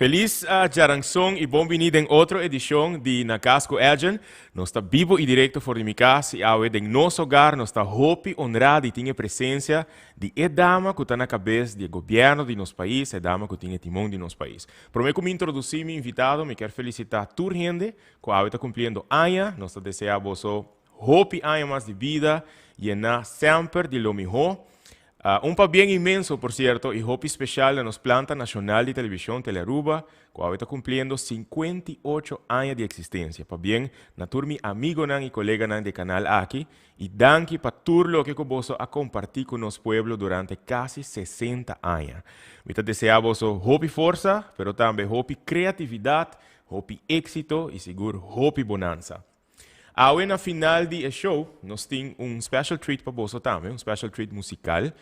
Feliz djaranson y bon bini den otro edicion di Na Cas cu Edjean. Nos ta bibo y directo for di mi cas y awe den nos hogar nos ta hopi honra di tin e presencia di e dama cu ta na cabes di e gobierno di nos pais, e dama cu tin e timon di nos pais. Prome cu mi introduci mi invitado, mi kier felicita tur hende cu awe ta cumpliendo aña. Nos ta desea boso hopi aña mas di bida, yena semper di lo miho. Un pabien inmenso, por cierto, y hopi special na nos planta nacional di television Telearuba, cu awe ta cumpliendo 58 aña di existencia. Pabien na tur mi amigonan y coleganan di e canal aki, y danki pa tur loke cu boso a comparti cu nos pueblo durante casi 60 aña. Mi ta desea boso hopi forsa, pero tambe hopi creatividad, hopi exito y sigur hopi bonanza. Awe na final di e show, nos tin un special treat pa boso tambe, un special treat musical.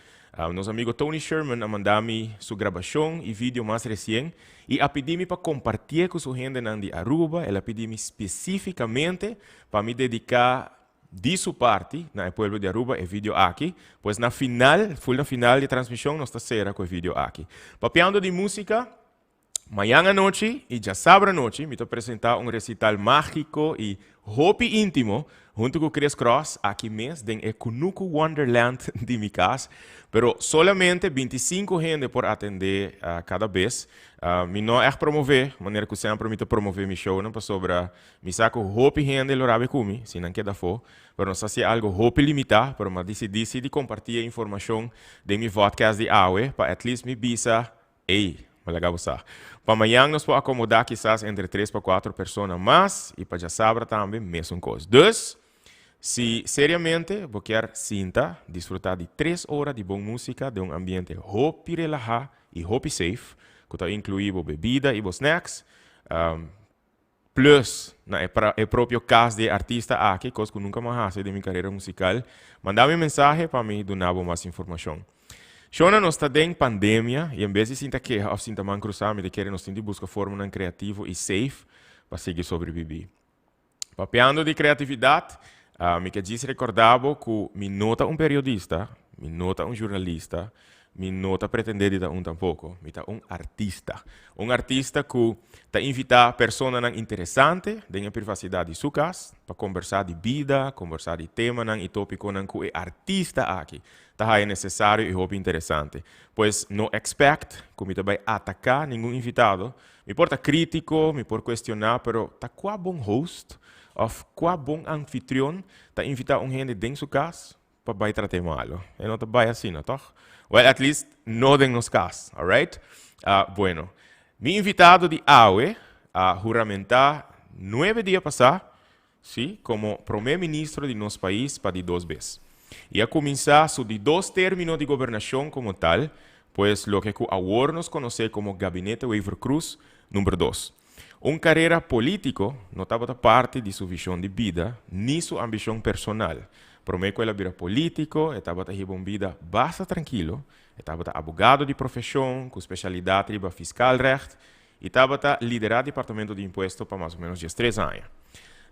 Nos amigo Tony Sherman a manda mi su grabacion y video mas recien y a pidi mi pa compartie cu su hendenan di Aruba. El a pidi mi specificamente pa mi dedica di su parti na e pueblo di Aruba e video aki. Pues na final, full na final di e transmision, nos ta cera cu e video aki. Papiando di musica, mañan anochi y djasabra anochi mi ta presenta un recital magico y hopi intimo hunto cu Chris Cross aki mes den e Kunuku Wonderland di mi cas. Pero solamente 25 hende por atende cada bes. Mi no echt promove, manera cu semper mi ta promove mi shownan, pasobra mi sa cu hopi hende lo rabia cu mi si nan keda afo. Pero nos ta haci algo hopi limita, pero m'a dicidi si di comparti e informacion den mi vodcast di awe pa at least mi bisa: "Ey, ma laga bo sa." Pa mañan nos por acomoda kisas entre 3 pa 4 persona mas y pa djasabra tambe mesun cos. Dus, si seriamente bo kier sinta, disfruta di 3 ora di bon musica den un ambiente hopi relaha y hopi safe, cu ta inclui bo bebida y bo snacks, plus na e propio cas di e artista aki, cos cu nunca m'a haci den mi carera musical, manda mi mensahe pa mi duna bo mas informacion. Shona, nos ta den pandemia y en bes di sinta keha of sinta man cruza, mi ta kere nos tin di busca formanan creativo y safe pa sigui sobrevivi. Papiando di creatividad, mi ke djis recorda bo cu mi no ta un periodista, mi no ta un journalista, mi no ta pretende di ta un tampoco. Mi ta un artista. Un artista cu ta invita personanan interesante den e privacidad di su cas pa conversa di bida, conversa di temanan y topiconan cu e artista aki ta haya necesario y hopi interesante. Pues no expect cu mi ta bay ataca ningun invitado. Mi por ta critico, mi por cuestiona, pero ta cua bon host of cua bon anfitrion ta invita un hende den su cas pa bay trate malo? E no ta bay asina, toch? Well, at least no den nos cas, alright? Bueno, mi invitado di awe a huramenta 9 dia pasa, si, como prome ministro di nos pais pa di dos bes. Y a cuminsa su di dos termino di gobernacion como tal, pues loke cu awor nos conoce como Gabinete Wever-Croes number 2. Un carera politico no tabata parti di su vision di bida, ni su ambicion personal. Prome cu el a bira politico, e tabata hiba un bida basta trankilo, e tabata abogado di profesion, cu specialidad riba fiscaal recht, y tabata lidera departamento di impuesto pa mas o menos 13 aña.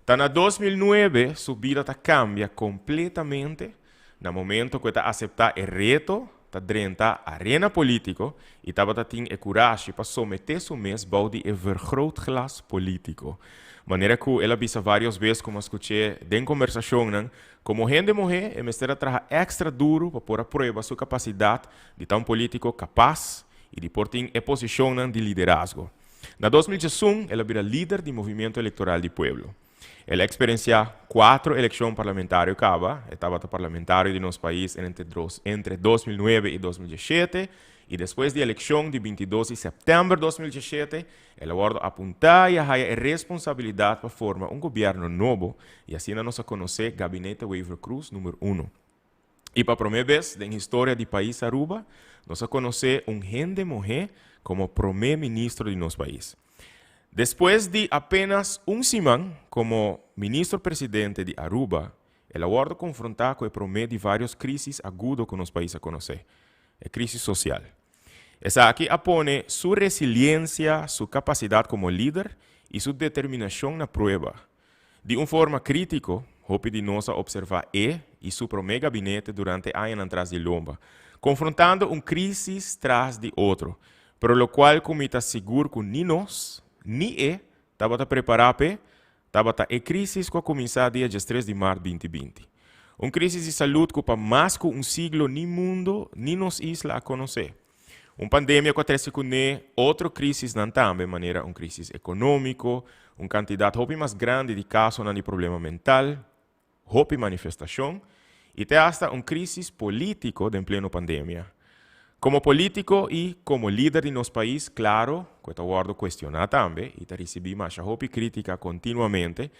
Ta na 2009 su bida ta cambia completamente na momento cu e ta acepta e reto ta drenta arena politico y tabata tin e coraje pa somete su mes bou di e vergrootglas politico. Manera cu el a bisa varios bes, como scucha den conversacion, como hende muhe, e mester a traha extra duro pa por a prueba su capacidad di ta un politico capaz y di por tin e posicion di liderazgo. Na 2001, el a bira lider di Movimento Electoral di Pueblo. El a experiencia cuatro eleccion parlamentario caba, tabata parlamentario di nos pais entre 2009 y 2017, y despues di eleccion di 22 di september di 2017, el a wordo apunta y a haya responsabilidad pa forma un gobierno nobo, y asina nos a conoce Gabinete Wever-Croes number 1. Y pa prome bes den historia di pais Aruba, nos a conoce un hende muhe como prome ministro di nos pais. Despues di apenas un siman como ministro presidente di Aruba, el a wordo confronta cu e prome di varios crisis agudo cu nos pais a conoce, e crisis social. Esaki a pone su resiliencia, su capacidad como lider y su determinacion na prueba. Di un forma critico, hopi di nos a observa e y su prome gabinete durante añanan tras di lomba, confrontando un crisis tras di otro. Pero locual cu mi ta sigur cu ni nos, ni e, tabata prepara p'e, tabata e crisis cu a cuminsa dia 13 di maart 2020. Un crisis di salud cu pa mas cu un siglo ni mundo ni nos isla a conoce. Un pandemia cu a trece cune otro crisisnan tambe, manera un crisis economico, un cantidad hopi mas grandi di casonan di problema mental, hopi manifestacion y te hasta un crisis politico den pleno pandemia. Como politico y como lider di nos pais, claro cu ta wordo cuestiona tambe y ta ricibi masha hopi critica continuamente,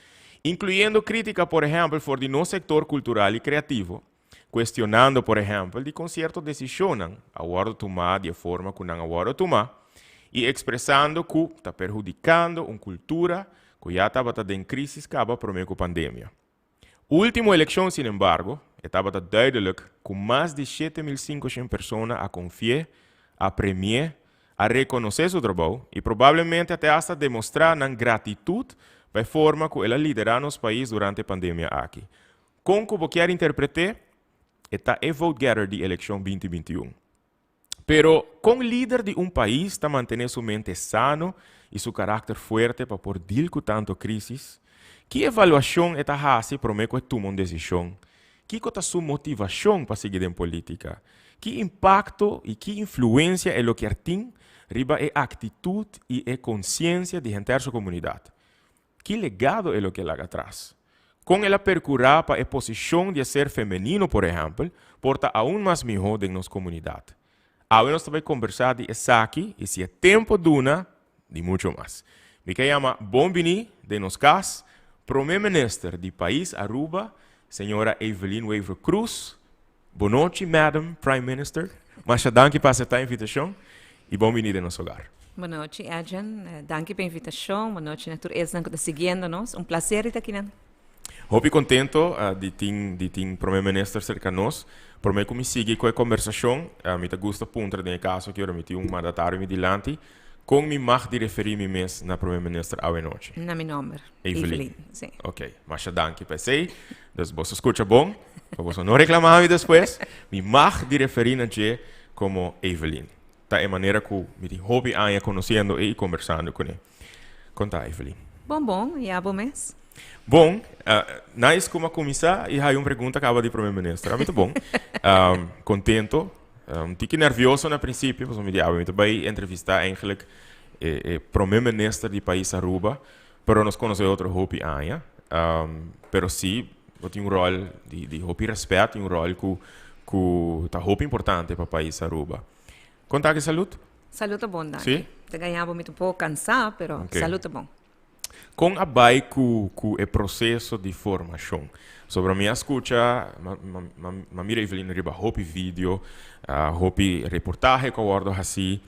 incluyendo critica, por ehempel, for di nos sector cultural y creativo, cuestionando, por ehempel, di con cierto decisionnan a wordo tuma di forma cu nan a wordo tuma y expresando cu ta perhudicando un cultura cu ya tabata den crisis caba prome cu pandemia. Ultimo eleccion, sin embargo, tabata duidelijk cu mas di 7.500 persona a confia, a premia, a reconoce su trabou y probablemente te hasta demostra nan gratitud pa e forma cu el a lidera nos pais durante e pandemia aki. Con cu bo kier interpreta, ta e vote getter di eleccion 2021. Pero con lider di un pais ta mantene su mente sano y su caracter fuerte pa por deal cu tanto crisis? Ki evaluacion e ta haci prome cu tuma un decision? Kico ta su motivacion pa sigui den politica? Ki impacto y ki influencia e lo kier tin riba e actitud y e conciencia di henter su comunidad? Ki legado e lo kier laga atras? Con el a percura pa e posicion di ser femenino, por ehempel, por ta aun mas miho den nos comunidad? Awe nos ta bay combersa di esaki y si e tempo duna, di mucho mas. Mi kier yama bon bini den nos cas, Prome Minister di pais Aruba, señora Evelyn Wever Croes. Bon nochi, Madam Prime Minister. Masha danki pa acepta e invitacion y bon bini den nos hogar. Bon nochi, Edjean. Danki pa e invitacion. Bon nochi na tur esnan cu ta siguiendo nos. Un placer ta aki. Hopi contento di tin Prome Minister cerca nos. Prome cu mi sigui cu e conversacion, mi ta gusta puntra den caso cu mi tin un mandatario mi dilanti, con mi mag di referi mi mes na Prome Minister awe nochi? Na mi nomber. Evelyn. Evelyn, si. Ok, masha danki pa esey. Dus bo scucha bon, pa bo no reclama mi despues. Mi mag di referi na dje como Evelyn. Ta e manera cu mi tin hopi aña conociendo y conversando cu ne. Con ta, Evelyn? Bon, bon. Y abo mes? Bon, nice como a cuminsa y hay un pregunta caba di Prome Minister. Ami ta bon. Contento. Un tiki nervioso na principio, pasobra mi di mi ta bay entrevista eigenlijk Prome Minister di pais Aruba, pero nos conoce otro hopi aña. Pero si, tin un rol di hopi respet, un rol cu ta hopi importante pa pais Aruba. Con ta cu salud? Salud ta bon, danki. Si? Ta gañabo mi un poco cansa, pero salud ta bon. Con a bay cu e proceso di formacion? Sobre mi a scucha, m'a mira Evelyn riba hopi video, hopi reportahe cu a wordo haci,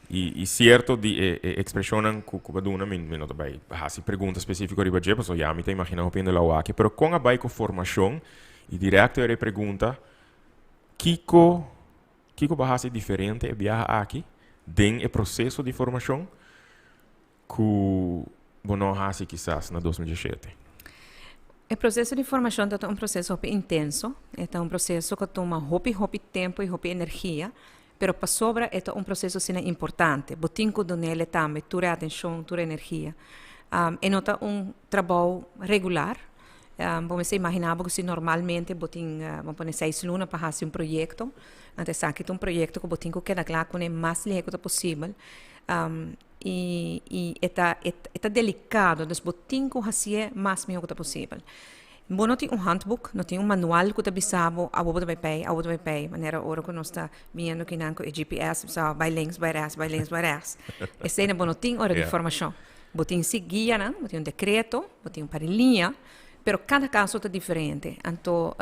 y cierto di e expresionnan cu a duna, mi no ta bay haci pregunta specifico riba dje, pasobra ya mi ta imagina hopi hende lo aki, pero con a bay cu formacion, y directo e pregunta, kico bo a haci diferente e biaha aki, den e proceso di formacion, cu bo no a haci kisas na 2017? E proceso di formacion ta un proceso hopi intenso, ta un proceso cu ta tuma hopi, hopi tempo y hopi energia, pero pasobra e ta un proceso asina importante. Bo tin cu dun'e tambe tur atencion, tur energia. E no ta un trabou regular. Bo mester imagina cu si normalmente bo tin, bo pone 6 luna pa haci un proyecto, anto esaki ta un proyecto cu bo tin cu keda cla cu mas lihe cu posibel. Y ta delicado, dus bo tin cu haci mas miho cu posibel. Bo no tin un handboek, no tin un manual cu ta bisa bo, abo bo bay pay, abo bay pay, manera ora cu nos ta viendo cu nan cu e GPS, so bay links, bay rechts, bay links, bay rechts. Esey bo no tin ora di formacion. Bo tin si guia nan, bo tin un decreto, bo tin un par di liña, pero cada caso ta diferente. Anto,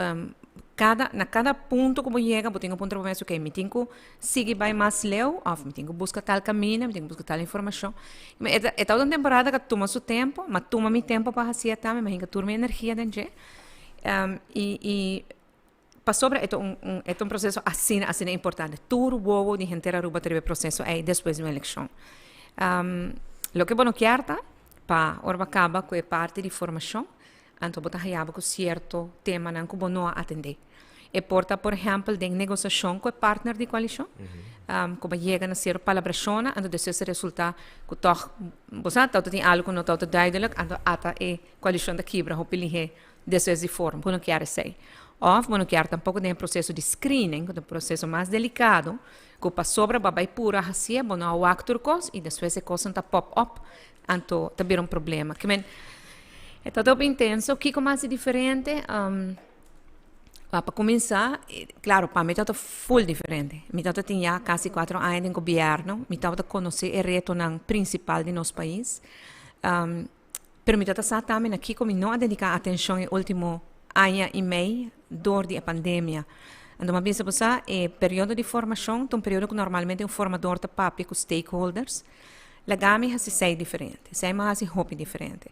na cada punto cu bo yega, bo tin un punto pa ok, mi tin cu sigui bay mas leu, of mi tin cu busca tal camino, mi tin cu busca tal informacion. E ta un temporada cu tuma su tempo, ma tuma mi tempo pa haci tambe, mi tur mi energia den dje. Y pasobra e ta un proceso asina, asina importante. Tur wowo di henter Aruba ta riba e proceso ey despues di un eleccion. Loke bo no kier ta, pa ora bo caba cu e parti di formacion, anto bo ta haya bo cu cierto temanan cu bo no a atende. E por ta, por ehèmpel, den negosiashon ku e partner di koalishon, ku bo yega na sierto palabrashonnan, anto despues a resultá ku tòg bo sa tabata tin algu ku no tabata duidelijk, anto ata e koalishon ta kibra hopi lihé despues di forma. Bo no kier esei. Òf bo no kier tampoko den e proseso di screening, ku ta un proseso mas delikado, ku pasobra bo a bai pura hasié, bo no a wak tur kos i despues e kosnan ta pop up, anto ta bira un problema. Ke men, e ta hopi intenso. Kiko mas di diferente? Pa kuminsá, klaro, pa mi tabata ful diferente. Mi tabata tin ya kasi kuatro aña den gobièrnu, mi tabata konosé e retonan prinsipal di nos pais. Pero mi tabata sa tambe na kiko mi no a dediká atenshon e último aña i mei dor di e pandemia. Anto mi a bisa bo sa, e periodo di formashon ta un periodo ku normalmente un formador ta papia ku stakeholders. Laga mi hasi esei diferente. Esei mi a hasi hopi diferente.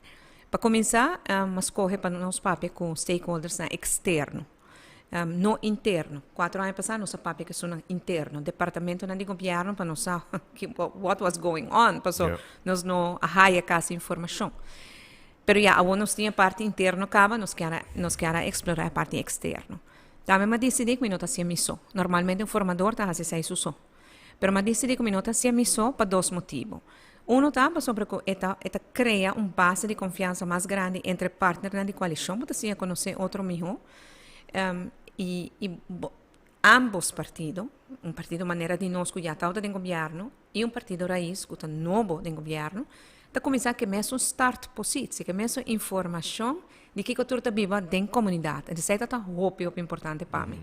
Pa kuminsá, mi a skohe pa nos papia ku stakeholdersnan eksterno, no interno. Kuatro aña pasá nos a papia ku esunnan interno, departamentonan di gobièrnu pa nos sa what was going on, paso nos no a haya kasi informashon. Pero ya, awor nos tin e parti interno kaba, nos kier a nos kier a eksplorá e parti eksterno. Tambe mi a disidí ku mi no ta hasié mi so. Normalmente un formador ta hasi esei su so. Pero mi a disidí ku mi no ta hasié mi so pa dos motibu. Uno ta pasobra ku e ta e ta krea un base di konfiansa mas grandi entre partnernan di koalishon, bo ta siña konosé otro mihó i i bo ámbos partido, un partido manera di nos ku ya tabata den gobièrnu i un partido rais ku ta nobo den gobièrnu, ta kuminsá ku e mesun startpositie, ku e mesun informashon di kiko tur ta biba den komunidat. Esei ta ta hopi hopi importante pa mi.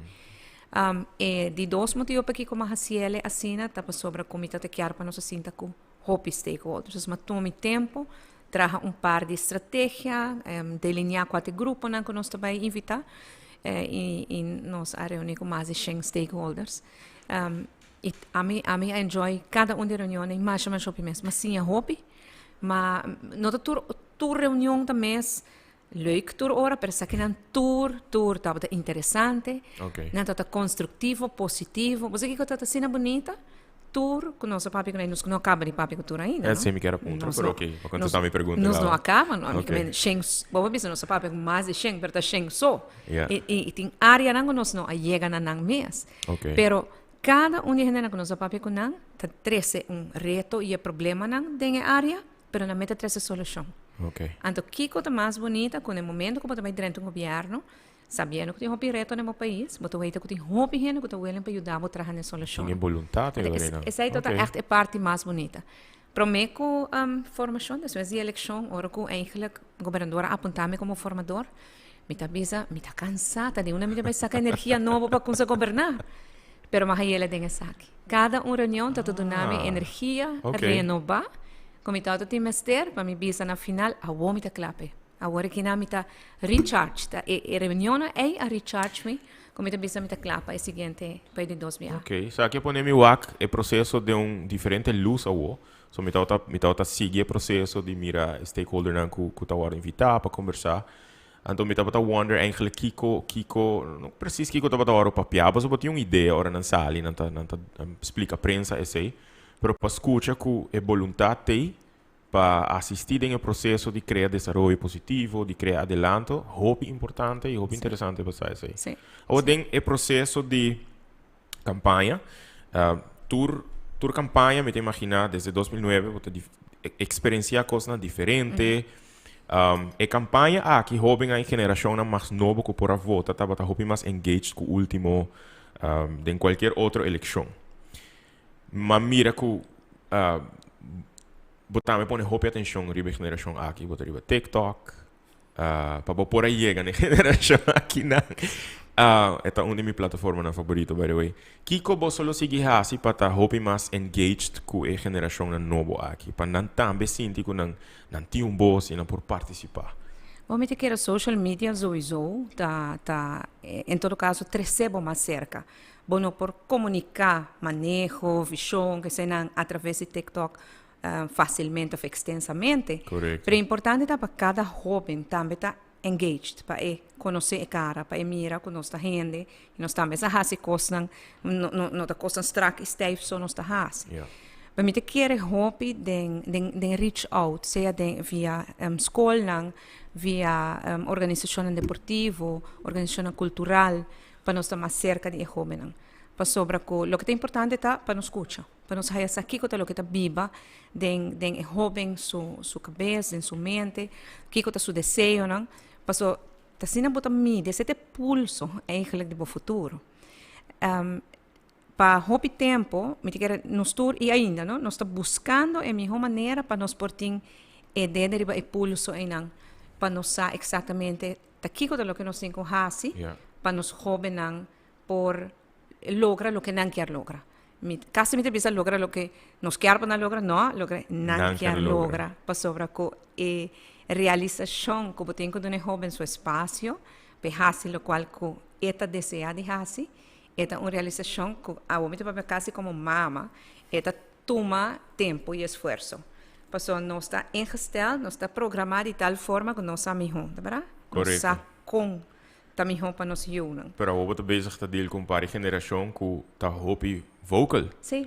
E di dos motibu pakiko mi a hasi el asina ta pasobra ku mi ta ta kier pa nos a sinta ku hopi stakeholders. Dus mi a tuma mi tempu, traha un par di strategia, delineá kua ta e gruponan ku nos ta bai invitá i nos a reuní ku mas di shen stakeholders. I ami ami a enjoy kada un di e reunionnan masha masha hopi mes. Mi a siña hopi, ma no ta tur tur reunion ta mes Leuk tur ora, pero esakinan tur, tur tabata interesante. Okay. Nan tabata constructivo, positivo. Bo sa kiko tabata asina bunita? Tur ku nos a papia ku nan, nos no a kaba di papia ku tur ainda, no? Esei mi kier a puntra, Nos pero no, okay, pa nos, kontestá mi pregunta nos no kaba. a kaba, no. Okay. Mi shen, bo a bisa nos a papia ku mas di shen, pero ta shen so. Ja. I, i, i tin áreanan ku nos no a yega na nan mes. Okay. Pero kada un di e hendenan ku nos a papia ku nan ta trese un reto i e problemanan den e área, pero nan mester trese solushon. Okay. Anto kiko ta mas bunita ku na e momento ku bo ta bai drenta un gobièrnu, sabiendo ku tin hopi reto na bo pais, bo ta weta ku tin hopi hende ku ta willing pa yuda bo traha na e solushon. Tin e boluntat Anto ei ora nan. Esei ta Okay. ègt e parti mas bunita. Promé ku formashon, despues di elekshon, ora ku eigenlijk gobernador a apuntá mi komo formador, mi ta bisa, mi ta kansá, ta di unda mi ta bai saka energia nobo pa kumsa goberná? Pero mi a hay'el den esaki. Kada un reunion ta ta duna mi Ah, energia okay. renobá ku mi tabata tin mester pa mi bisa na final, awor mi ta kla p'e. Awor aki mi ta recharge. Ta e, e reunionnan ei a recharge mi ku mi ta bisa mi ta kla pa e siguiente, pa e di dos biaha. Ok, sa aki a pone mi wak e proseso den un diferente lus awor. So mi tabata, mi tabata sigui e proseso di mira e stakeholdernan ku, ku ta wòrdu invitá pa kombersá. Anto mi tabata wonder eigenlijk kiko, kiko, no precies kiko tabata wòrdu papiá, pasobra bo tin un idea ora nan sali, nan ta, nan ta splika prensa esei, pero pa skucha ku e boluntat t'ei pa asistí den e proseso di krea desaroyo positivo, di krea adelanto, hopi importante i hopi interesante pa sa esei. Awor den e proseso di kampaña, tur, tur kampaña mi ta imaginá desde 2009 bo ta eksperensiá kosnan diferente. E kampaña aki hóbennan i generashonnan mas nobo ku por a vota tabata hopi mas engaged ku último den kualkier otro elekshon. M'a mira ku bo tambe pone hopi atenshon riba e generashon aki, bo ta riba TikTok, pa bo por a yega na e generashon akinan. E ta un di mi plataformanan favorito, by the way. Kiko boso lo sigui hasi pa ta hopi mas engaged ku e generashonnan nobo aki, pa nan tambe sinti ku nan nan tin un bos i nan por partisipá? Bo mi ta kere social media souiso ta ta en todo kaso trese bo mas serka. Bo no por komuniká maneho, vishon, eseinan atraves di TikTok fásilmente òf ekstensamente. Korekto. Pero e importante ta pa kada hóben tambe ta engaged, pa e konosé e kara, pa e mira ku nos ta hende i nos tambe sa hasi kosnan, no no no ta kosnan strak i stijf so nos ta hasi. Ja. Pero mi ta kere hopi den den den reach out, sea den via skolnan, via organisashonnan deportivo, organisashonnan kultural. Pa nos ta mas serka di e hóbennan. Pasobra ku loke ta importante ta pa nos skucha, pa nos haya sa kiko ta loke ta biba den den e hóben su su kabes, den su mente, kiko ta su deseonan. Paso ta asina bo ta midi, esei ta e pulso eigenlijk di bo futuro. Pa hopi tempo, mi ta kere nos tur i ainda no, nos ta buskando e mihó manera pa nos por tin e dede riba e pulso einan, pa nos sa eksaktamente ta kiko ta loke nos tin ku hasi pa nos hóbennan por logra loke nan kier logra. Mi kasi mi ta bisa logra loke nos kier pa nan logra, no, loke nan kier logra, pasobra ku e realisashon ku bo tin ku duna e hóben su espasio pa e hasi lokual ku e ta deseá di hasi, E ta un realisashon ku awor mi ta papia kasi komo mama, e ta tuma tempu i esfuerso. Pasobra nos ta ingesteld, nos ta programá di tal forma ku nos sa mihó, ta berdad? Nos sa kon ta mihó pa nos yunan. Pero awor bo ta bezig ta deal ku un par di generashon ku ta hopi vocal. Sí.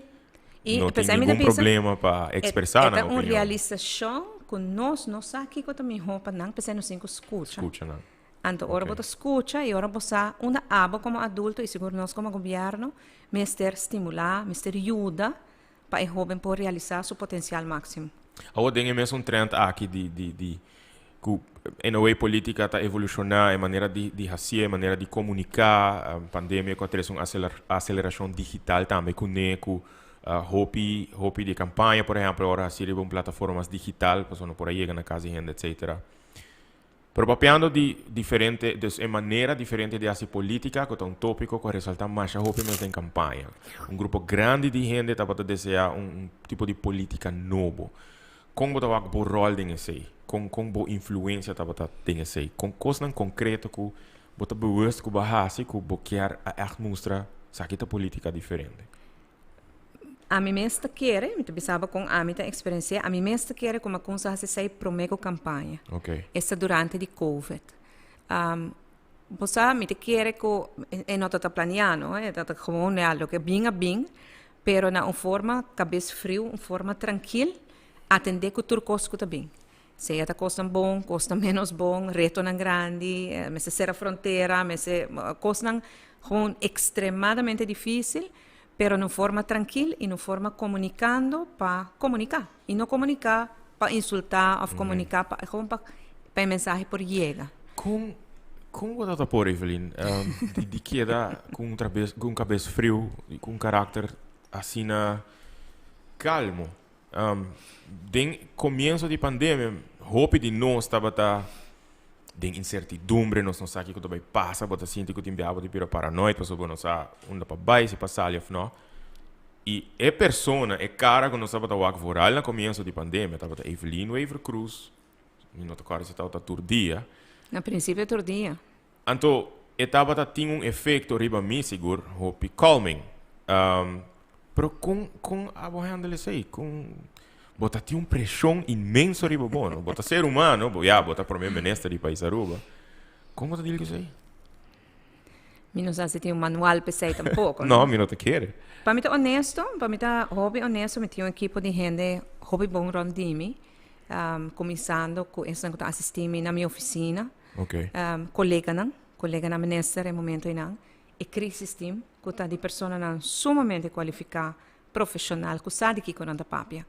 I no tin ningun problema pa ekspresá nan opinion. E ta un realisashon ku nos no sa kiko ta mihó pa nan, p'esei nos tin ku skucha. Skucha nan. Anto ora bo ta skucha i ora bo sa unda abo komo adulto i sigur nos komo gobièrnu mester stimulá, mester yuda pa e hóben por realisá su potensial máksimo. Awor den e mesun trend aki di di di ku in a way polítika ta evolushoná, e manera di di hasié, e manera di komuniká, pandemia ku a trese un aselerashon digital tambe kuné ku hopi hopi di e kampaña por ehèmpel ora hasi riba un plataforma mas digital pasobra no por a yega na kas di hende etcetera. Pero papiando di diferente, dus e manera diferente di hasi politica cu ta un topico cu a resalta masha hopi mes den campaña. Un grupo grandi di hende tabata desea un un tipo di politica nobo. Con bo ta wak bo rol den esey? Con con bo influencia tabata den esey? Con cosnan concreto cu bo ta bewust cu bo a hasi cu bo kier a echt mustra esaki ta politica diferente? Ami mes ta kere, mi ta bisa bo kon ami ta eksperensi'é, ami mes ta kere kuma kon sa hasi esei promé ku kampaña. Esta durante di covid. Bo sa, mi ta kere ku e no tabata planiá no, e tabata gewoon ya loke bin a bin, pero na un forma kabes friu, un forma trankil, atendé ku tur kos ku ta bin. Sea ta kosnan bon, kosnan ménos bon, retonan grandi, mester sera frontera, mester kosnan gewoon ekstremadamente difísil, pero na un forma trankil i na un forma komunikando pa komuniká. I no komuniká pa insultá òf komuniká pa, gewoon pa pa e mensahe por yega. Kon kon bo ta ta por, Evelyn, di di keda ku un trabes ku un kabes friu i ku un karakter asina kalmo? Den komienso di pandemia hopi di nos tabata den insertidumbre, nos no sa kiko ta bai pasa, bo ta sinti ku tin biaha bo ta bira paranoid pasobra bo no sa unda pa bai, si pa sali òf no. I e persona, e kara ku nos tabata wak vooral na komienso di pandemia tabata Evelyn Wever Croes, mi no ta kòrda si tabata tur dia. Na prinsipio tur dia. Anto e tabata tin un efecto riba mi sigur hopi calming. Pero con con abo handle esey? Con bo ta tin un presion inmenso riba bo no? Bo ta ser humano, bo ya bo ta prome minister di pais Aruba. Con bo ta deal cu esey? Mi no sa si tin un manual p'esey tampoco. No, mi no ta kere. Pa mi ta honesto, pa mi ta hopi honesto, mi tin un ekipo di hende hopi bon rond di mi, cuminsando cu esnan cu ta asisti mi na mi oficina. Okay. Koleganan, koleganan minister e momento einan, e crisis team ku ta di personanan sumamente kualifiká, profeshonal ku sa di kiko nan ta papia.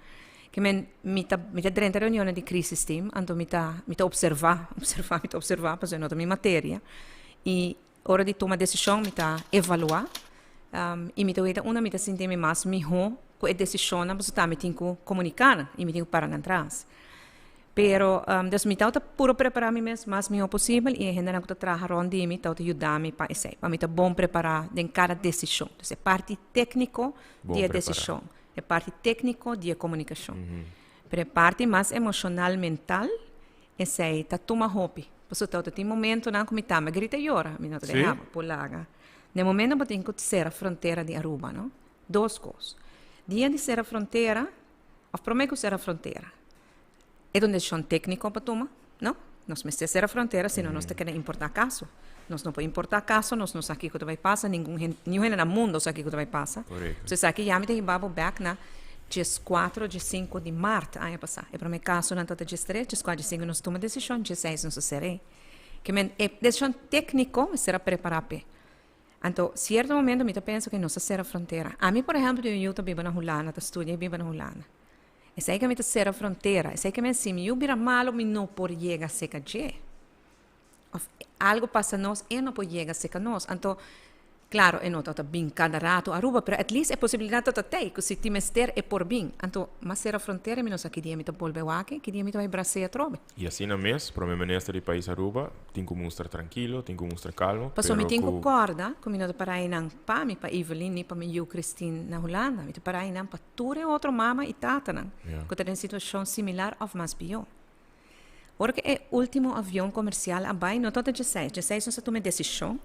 Ke men mi ta mi ta drenta reunionnan di crisis team anto mi ta mi ta opservá, opservá, mi ta opservá pasobra no ta mi materia i ora di tuma desishon mi ta evaluá i mi ta weta unda mi ta sinti mi mas mihó ku e desishonnan pasobra tambe tin ku komuniká nan i mi tin ku para nan tras. Pero, dus mi tabata puro prepará mi mes mas mihó posibel i e hendenan ku ta traha rònt di mi tabata yuda mi pa esei, pa mi ta bon prepará den kada desishon. Dus e parti tékniko di e desishon, e parti tékniko di e komunikashon. Pero e parti mas emoshonal, mental, esei ta tuma hopi. Pasobra tabata tin momentonan ku mi tambe a grita yora, mi no ta deha bo por laga. Na e momento bo tin ku sera frontera di Aruba, no? Dos kos. Dia di sera frontera, òf promé ku sera frontera, E ta un desishon tékniko pa tuma, no? Nos mester sera frontera, sino nos ta keda importá kaso. Nos no por importá kaso, nos no sa kiko ta bai pasa, ningun hende, niun hende na mundo sa kiko ta bai pasa. So esaki ya mi ta hiba bo bèk na dieskuatro, diesinku di mart aña pasá. E promé kasonan tabata diestres, dieskuatro, diesinku nos tuma desishon, dieseis nos a ser'é. Ke men e desishon tékniko mester a prepará p'e. Anto, cierto momento mi ta pensa cu nos a cera frontera. Ami, por ehempel, tin un yu ta biba na Hulanda, ta studia y biba na Hulanda. Esey cu mi ta cera frontera, esey cu mi si mi yu bira malo mi no por yega seca dje. Of algo pasa nos, e no por yega seca nos. Anto, claro, e no ta bin cada rato Aruba, pero at least e posibilidad ta tey, cu si tin mester e por bin. Anto, m'a cera frontera y mi no sa ki dia mi ta bolbe wak, ki dia mi ta bay bras'é atrobe. Y asina mes, Prome Minister di pais Aruba tin cu mustra trankilo, tin cu mustra calmo, Pasobra mi pero tin cu cu. corda cu mi no ta para einan pa mi, pa Evelyn ni pa mi yiu Christine na Hulanda. Mi ta para einan pa tur e otro mama y tatanan cu ta den situacion similar of mas pior. Ora cu e ultimo avion comercial a bay, no tabata djeseis. Djeseis nos a tuma e decision.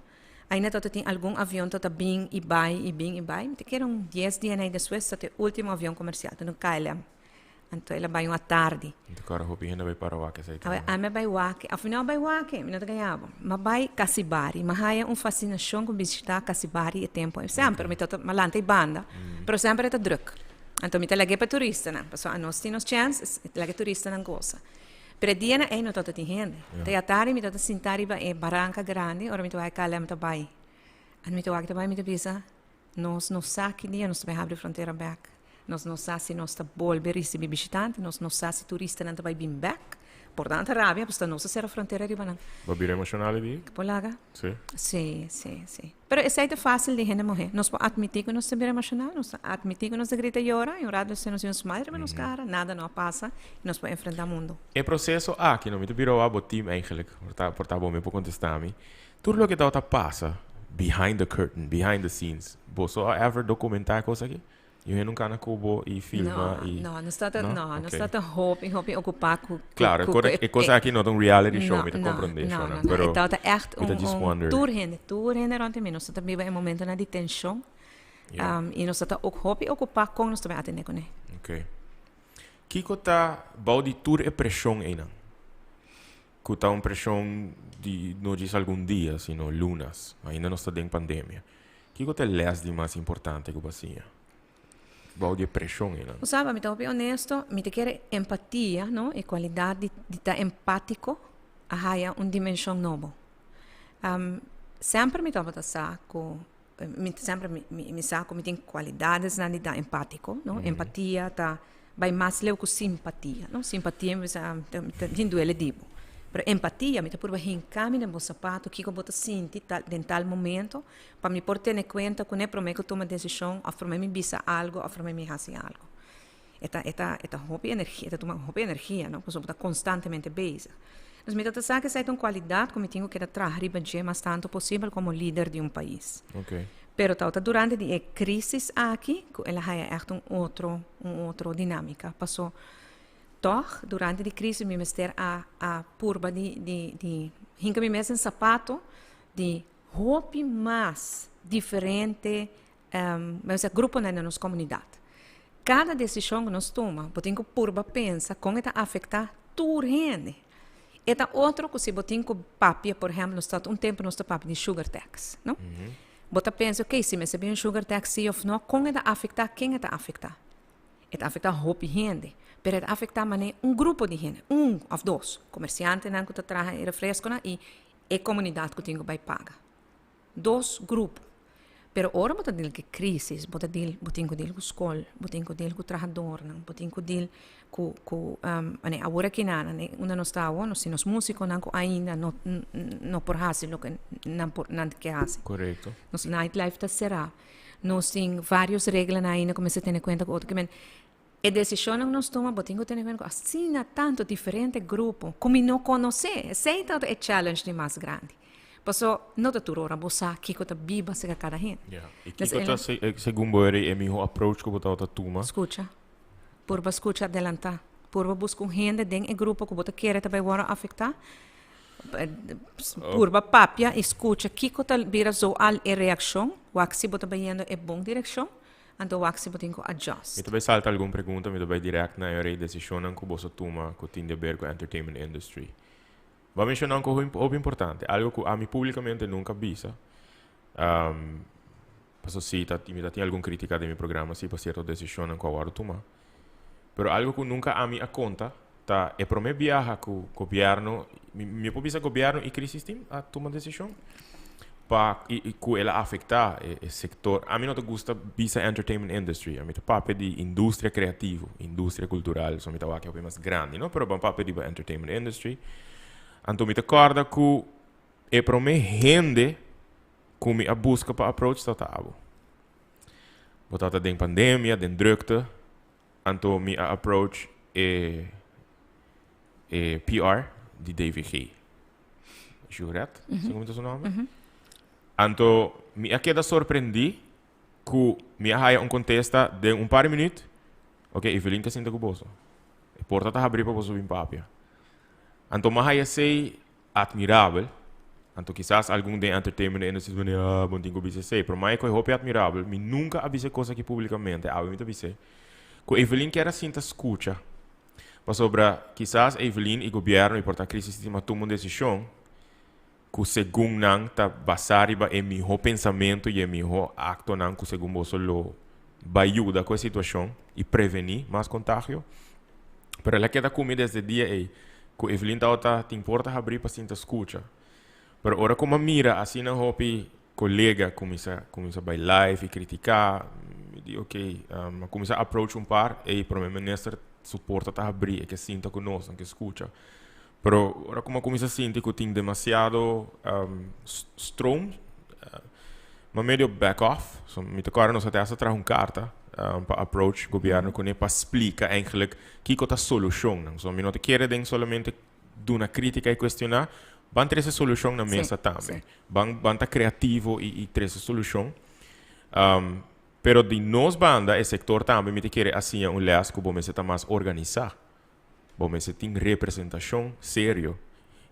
Ainda tabata tin algun avion tabata bin y bay y bin y bay. Mi ta kere un dies dia ney despues tabata e ultimo avion comercial, ta un KLM. Anto el a bai un atardi. Anto kora hopi hende a bai para wak esei tambe. Ami a bai wak, al final bai wak, mi no ta gaña bo. Mi a bai Casibari, mi a haya un fascinashon ku bishita Casibari e tempu ei. Semper mi ta mi a lanta e banda, pero semper e ta druk. Anto mi ta lag'é pa turistanan, pasobra anos tin nos chèns, mi ta laga e turistanan gosa. Pero e dianan ei no tabata tin hende. Te e atardi mi tabata sinta riba e baranka grandi, ora mi ta wak e KLM ta bai. Anto mi ta wak ta bai mi ta bisa, Nos no sa ki dia nos ta bai habri frontera bek. Nos no sa si nos ta bolbe risibi bishitante, nos no sa si turistanan ta bai bin bek. Por nan ta rabia, pasobra nos a sera frontera riba nan. Bo a bira emocional e dia? Por laga? Sí. Sí, sí, sí. Pero esei ta fácil di hende muhé. Nos por admití ku nos ta bira emocional, nos ta admití ku nos ta grita yora, i un rato despues nos tin un smile riba nos kara, nada no a pasa, i nos por enfrentá mundu. E proseso aki, no mi ta bira wak bo team eigenlijk, por ta, por ta bo mi por kontestá mi. Tur loke tabata pasa behind the curtain, behind the scenes, boso a ever documentá e kos aki? Yu hende un kana ku bo i filma No, i. no, nos ta No? no, nos Ok. ta ta hopi, hopi okupá ku, ku, Claro, e ku, kos ku e kos aki no ta un reality show, No, mi ta no, komprondé no, shownan, no, no. pero E tabata ègt mi ta un, just un wonder. tur hende rònt di mi. Nos ta biba e momentonan di tenshon. Ja. I nos ta ta ok hopi okupá kon nos ta bai atendé kuné. Ok. Kiko ta bou di tur e preshon einan? Ku ta un preshon di no djis algun dia, sino lunas. Ainda nos ta den pandemia. Kiko ta e lès di mas importante ku bo a siña bou di e preshon einan? Bo sa, pa mi ta hopi honesto, mi ta kere empatia, no, e kualidat di di ta empátiko a haya un dimenshon nobo. Semper mi tabata sa ku mi semper mi mi sa ku mi tin kualidadesnan di ta empátiko, no. Empatia ta bai mas leu ku simpatia, no. Simpatia mi bisa ta tin duele di bo, pero empatia mi ta purba hinka mi den bo sapato kiko bo ta sinti tal den tal momento pa mi por tene kuenta kuné promé ku tuma desishon òf promé mi bisa algu òf promé mi hasi algu. E ta e ta e ta hopi energia e ta tuma hopi energia, no, pasobra bo ta konstantemente bezig. Dus mi ta ta sa ku esei ta un kualidat ku mi tin ku keda traha riba dje mas tantu posibel komo lider di un pais. Pero tabata durante di e crisis aki cu el a haya echt un otro, un otro dinamica. Paso toch durante di crisis mi mester a a purba di di di hinca mi mes den sapato di hopi mas diferente mester gruponan den nos comunidad. Cada decision cu nos tuma bo tin cu purba pensa con e ta afecta tur hende. E ta otro ku si bo tin ku papia, por ehempel, nos ta un tempu nos ta papia di sugar tax, no? Bo ta pensa, ok, si mester bin un sugar tax si of no, kon e ta afektá, ken e ta afektá? E ta afektá hopi hende, pero e ta afektá manera un grupo di hende, un of dos, komersiantenan ku ta traha e refreskonan i e komunidat ku tin ku bai paga. Dos grupo. Pero ora bo ta deal ku e crisis, bo ta deal, bo tin ku deal ku skol, bo tin ku deal ku trahadornan, bo tin ku deal ku ku ane awor aki nan ane unda nos ta awor nos tin nos musikonan ku ainda no no por hasi loke nan por nan ke hasi. Korekto. Nos nightlife ta será. Nos tin varios reglanan ainda ku mester tene kuenta ku otro kimen. E desishonnan ku nos tuma bo tin ku tene kuenta ku asina tantu diferente grupo ku mi no konosé. Esei ta e challenge di mas grandi. Paso no ta tur ora bo sa kiko ta biba serka kada hende. Ya. I kiko ta segun bo e miho approach ku bo tabata tuma? Skucha. Purba skucha adelantá. Purba buska un hende den e grupo ku bo ta kere ta bai wòrdu afektá. Purba papia i skucha kiko ta bira zoal e reakshon. Wak si bo ta bayendo e bon direkshon. Anto wak si bo tin ku adjust. Mi ta bai salta algun pregunta, mi ta bai dirèkt na e rei desishonnan ku boso tuma ku tin di ber ku entertainment industry. Bo a menshona un koho hopi importante, algo ku ami publikamente nunka bisa. Paso si ta mi ta tin algun kritika den mi programa si pa sierto desishonnan ku a wòrdu tuma. Pero algo ku nunka ami a konta ta e promé biaha ku gobièrnu, mi mi por bisa gobièrnu i crisis team a tuma desishon. Pa y cu el a afecta e sector. Ami no ta gusta bisa entertainment industry. Ami ta papia di industria creativo, industria cultural. So mi ta wak hopi mas grandi, no? Pero ban papia di entertainment industry. Anto mi ta corda cu e prome hende cu mi a busca pa approach tabata abo. Bo tabata den pandemia, den drukte. Anto mi a approach e e PR di DVG. Juret, mm -hmm. si su nomber. Anto mi a keda sorprendí ku mi a haya un kontesta den un par di minuut. Ok, Evelyn ka sinta ku boso. E porta ta habrí pa boso bin papia. Anto mi a haya esei admirabel. Anto kisas algun den entertainment industry ta bini, ah, bon tin ku bisa esei. Pero mai ku e hopi admirabel, mi nunka a bisa e kos aki publikamente, awe mi ta bis'é. Ku Evelyn kier a sinta skucha. Pasobra kisas Evelyn i gobièrnu i por ta Crisis Team a tuma un desishon ku segun nan ta basá riba e mihó pensamentu i e mihó aktonan ku segun boso lo bai yuda ku e situashon i prevení mas kontagio. Pero el a keda ku mi desde e dia ei ku Evelyn tabata tin porta habrí pa sinta skucha. Pero ora ku mi a mira asina hopi kolega kuminsá kuminsá bai live i kritiká, mi di ok, mi a kuminsá approach un par, ey prome minister su porta ta habrí, e ke sinta ku nos, nan ke skucha. Pero ora ku mi a kuminsá sinti ku tin demasiado stroom, mi a medio back off. So mi ta kòrda nos a hasta traha un karta pa approach gobièrnu kuné pa splika eigenlijk kiko ta solushonnan. So mi no ta kere den solamente duna krítika i kuestioná, ban trese solushon na mesa tambe. Ban ban ta kreativo i i trese solushon. Pero di nos banda e sektor tambe mi ta kere a siña un lès ku bo mester ta mas organisá. Bo mester tin representashon serio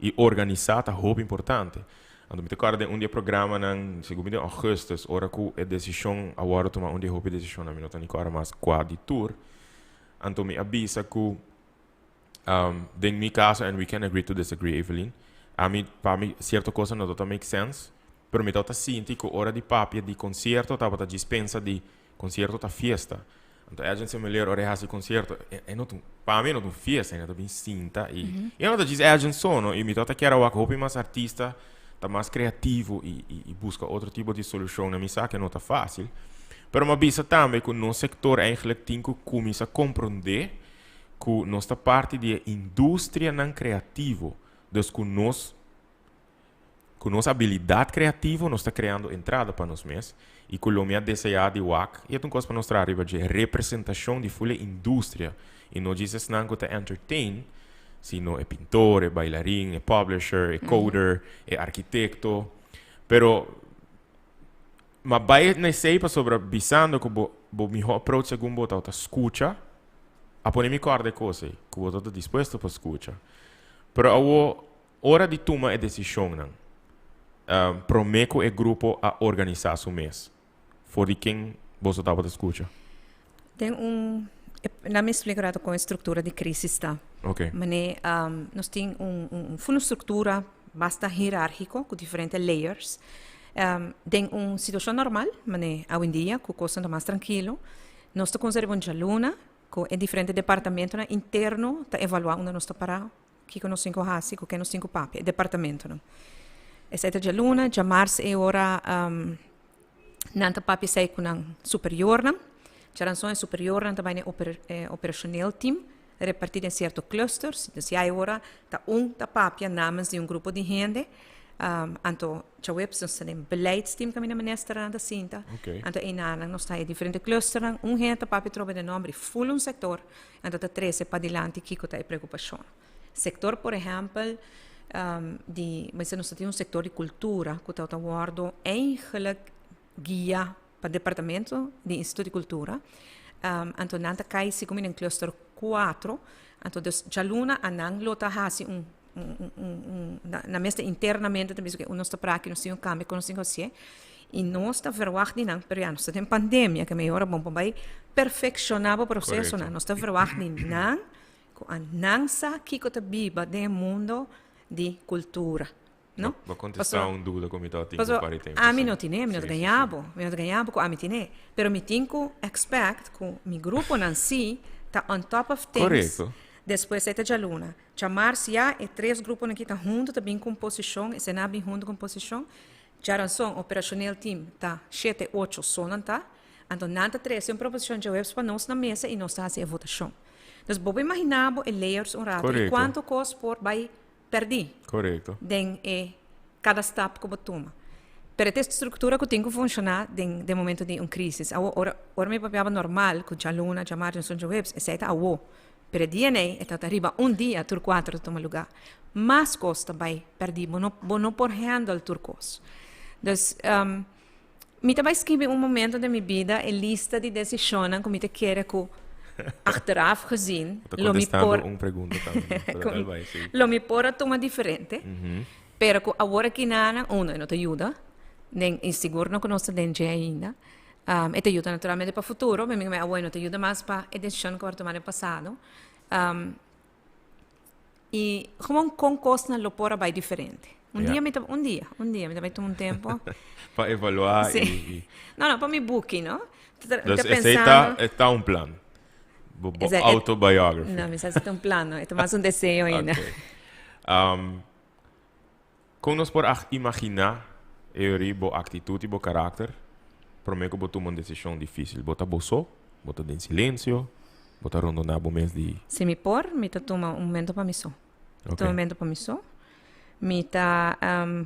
i organisá ta hopi importante. Anto mi ta kòrda den un di e programanan, segun mi den augustus, ora ku e desishon a wòrdu tuma, un di e hopi desishonnan, mi no ta ni kòrda mas kua di tur, anto mi a bisa ku Den mi caso, and we can agree to disagree, Evelyn, ami, pa mi cierto cosa no ta make sense, pero mi tabata sinti cu ora di papia di concierto tabata djis pensa di concierto ta fiesta. Anto Edjean Semeleer ora e haci concierto, e, e no ta un, pa mi e no ta un fiesta, e no ta bin sinta y, e no ta djis Edjean so, no, y mi tabata kier a wak hopi mas artista ta mas creativo y, y, y busca otro tipo di solucion. Na mi sa cu e no ta facil, pero mi a bisa tambe cu nos sector eigenlijk tin cu cuminsa comprende ku nos ta parti di e industrianan kreativo, dus ku nos ku nos abilidat kreativo nos ta kreando entrada pa nos mes i ku lo mi a deseá di wak i e ta un kos pa nos traha riba dje, representashon di ful e industria i no djis esnan ku ta entertain sino e pintor, e bailarin, e publisher, e coder, e arkitekto. Pero ma bai na esei pasobra bisando ku bo bo mihó approach segun bo ta skucha. A pone mi kòrda e kos ei, ku bo ta ta dispuesto pa skucha. Pero awo, ora di tuma e desishonnan, promé ku e grupo a organisá su mes, for di ken boso tabata skucha? Den un, nan mi splika rato kon e struktura di krisis ta. Oké. Manera nos tin un un full struktura basta hierárgiko ku diferente layers. Den un situashon normal, manera awendia ku kosnan ta mas trankilo, Nos ta kunsa riba un djaluna ku e diferente departamentonan interno ta evaluá unda nos ta pará, kiko nos tin ku hasi, ku ken nos tin ku papia, e departamentonan. Esei ta djaluna, djamars e ora nan ta papia esei ku nan superiornan. Djaranson e superiornan ta bai na e operashoneel team repartí den sierto clusters. Dus ya e ora ta un ta papia namens di un grupo di hende. Anto djaweps nos ta den beleidsteam kaminda ministernan ta sinta. Anto einanan nos ta e diferente clusternan. Un hende ta papia trobe den nomber di ful un sector. Anto ta trese padilanti kiko ta e preokupashon. Sector por ehèmpel di, mester nos ta tin un sector di kultura ku ta wòrdu eigenlijk guia pa departamento di Instituto di Cultura. Anto nan ta kai si den cluster 4. Anto dus djaluna a nan lo ta hasi un un un un nan mes ta internamente ta bisa ke nos ta praki nos tin un kambio ku nos tin ku hasié. I nos ta verwagt di nan, pero ya nos ta den pandemia ke mehor a bon pa bai perfekshoná bo prosesonan. Nos ta verwagt di nan ku a nan sa kiko ta biba den e mundo di kultura. No? Bo contesta un duda cu mi tabatin un par di tempo. Ami no tine, mi no ta gaña bo. Mi no ta gaña bo cu ami tine. Pero mi tin cu expect cu mi gruponan si ta on top of things. Correcto. Despues ei ta djaluna. Djamars ya e tres gruponan aki ta hunto ta bin cu un posicion, esei nan a bin hunto cu un posicion. Djaranson operacioneel team ta shete, ocho so nan ta. Anto nan ta trece un proposicion djaweps pa nos na mesa y nos ta haci e votacion. Dus bo por imagina bo e layers un rato y cuanto cos por bay perdi den e cada stap cu bo tuma. Pero e ta e structura cu tin cu funciona den den momento di un crisis. Awo ora ora mi papiaba normal cu djaluna, djamars, djason, djaweps, esey ta awo. Pero e dia nei e ta ta riba un dia tur cuatro ta tuma lugar. Mas cos ta bay perdi, bo no bo no por handle tur cos. Dus mi ta bay skibi un momento den mi bida e lista di decisionnan cu mi ta kere cu achteraf gezien Bo ta lo mi contestando por un pregunta tambe, pero dal bay, sí. lo mi por a tuma diferente, pero cu awor aki nana, uno e no ta yuda, den y sigur no cu nos ta den dje ainda. E ta yuda naturalmente pa futuro, mi mi awor no ta yuda mas pa e decision cu a tuma den pasado. Y gewoon con cosnan lo por a bay diferente. Un dia mi ta, un dia, un dia mi ta bay tuma un tempo. Pa evalua Sí. y, y. No, no, pa mi buki, no? Ta, ta Dus esey ta, pensando. e ta un plan. Bo, bo Esey, e, autobiography. no, mi sa si ta un plan, no. E ta mas un deseo ainda. Ok. Kon nos por a imaginá Eury bo aktitut i bo karakter promé ku bo tuma un desishon difísil? Bo ta bo so? Bo ta den silensio? Bo ta rondoná bo mes di. Si mi por, mi ta tuma un momento pa mi so. Ok. Tuma un momento pa mi so. Mi ta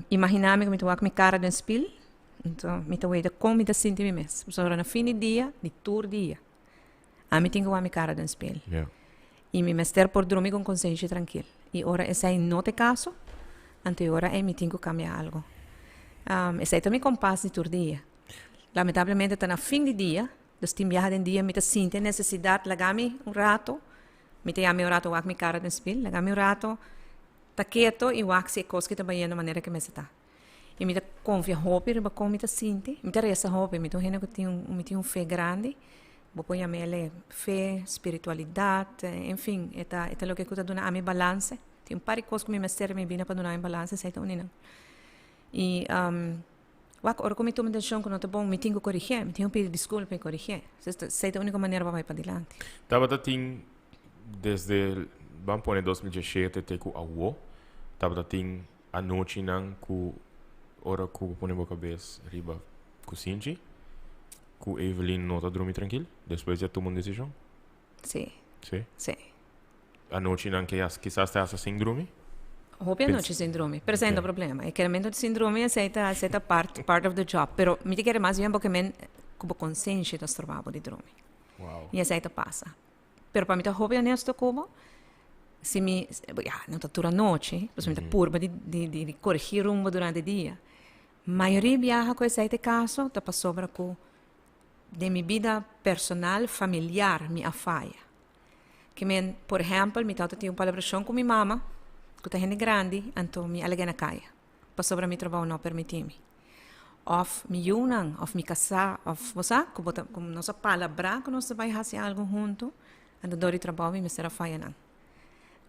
imaginá mi ku mi ta wak mi kara den spil. Anto mi ta weta kon mi ta sinti mi mes. Pasobra na fin di dia, di tur dia, ami tin ku wak mi kara den spil. Ja. I mi mester por drumi ku un konsenshi trankil. I ora esei no ta e kaso, anto e ora ei mi tin ku kambia algu. Esei ta mi kompas di tur dia. Lamentablemente ta na fin di dia, dus tin biaha den dia mi ta sinti e nesesidat laga mi un rato, mi ta yama mi un rato wak mi kara den spil, laga mi un rato ta keto i wak si e kos ki ta bayendo manera ke mester ta. I mi ta konfia hopi riba kon mi ta sinti. Mi ta resa hopi. Mi ta un hende ku tin un, mi tin un fe grandi. Bo por yama el e fe, spiritualidat, en fin, e ta, e ta loke ku ta duna ami balanse. Tin un par di kos ku mi mester den mi bida pa duna mi balanse, esei ta un di nan. I wak, ora ku mi tuma desishon ku no ta bon, mi tin ku korigié, mi tin ku pidi diskulpa i korigié. Esei ta e úniko manera pa bai padilanti. Tabata tin desde, ban pone 2017 te ku awo, tabata tin Anochinan ku ora ku bo pone bo kabes riba kusinchi, ku Evelyn no ta drumi trankil despues di a tuma un desishon? Sí. Sí? Sí. Anochinan ke kisas ta hasta sin drumi? Hopi anochi sin drumi, pero esei no ta problema. E keramento di sin drumi esei ta esei ta part part of the job, pero mi ta kere mas bien bo ke men ku bo konsenshi ta stroba bo di drumi. Wow. I esei ta pasa. Pero pa mi ta hopi honesto ku bo, si mi, ya, no ta tur anochi, pasobra mi ta purba di di di korigí rumbo durante dia. Mayoria biaha ku esei ta e kaso ta pasobra ku den mi bida personal, familiar, mi a faya. Ke men, por ehèmpel, mi tabata tin un palabrashon ku mi mama, ku ta hende grandi, anto mi a lag'é na kaya. Pasobra mi trabou no a permití mi. Òf mi yunan, òf mi kasá, òf bo sa, ku bo ta, ku nos a palabrá ku nos ta bai hasi algu huntu, anto dor di trabou mi mester a faya nan.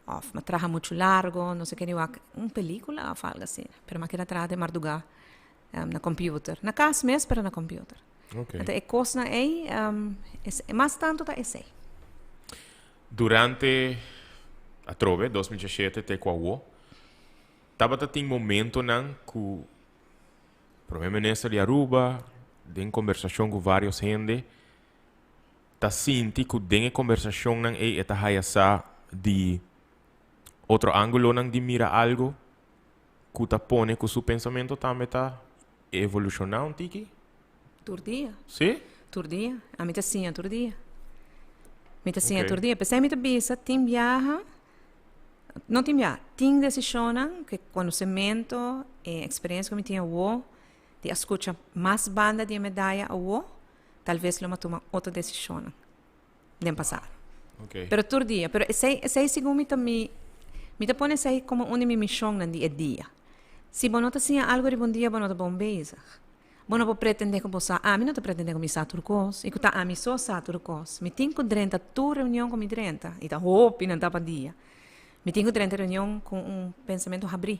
Òf mi a traha muchu largu, no sé ke di wak un pelíkula òf algu asina, pero mi a keda traha den mardugá na computer. Na kas mes, pero na computer. Anto e kosnan ei, mas tantu ta esei. Durante, atrobe, 2017 te ku awo, Tabata tin momentonan ku Prome Minister di Aruba den kombersashon ku varios hende ta sinti ku den e kombersashonnan ei e ta haya sa di otro angulonan di mira algo ku ta pone ku su pensamentu tambe ta evolushoná un tiki? Tur dia. Sí? Tur dia. Ami ta siña tur dia. Mi ta siña tur dia. P'esei mi ta bisa tin biaha No tin bia, tin desishonnan ku e konosementu, e eksperensia ku mi tin awo, di a skucha mas banda di e medaya awo, talves lo mi a tuma otro desishonnan den pasado. Pero tur dia, pero esei, esei segun mi ta mi, mi ta pone esei komo un di mi mishonnan di e dia. Si bo no ta siña algu riba un dia, bo no ta bon bezig. Bo no por pretendé ku bo sa. Ami no ta pretendé ku mi sa tur kos i ku ta ami so sa tur kos. Mi tin ku drenta tur reunion ku mi drenta, i ta hopi nan ta pa dia. Mi tin ku drenta reunion ku un pensamentu habrí,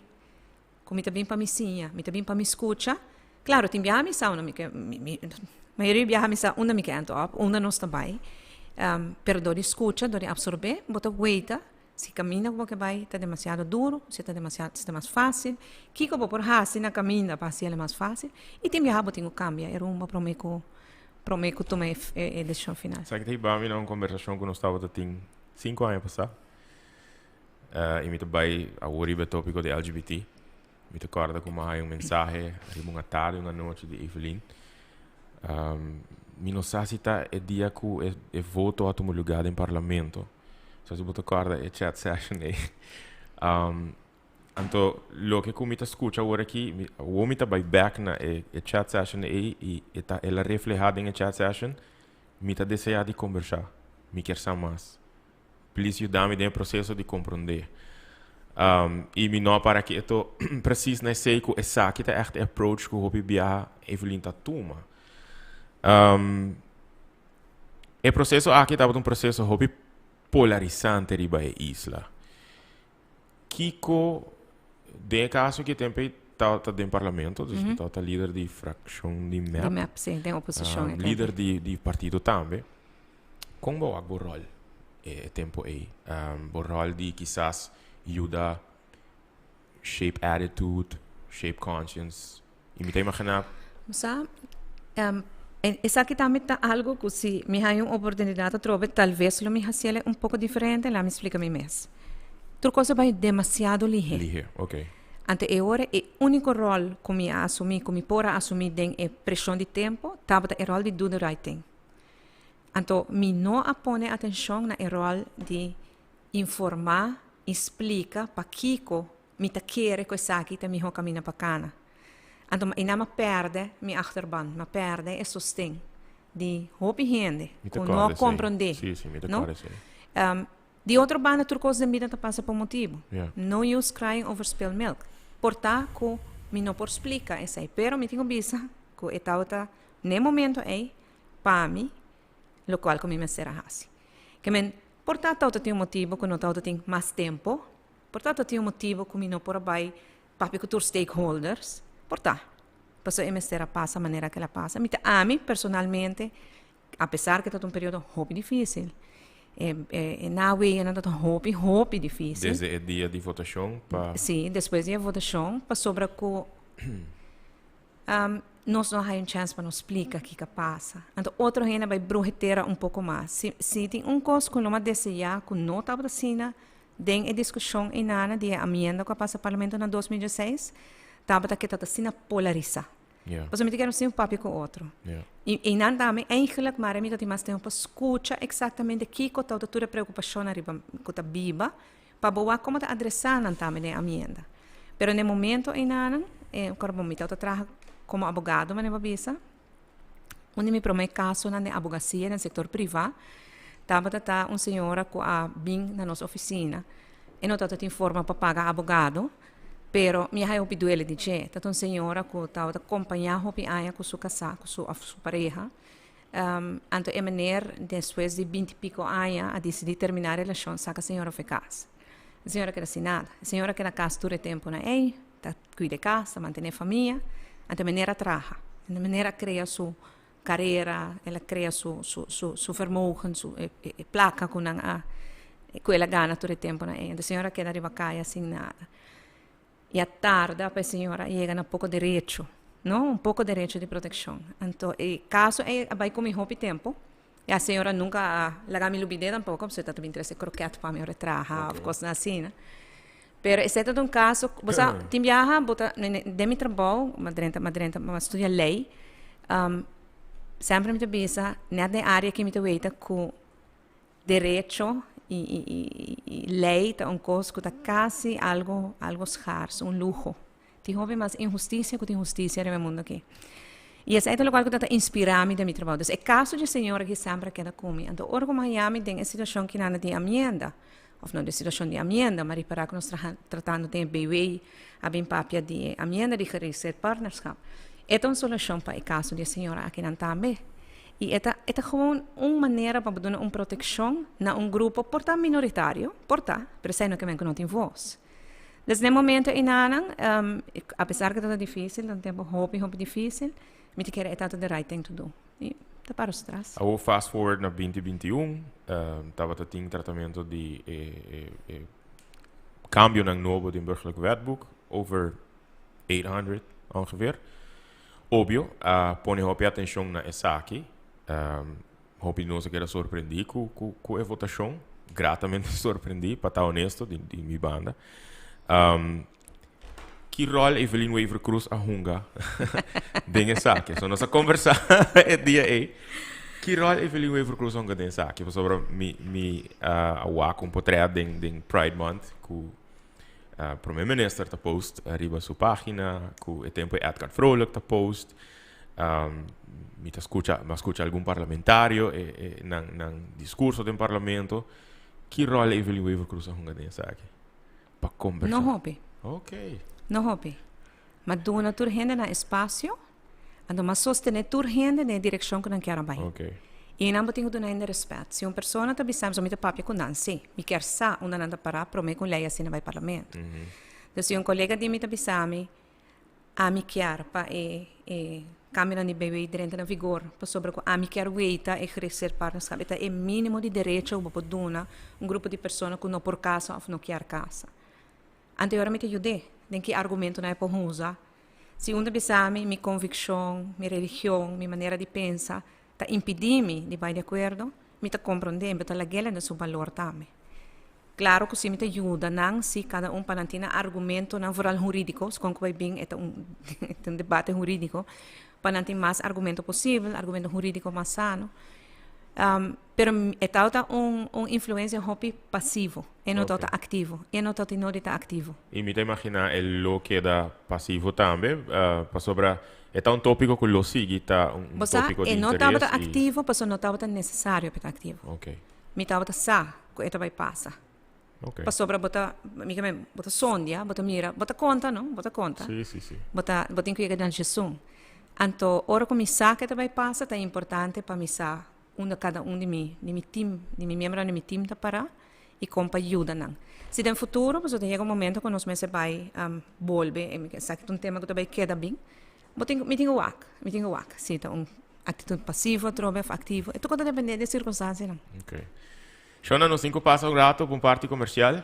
ku mi ta bin pa mi siña, mi ta bin pa mi skucha. Klaro, tin biaha mi sa unda mi ke, mi, mayoria biaha mi sa unda mi ke end up, unda nos ta bai. Pero dor di skucha, dor di absorbé, bo ta weita. Si kaminda ku bo ke bai ta demasiado duru, si ta demasiado, si ta mas fásil, kiko bo por hasi na kaminda pa hasiel mas fásil? I tin biaha bo tin ku kambia e rumbo promé ku promé ku tuma e e desishon final. Esaki ta hiba mi na un kombersashon ku nos tabata tin sinku aña pasá. I mi ta bai awor riba e tópiko di LGBT. Mi ta kòrda ku mi a haña un mensahe riba un atardi, un anochi di Evelyn. Mi no sa si ta e dia ku e e voto a tuma lugá den parlamento. So si bo ta kòrda e chat session ei. Anto loke ku mi ta skucha awor aki, mi awor mi ta bai bèk na e e chat session ei i e ta el a reflehá den e chat session, mi ta deseá di kombersá, mi kier sa mas. Please yuda mi den e proseso di komprondé. I mi no a para keto presis na esei ku esaki ta ègt e approach ku hopi biaha Evelyn ta tuma. E proseso aki tabata un proseso hopi polarisante riba e isla. Kiko den e kaso ki tempo ei ta den parlamento, dus bo ta lider di frakshon di mep. Di mep, si, den oposishon e tempo. Lider di partido tambe. Kon bo wak bo ròl e tempo ei? Bo ròl di kisas yuda shape attitude, shape conscience. I mi ta imaginá. Bo sa, esaki tambe ta algu ku si mi haña un oportunidat atrobe talves lo mi hasiel un poko diferente. Laat mi splika mi mes. Tur kos a bai demasiado lihé. Lihé, ok. Anto e ora e úniko ròl ku mi a asumí, ku mi por a asumí den e preshon di tempu, tabata e ròl di do the right thing. Anto mi no a pone atenshon na e ròl di informá i splika pakiko mi ta kere ku esaki ta mihó kaminda pa kana. Anto i nan a pèrdè mi achterban, mi a pèrdè e sosten di hopi hende ku no a komprondé, no? Di otro banda tur kos den bida ta pasa pa un motibu. No use crying over spilled milk. Por ta ku mi no por splika esei, pero mi tin ku bisa ku e tabata n'e momento ei pa mi lokual ku mi mester a hasi. Ke men, por ta tabata tin un motibu ku no tabata tin mas tempu, por ta tabata tin un motibu ku mi no por a bai papia ku tur stakeholders, por ta. Pasobra e mester a pasa manera ku el a pasa. Mi ta ami personalmente, apesar ku e tabata un periodo hopi difísil, e e naweenan tabata hopi, hopi difísil. Desde e dia di votashon pa. Sí, despues di e votashon, pasobra ku Nos no haya un chèns pa nos splika kiko a pasa. Anto otro hende a bai bruha e tera un poko mas. Si, si tin un kos ku lo mas deseá ku no tabata asina den e diskushon einana di e amienda ku a pasa parlamento na 2016, tabata ke tabata asina polarisá. Pasobra mi ta kere sin papia ku otro. I einan tambe eigenlijk mara mi ta tin mas tempu pa skucha eksaktamente kiko tabata tur e preokupashonnan riba ku ta biba Pa bo wak komo ta adresá nan tambe den e amienda. Pero na e momento einanan, e kòrda bo mi tabata traha komo abogado manera bo a bisa. Un di mi promé kasonan den abogasia den sektor privá tabata ta un señora ku a bin na nos ofisina. E no tabata tin forma pa paga abogado, pero mi a haña hopi duele di dje. Tabata un señora ku tabata kompañá hopi aña ku su kasá, ku su òf su pareha. Anto e meneer despues di binti piko aña a disidí terminá relashon saka señora of e kas. E señora keda sin nada. E señora keda kas tur e tempunan ei, ta kuida e kas, ta mantené e famia. Anto e meneer a traha. E meneer a krea su karera, el a krea su su su su vermogen, su e e plaka ku nan a ku el a gana tur e tempunan ei. Anto e señora a keda riba kaya sin nada. I a tarda pa e señora yega na poko derecho, no? Un poko derecho di protekshon. Anto e kaso ei a bai ku mi hopi tempu. E a señora nunka a laga mi lubid'é tampoko, pasobra e ta ta bin trese kroket pa mi ora e traha òf kosnan asina. Pero esei ta un kaso, bo sa, tin biaha bo ta, den mi trabou, mi a drenta, mi a drenta, mi a studia lei, semper mi ta bisa, nèt den área ke mi ta weta ku Derecho y ley ta un cos cu ta casi algo algo schaars, un luho. Tin hopi mas inhusticia cu tin husticia riba e mundo aki. Y esey ta locual cu ta ta inspira mi den mi trabao. Dus e caso dje señora aki semper a keda cu mi. Anto ora cu mi haya mi den e situacion ki nan a di amienda, of no den situacion di amienda, ma ripara cu nos traha tratando den e BW a bin papia di e amienda di geregistreerd partnerschap. E ta un solucion pa e caso di e señora aki nan tambe. I e ta e ta gewoon un manera pa bo duna un protekshon na un grupo por ta minoritario, por ta, pero esei no ke men ku no tin vos. Dus den momento einanan, apesar ku tabata difísil, ta un tempu hopi hopi difísil, mi ta kere e tabata the right thing to do. I Ta para su tras. Awor fast forward na 2021, tabata tin tratamento di e e cambionan nobo den Burgerlijk Wetboek, over 800 ongeveer. Obvio, a pone hopi atencion na esaki. Hopi di nos a keda sorprendí ku ku ku e votashon, gratamente sorprendí, pa ta honesto di di mi banda. Ki ròl Evelyn Wever-Croes a hunga den esaki? So nos a konversá e dia ei. Ki ròl Evelyn Wever-Croes a hunga den esaki? Pasobra mi mi a wak un potrèt den den Pride Month ku Prome Minister ta post riba su página, ku e tempu Edgar Vrolijk ta post. Mi ta skucha, mi a skucha algun parlamentario e e nan nan diskurso den parlamento. Ki ròl Evelyn Wever-Croes a hunga den esaki? Pa kombersá. No hopi. Ok. No hopi. Ma duna tur hende nan espasio, anto m'a sostené tur hende den e direkshon ku nan kier a bai. Ok. I nan bo tin ku duna hende rèspèt. Si un persona ta bisa mi, so mi ta papia ku nan, sí. Mi kier sa unda nan ta pará promé ku un lei asina bai parlamento. Entonces si un kolega di mi ta bisa mi, Ami kier pa e e cambionan di BW drenta na vigor pasobra cu ami kier weita e geregistreerd partnerschap. E ta e minimo di derecho cu bo por duna un grupo di persona cu no por casa of no kier casa. Anto e ora mi ta yud'é den ki argumentonan e por usa. Si un ta bisa mi, mi conviccion, mi religion, mi manera di pensa ta impidi mi di bai di acuerdo, mi ta comprende, mi ta lag'el na su balor tambe. Claro cu si mi ta yuda nan, si cada un pa nan tin nan argumentonan, vooral huridico, con cu bay bin e ta un un debate huridico, pa nan tin mas argumento posibel, argumento huridico mas sano. Pero e tabata un un influencia hopi pasivo, e no tabata activo, e no tabata no di ta activo. Y mi ta imagina e lo keda pasivo tambe, pasobra e ta un topico cu lo sigui ta un Bo sa, topico e di no interes tabata y activo pasobra no tabata necesario pa e ta activo. Mi tabata sa ku e ta bai pasa. Ok. Pasobra bo ta, mi ke men, bo ta sondia, bo ta mira, bo ta konta no, bo ta konta. Sí, sí, sí. Bo ta, bo tin ku yega na djesun. Anto ora ku mi sa ku e ta bai pasa ta importante pa mi sa unda kada un di mi, di mi tim, di mi miembronan di mi tim ta pará i kon pa yuda nan. Si den futuro pasobra ta yega un momento ku nos mester bai bolbe, esaki ta un tema ku ta bai keda bin, Bo tin, mi tin ku wak, mi tin ku wak si ta un aktitut pasivo atrobe òf aktivo. E tur ta dependé di e sirkunstansianan. Ok. Shona, nos tin ku pasa un rato pa un parti komersial.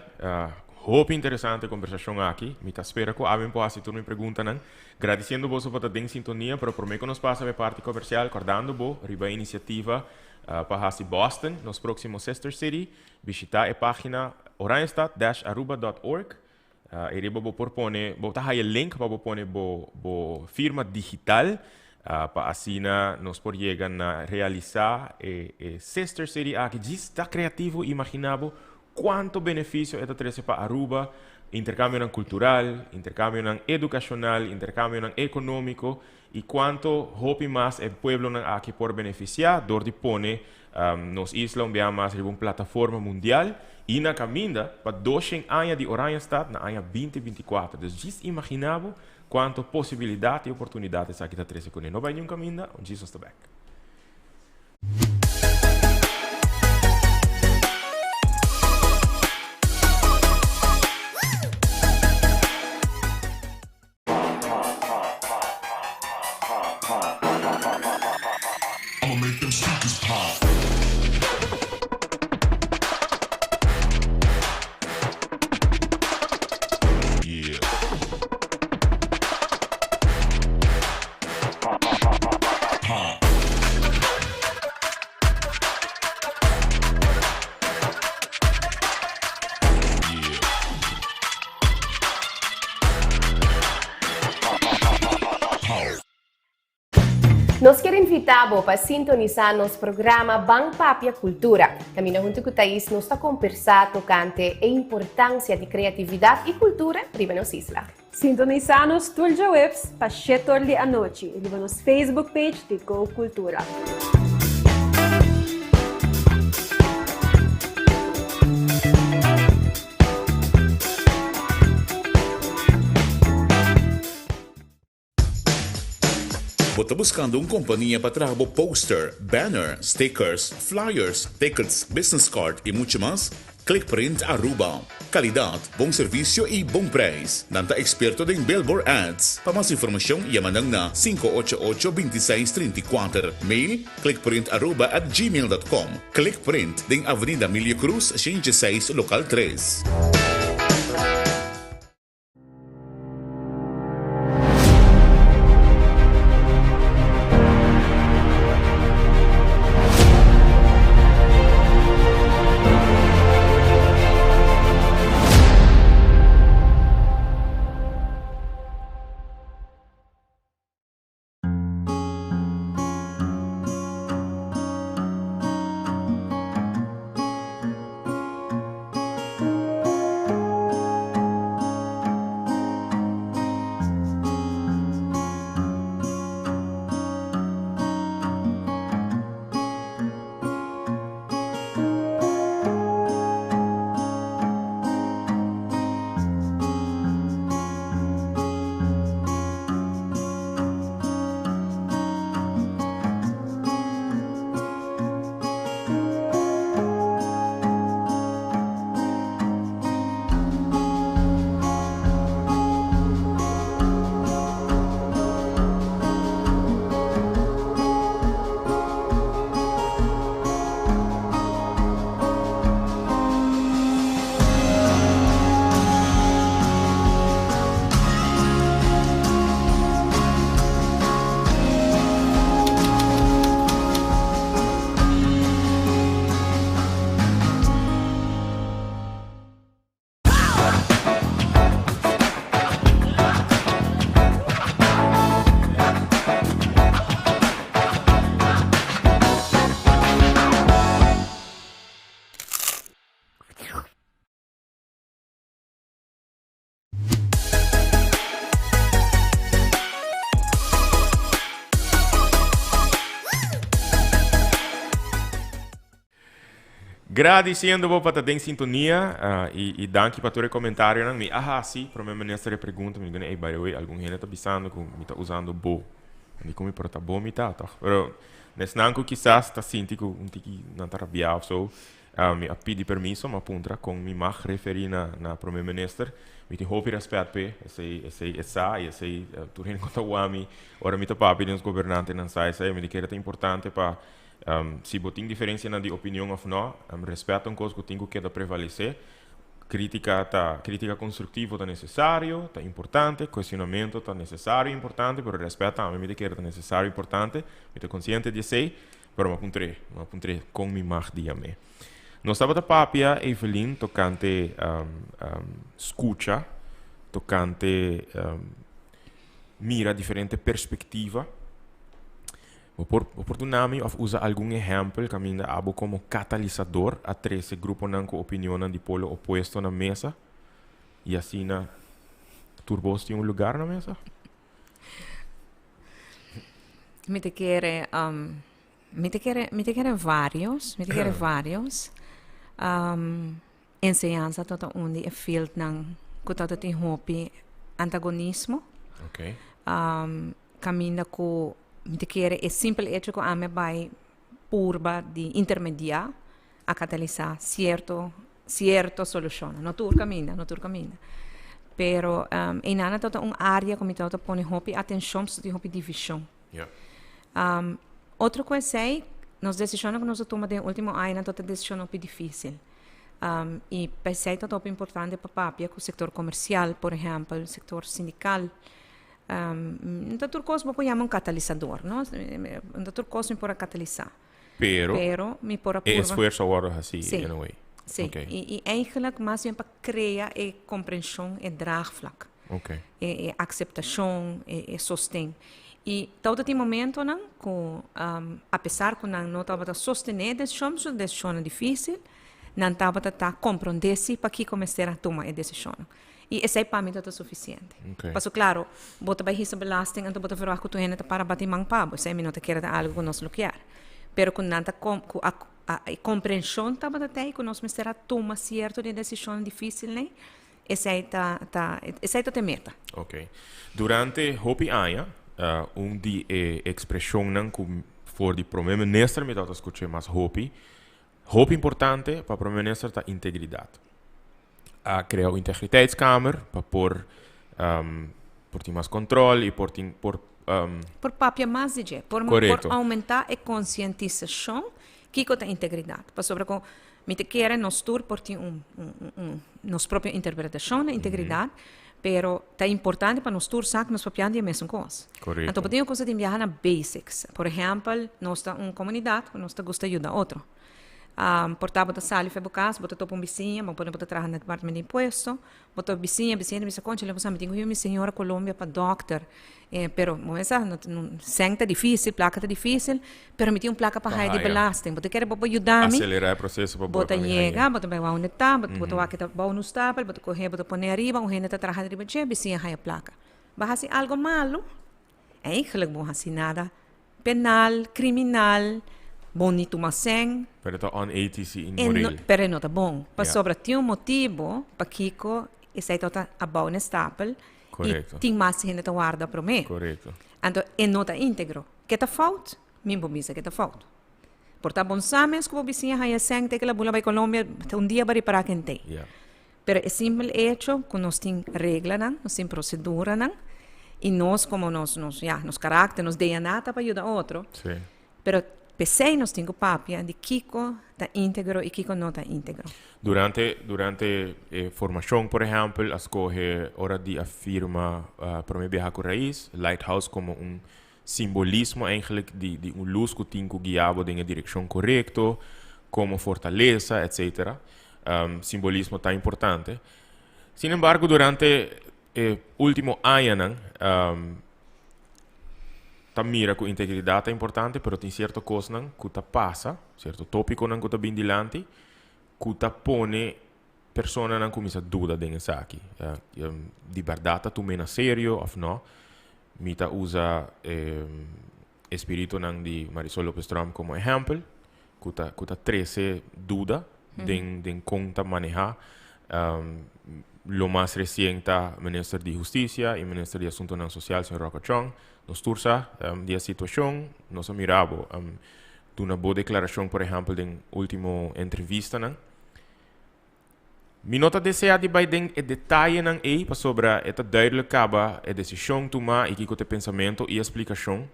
Hopi interesante e kombersashon aki. Mi ta spera ku awe mi por hasi tur mi preguntanan. Gradisiendo boso pa ta den sintonia, pero promé ku nos pasa pa e parti komersial, kòrdando bo riba e inisiativa pa hasi Boston nos próksimo sister city, bishitá e página oranjestad-aruba dòt org. E riba bo por pone, bo ta haya link pa bo pone bo bo firma digital pa asina nos por yega na realisa e e sister city aki. Djis ta creativo, imagina bo cuanto beneficio e ta trece pa Aruba, intercambionan cultural, intercambionan educacional, intercambionan economico y cuanto hopi mas e pueblonan aki por beneficia door di pone Nos isla un bia mas riba un plataforma mundial y na caminda pa doshen aña di Oranjestad na aña 2024. Dus djis imagina bo cuanto posibilidad y oportunidad esaki ta trece cune. No bay niun caminda, un djis nos ta bek. Nos kier invita bo pa sintonisa nos programa Ban Papia Cultura. Caminda hunto cu Thais nos ta compersa tocante e importancia di creatividad y cultura riba nos isla. Sintonisa nos tur djaweps pa shetor di anochi riba nos Facebook page di Go Cultura. Bo ta buskando un kompania pa traha bo poster, banner, stickers, flyers, tickets, business card i muchu mas? Clickprint Aruba. Calidad, bon servicio y bon prijs. Nan ta experto den billboard ads. Pa mas informacion yama nan na 588 26 34. Mail clickprintaruba@gmail.com. Clickprint den Avenida Emilio Cruz 106 local 3. Gradiciendo bo pa ta den sintonia y danki pa tur e comentarionan. Mi a haci Prome Minister e pregunta, mi gana, ey by the way, algun hende ta bisando cu mi ta usando bo. Mi di cu mi pero ta bo mi ta, toch? Pero nesnan cu kisas ta sinti cu un tiki nan ta rabia of so, Mi a pidi permiso, mi a puntra con mi mag referi na na Prome Minister. Mi tin hopi respet p'e, esey esey e sa y esey tur hende cu ta wak mi ora mi ta papia den nos gobernantenan sa esey. Mi di kere ta importante pa si bo tin diferencianan di opinion of no, respet ta un cos cu tin cu keda prevalece. Critica ta critica constructivo ta necesario, ta importante, cuestionamento ta necesario y importante, pero respet tambe mi ta kere ta necesario y importante. Mi ta consciente di esey. Pero mi a puntr'é, mi a puntr'é kon mi mag di yam'é. Nos tabata papia, Evelyn, tokante skucha, tokante mira diferente perspektiva. Bo por, bo por duna mi òf usa algun ehèmpel kaminda abo komo katalisador a trese gruponan ku opinionnan di polo opuesto na mesa i asina tur bos tin un lugar na mesa? Mi ta kere, um, mi ta kere, mi ta kere varios, mi ta kere varios. Um, enseñansa ta ta un di e fieldnan ku ta ta tin hopi antagonismo. Okay. Um, kaminda ku mi ta kere e simpel hecho ku ami a bai purba di intermediá a katalisá sierto sierto solushonnan. No tur kaminda, no tur kaminda. Pero um, einan ta un área ku mi ta pone hopi atenshon, pasobra tin hopi divishon. Ja. Um, otro ku esei, nos desishonnan ku nos a tuma den último añanan ta desishonnan hopi difísil. Um, i p'esei ta hopi importante pa papia ku sektor komersial, por ehèmpel, sektor sindikal. Um, no ta tur kos bo por yama un katalisador, no? No ta tur kos mi por a katalisá. Pero, Pero mi por a e purba. esfuerso a wordo haci Sí. in a way. Sí. Ok. I, i eigenlijk mas bien pa crea e comprension, e draagvlak. Ok. E, e aceptacion, e, e sosten. I tabata tin momentonan cu, um, a pesar cu nan no tabata sostene e decision, pasobra e decisionnan dificil, nan tabata ta comprende si pakico mester a tuma e decisionnan. I esei pa mi ta ta sufisiente. Okay. Paso klaro, bo ta bai hisa belasting anto bo ta verwagt ku tur hende ta para bati man pa bo. Esei mi no ta kere ta algu ku nos lo kier. Pero ku nan ta kom ku a a e komprenshon tabata tei ku nos mester a tuma sierto di e desishonnan difísilnan, esei ta ta esei ta ta e meta. Okay. Durante hopi aña, un di e ekspreshonnan ku for di prome minister mi tabata skucha mas hopi. Hopi importante pa Prome Minister ta integridad. A crea un integriteitskamer pa por um, por tin mas control y por tin por um, Por papia mas di dje, por por aumenta e concientisacion kico ta integridad. Pasobra cu mi ta kere nos tur por tin un un un nos propio interpretacion na integridad, pero ta importante pa nos tur sa cu nos papiando di e mesun cos. Anto bo tin un cosa tin biaha na basics. Por ehempel, nos ta un comunidad cu nos ta gusta yuda otro. Por ta bo ta sali for bo cas, bo ta topa un bisiña, bo pone bo ta traha na departamento di impuesto, bo ta bisiña, bisiña ta bisa, Conchale, bo sa mi tin cu hiba mi señora Colombia pa dokter, pero bo mester sa, sèn ta dificil, placa ta dificil, pero mi tin un placa pa haya di belasting, bo ta kere bo por yuda mi? Acelera e proceso pa bo Bo ta yega, bo ta bai wak unda ta, bo ta wak ke ta bou nos stapel, bo ta coge, bo ta pone ariba, un hende ta traha riba dje, bisiña haya placa. Bo a haci algo malo? Eigenlijk bo haci nada penal, criminal, bo ni tuma sèn. Pero ta unethisch y inmoreel. Pero e no ta bon. Pasobra tin un motibo pakico esey tabata abao na e stapel y tin mas hende ta warda prome. Anto e no ta integro. Ke ta fout? Mi bo bisa ke ta fout. Por ta bon sa mes ku bo bisiña haya sèn te ke la bula bai Colombia, un dia bo a ripara kentey. Pero e simpel hecho cu nos tin reglanan, nos tin proceduranan y nos como nos, nos, ya, nos carácter, nos DNA ta pa yuda otro. Pero p'esey nos tin cu papia di kico ta integro y kico no ta integro. Durante, durante e formacion, por ehempel, a scoge ora di a firma Prome Biaha cu Raiz, Lighthouse como un simbolismo eigenlijk di, di un luz cu tin cu guia bo den e direccion corecto, como fortaleza, etcetera. Simbolismo ta importante. Sin embargo, durante e ultimo añanan, ta mira cu integridad ta importante, pero tin cierto cosnan cu ta pasa, cierto topiconan cu ta bin dilanti, cu ta pone personanan cuminsa duda den esaki. Di berdad ta tum'e na serio of no. Mi ta usa e espiritunan di Marisol Lopez Tromp como ehempel, cu ta, cu ta trece duda den, den con ta maneha. Lo mas recien ta Minister di Husticia y Minister di Asuntonan Social, señor Rocco Tjong. Nos tur sa di e situacion, nos a mira bo duna bo declaracion, por ehempel, den ultimo entrevistanan. Mi no ta desea di bai den e detayenan ei pasobra e ta duidelijk kaba e desishon tumá i kiko ta e pensamentu i e splikashon.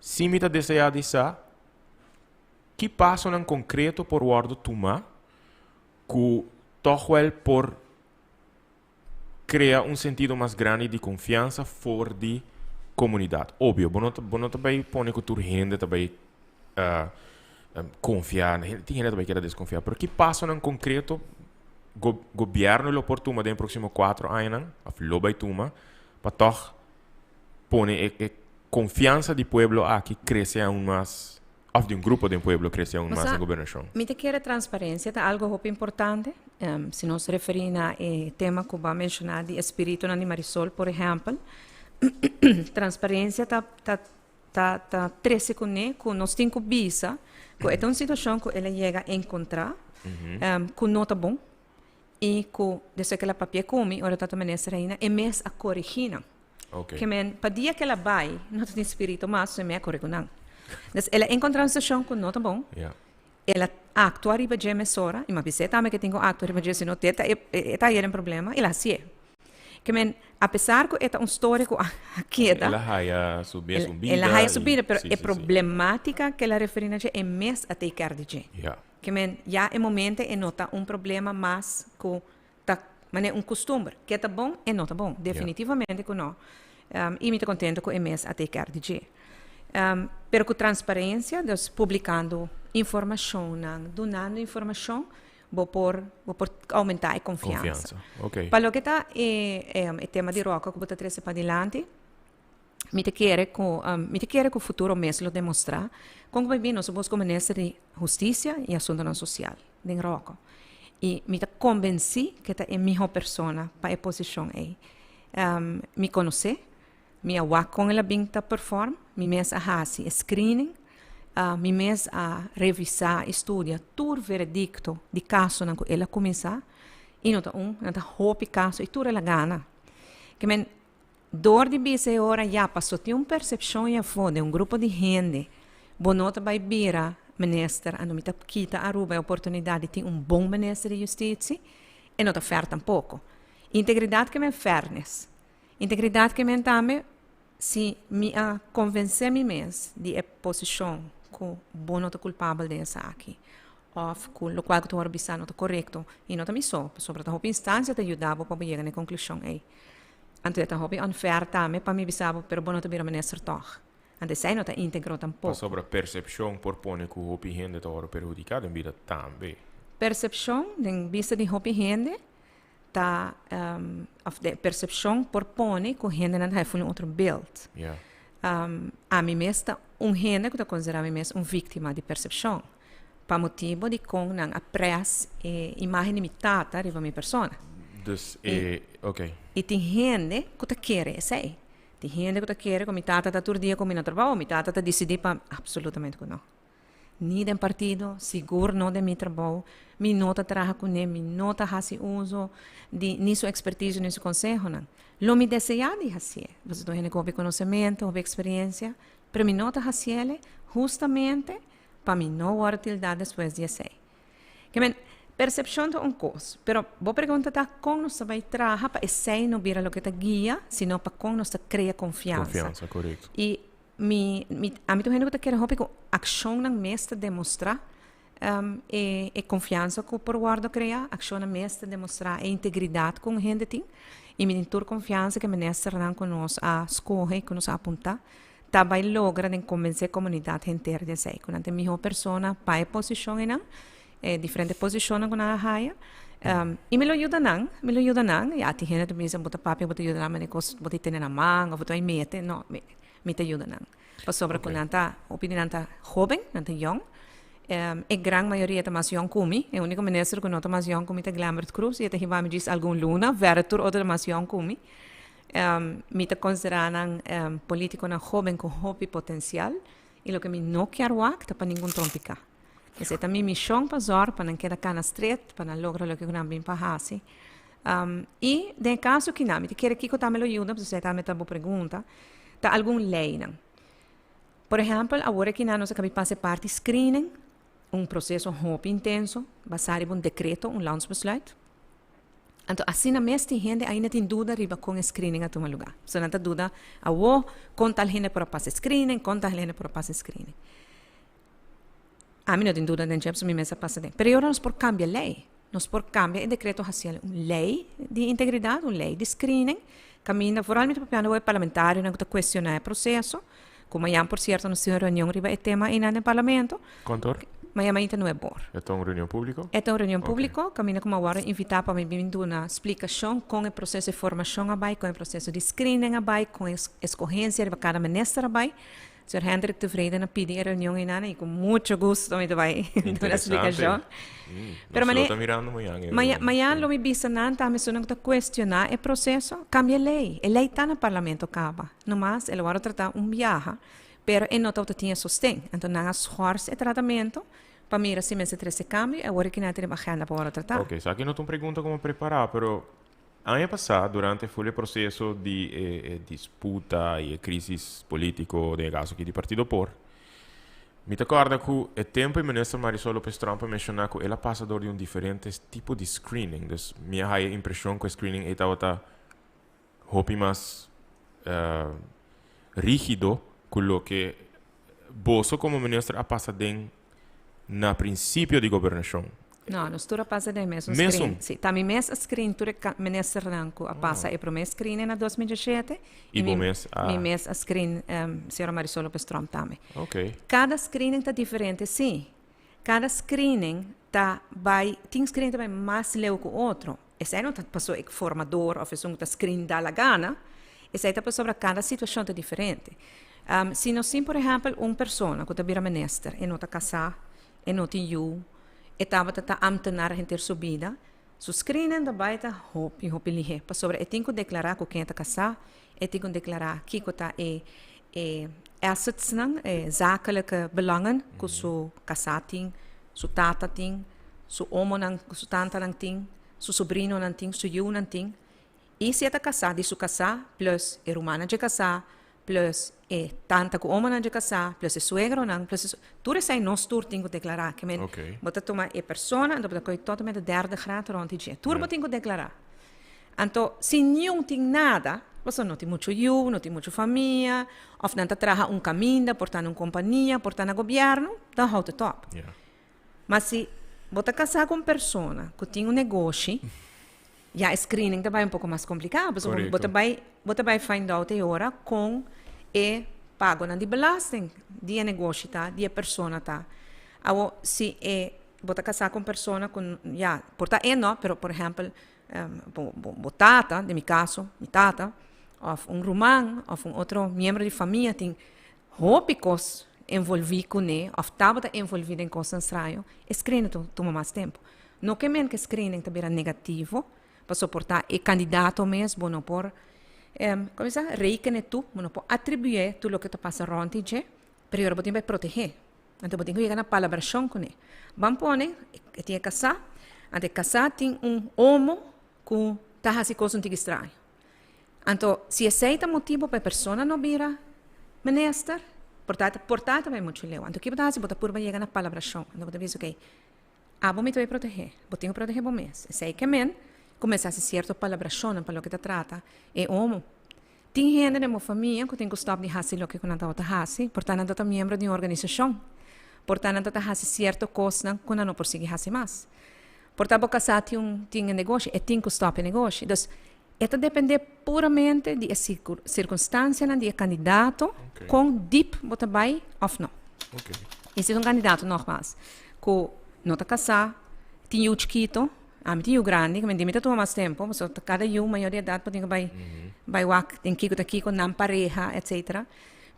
Sí mi ta desea di sa ki pasonan konkreto por wòrdu tumá ku tòg wèl por krea un sentido mas grandi di konfiansa for di komunidat. Obvio, bo no ta, bo no ta bai pone ku tur hende ta bai konfia, tin hende ta bai keda deskonfia, pero ki pasonan konkreto go, gobièrnu lo por tuma den e próksimo kuatro añanan, òf lo bai tuma, pa tòg pone e, e konfiansa di pueblo aki krese aun mas Of di un grupo den pueblo crece aun mas den gobernacion. Mi ta kere transparencia ta algo hopi importante. Si nos referi na e tema cu bo a menciona di e spiritonan di Marisol, por ehempel, transparencia ta ta ta ta trece cune cu nos tin cu bisa cu e ta un situacion cu el a yega encontra cu no ta bon y cu despues cu el a papia cu mi ora ta minister ainda e mes a coregi nan. Ok. Ke men, pa dia ke el a bai, no ta tin spiritu mas, so e me a kore ku nan. Dus el a enkontrá un situashon ku no ta bon. Ja. El a aktua riba dje mesora, i mi a bis'é tambe ke tin ku aktua riba dje, si no te ta e e ta hayer den problema, el a hasié. Ke men, apesar ku e ta un storia ku a keda. El a haya su mes un bida. El a haya su bida, pero e problematika ke el a referí na dje, e mes a take care di dje. Ja. Ke men, ya e momento e no ta un problema mas ku Ta manera un costumber. Ke ta bon, e no ta bon. Definitivamente cu no. Y mi ta contento cu e mes a take care di dje. Pero cu transparencia, dus publicando informacionnan, dunando informacion, bo por, bo por aumenta e confiansa. Confiansa, ok. Pa loke ta e, e tema di Rocco cu bo ta trece padilanti, Mi ta kere ku mi ta kere ku futuro mes lo demostrá kon ku bai bin nos a buska un minister di Hustisia i Asuntunan Sosial den Ròko. I mi ta kombensí ku e ta e mihó persona pa e posishon ei. Mi konosé, mi a wak kon el a bin ta perform, mi mes a hasi e screening, mi mes a revisá i studia tur veredikto di kasonan ku el a kuminsá i no ta un, nan ta hopi kaso i tur el a gana. Ke men Dor di bisa e ora ya paso tin un persepshon i afó den un grupo di hende, bo no ta bai bira minister, anto mi ta kita Aruba e oportunidad di tin un bon minister di Justitie, e no ta fair tampoco. Integridad ke men fairness. Integridad ke men tambe si mi a convence mi mes di e posicion cu bo no ta culpabel den esaki of cu locual cu ta worde bisa no ta corecto y no ta mi so, pasobra ta hopi instancia ta yuda bo pa bo yega na e conclusion ey. Anto e ta hopi unfair tambe pa mi bisa bo pero bo no ta bira minister tog. Anto esei no ta íntegro tampoko. Pasobra persepshon por pone ku hopi hende ta wòrdu perhudiká den bida tambe. Persepshon den bista di hopi hende ta òf de persepshon por pone ku hendenan ta haya ful un otro beeld. Ami mes ta un hende ku ta konsiderá mi mes un víktima di persepshon pa motibu di kon nan a près e imágen di mi tata riba mi persona. Dus e, oké. I tin hende ku ta kere esei. Tin hende ku ta kere ku mi tata ta tur dia ku mi na trabou, mi tata ta disidí pa mi. Absolutamente ku no. Ni den partido, sigur no den mi trabou. Mi no ta traha kuné, mi no ta hasi uso di ni su ekspertisio ni su konsehonan. Lo mi deseá di hasié, pasobra ta un hende ku hopi konosementu, hopi eksperensia, pero mi no ta hasiel hustamente pa mi no wòrdu tildá despues di esei. Ke men, persepshon ta un kos, pero bo pregunta ta kon nos ta bai traha pa esei no bira loke ta guia, sino pa kon nos ta krea konfiansa. Konfiansa, korekto. I mi, mi, ami ta un hende ku ta kere hopi ku akshonnan mes ta demostrá e, e konfiansa ku por wòrdu kreá, akshonnan mes ta demostrá e integridat ku un hende tin. I mi tin tur konfiansa ku e ministernan ku nos a skohe i ku nos a apuntá ta bai logra den konvensé komunidat henter di esei, ku nan ta e mihó persona pa e posishon einan, e diferente posishonnan ku nan a haya. I mi lo yuda nan, mi lo yuda nan. Ya, tin hende ta bisa bo ta papia, bo ta yuda nan, mane kos bo ta tene na man òf bo ta bai mete. No, mi mi ta yuda nan. Pasobra ku nan ta, hopi di nan ta hóben, nan ta yòn. E gran mayoria ta mas yòn ku mi. E úniko minister ku no ta mas yòn ku mi ta Glenbert Croes i e ta hiba mi djis algun luna. Verder tur otro ta mas yòn ku mi. Mi ta konsiderá nan polítikonan hóben ku hopi potensial i loke mi no kier wak ta pa ningun trompiká. Esei ta mi mishon pa zòrg pa nan keda kana stret, pa nan logra loke ku nan bin pa hasi. I den e kaso kinan mi ta kere kiko tambe lo yuda, pasobra esei tambe ta bo pregunta, ta algun leinan. Por ehèmpel, awor aki nan nos a kabi pasa e parti screening, un proseso hopi intenso, basá riba un dekreto, un landsbesluit. Anto asina mes tin hende ainda tin duda riba kon e screening a tuma lugá. So nan ta duda awo kon tal hende por a pasa e screening, kon tal hende por a pasa e screening. Ami no tin duda den dje pasobra mi mes a pasa den. Pero e ora nos por kambia lei. Nos por kambia e dekreto hasi el un lei di integridat, un lei di screening, kaminda vooral mi ta papiando awo e parlamentarionan ku ta kuestioná e proseso, Ku mañan por sierto nos tin un reunion riba e tema einan den parlamento. Kuantu or? Mañan mainta nuebe or. E ta un reunion públiko? E ta un reunion públiko, kaminda ku mi a wòrdu invitá pa mi bin duna splikashon kon e proseso di formashon a bai, kon e proseso di screening a bai, kon e eskohensia riba kada minister a bai. Señor Hendrik Tevreden a pidi e reunion einan i ku mucho gusto mi ta bai duna splikashon. Pero nos lo ta mirando mañan e reunion. Mañan lo mi bisa nan tambe esunnan ku ta kuestioná e proseso, kambia e lei. E lei ta na parlamento kaba. Nomas el a wòrdu tratá un biaha, pero e no tabata tin e sosten. Anto nan a schors e tratamentu pa mira si mester trese kambio i awor e kinan ta riba agenda pa wòrdu tratá. Oke, esaki no ta un pregunta ku mi a prepará, pero aña pasá durante full e proseso di e e disputa i e krísis polítiko den e kaso aki di Partido por, mi ta kòrda ku e tempu e minister Marisol Lopez Tromp a menshoná ku el a pasa dor di un diferente tipo di screening. Dus mi a haya e impreshon ku e screening ei tabata hopi mas rígido ku loke boso komo minister a pasa den na prinsipio di gobernashon. No, nos tur a pasa den e mesun screen. Sí, ta mi mes a screen tur e ministernan ku a pasa e promé screening na 2017. I bo mes a. Mi mes a screen señora Marisol Lopez Tromp tambe. Kada screening ta diferente, sí. Kada screening ta bai, tin screening ta bai mas leu ku otro. Esei no ta pasobra e formador of esun ku ta screen da la gana, esei ta pasobra kada situashon ta diferente. Si nos tin por ehèmpel un persona ku ta bira minister, e no ta kasá, e no tin yu, e tabata ta ámtenar henter su bida, su screening ta bai ta hopi hopi lihé pasobra e tin ku deklará ku ken e ta kasá, e tin ku deklará kiko ta e e assetsnan, e zakelijke belangen ku su kasá tin, su tata tin, su omonan, su tantanan tin, su sobrinonan tin, su yunan tin. I si e ta kasá, di su kasá plus e rumannan dje kasá, plus e tanta ku omonan dje kasá, plus e suegronan, plus e tur esei nos tur tin ku deklará. Ke men bo ta tuma e persona, anto bo ta kohe tot en met de derde graad rònt di dje. Tur bo tin ku deklará. Anto si niun tin nada, pasobra no tin muchu yu, no tin muchu famia, òf nan ta traha un kaminda, por ta na un kompania, por ta na gobièrnu, dan houdt het op. Ma si bo ta kasá ku un persona ku tin un negoshi, ya e screening ta bai un poko mas kompliká, pasobra bo ta bai bo ta bai find out e ora kon e pagonan di belasting di e negoshi ta, di e persona ta. Awor, si e bo ta kasá ku un persona ku, ya, por ta e no, pero por ehèmpel bo bo bo tata, den mi kaso, mi tata, òf un ruman, òf un otro miembro di famia tin Hopi kos envolví kuné òf tabata envolví den kosnan straño, e screening ta tuma mas tempu. No ke men ku e screening ta bira negativo, pa soportá e kandidato mes bo no por, komo bisa, rekene tur, bo no por atribué tur loke ta pasa rònt di dje, pero yora bo tin bai protegé. Anto bo tin ku yega na palabrashon kuné. Ban pone e tin e kasá, anto e kasá tin un omo ku ta hasi kos un tiki straño. Anto, si esei ta motibu pa e persona no bira minister, por ta por ta ta bai muchu leu. Anto, ki bo ta hasi? Bo ta purba yega na palabrashon. Anto bo ta bisa, okey, abo mi ta bai protegé. Bo tin ku protegé bo mes. Esei ke men kuminsá hasi sierto palabrashonnan pa loke ta trata e omo. Tin hende den bo famia ku tin ku stòp di hasi loke ku nan tabata hasi, por ta nan ta ta miembro di un organisashon, por ta nan ta ta hasi sierto kosnan ku nan no por sigui hasi mas. Por ta bo kasá tin un tin e negoshi, e tin ku stòp e negoshi. Dus, E ta dependé puramente di e sirkunstansianan di e kandidato kon dip bo ta bai òf no. I si ta un kandidato nògmas ku no ta kasá, tin yu chikito, ami tin yu grandi, ku mi ta tuma mas tempu pasobra kada yu mayor di edat bo tin ku bai bai wak den kiko ta kiko, nan pareha etsetera.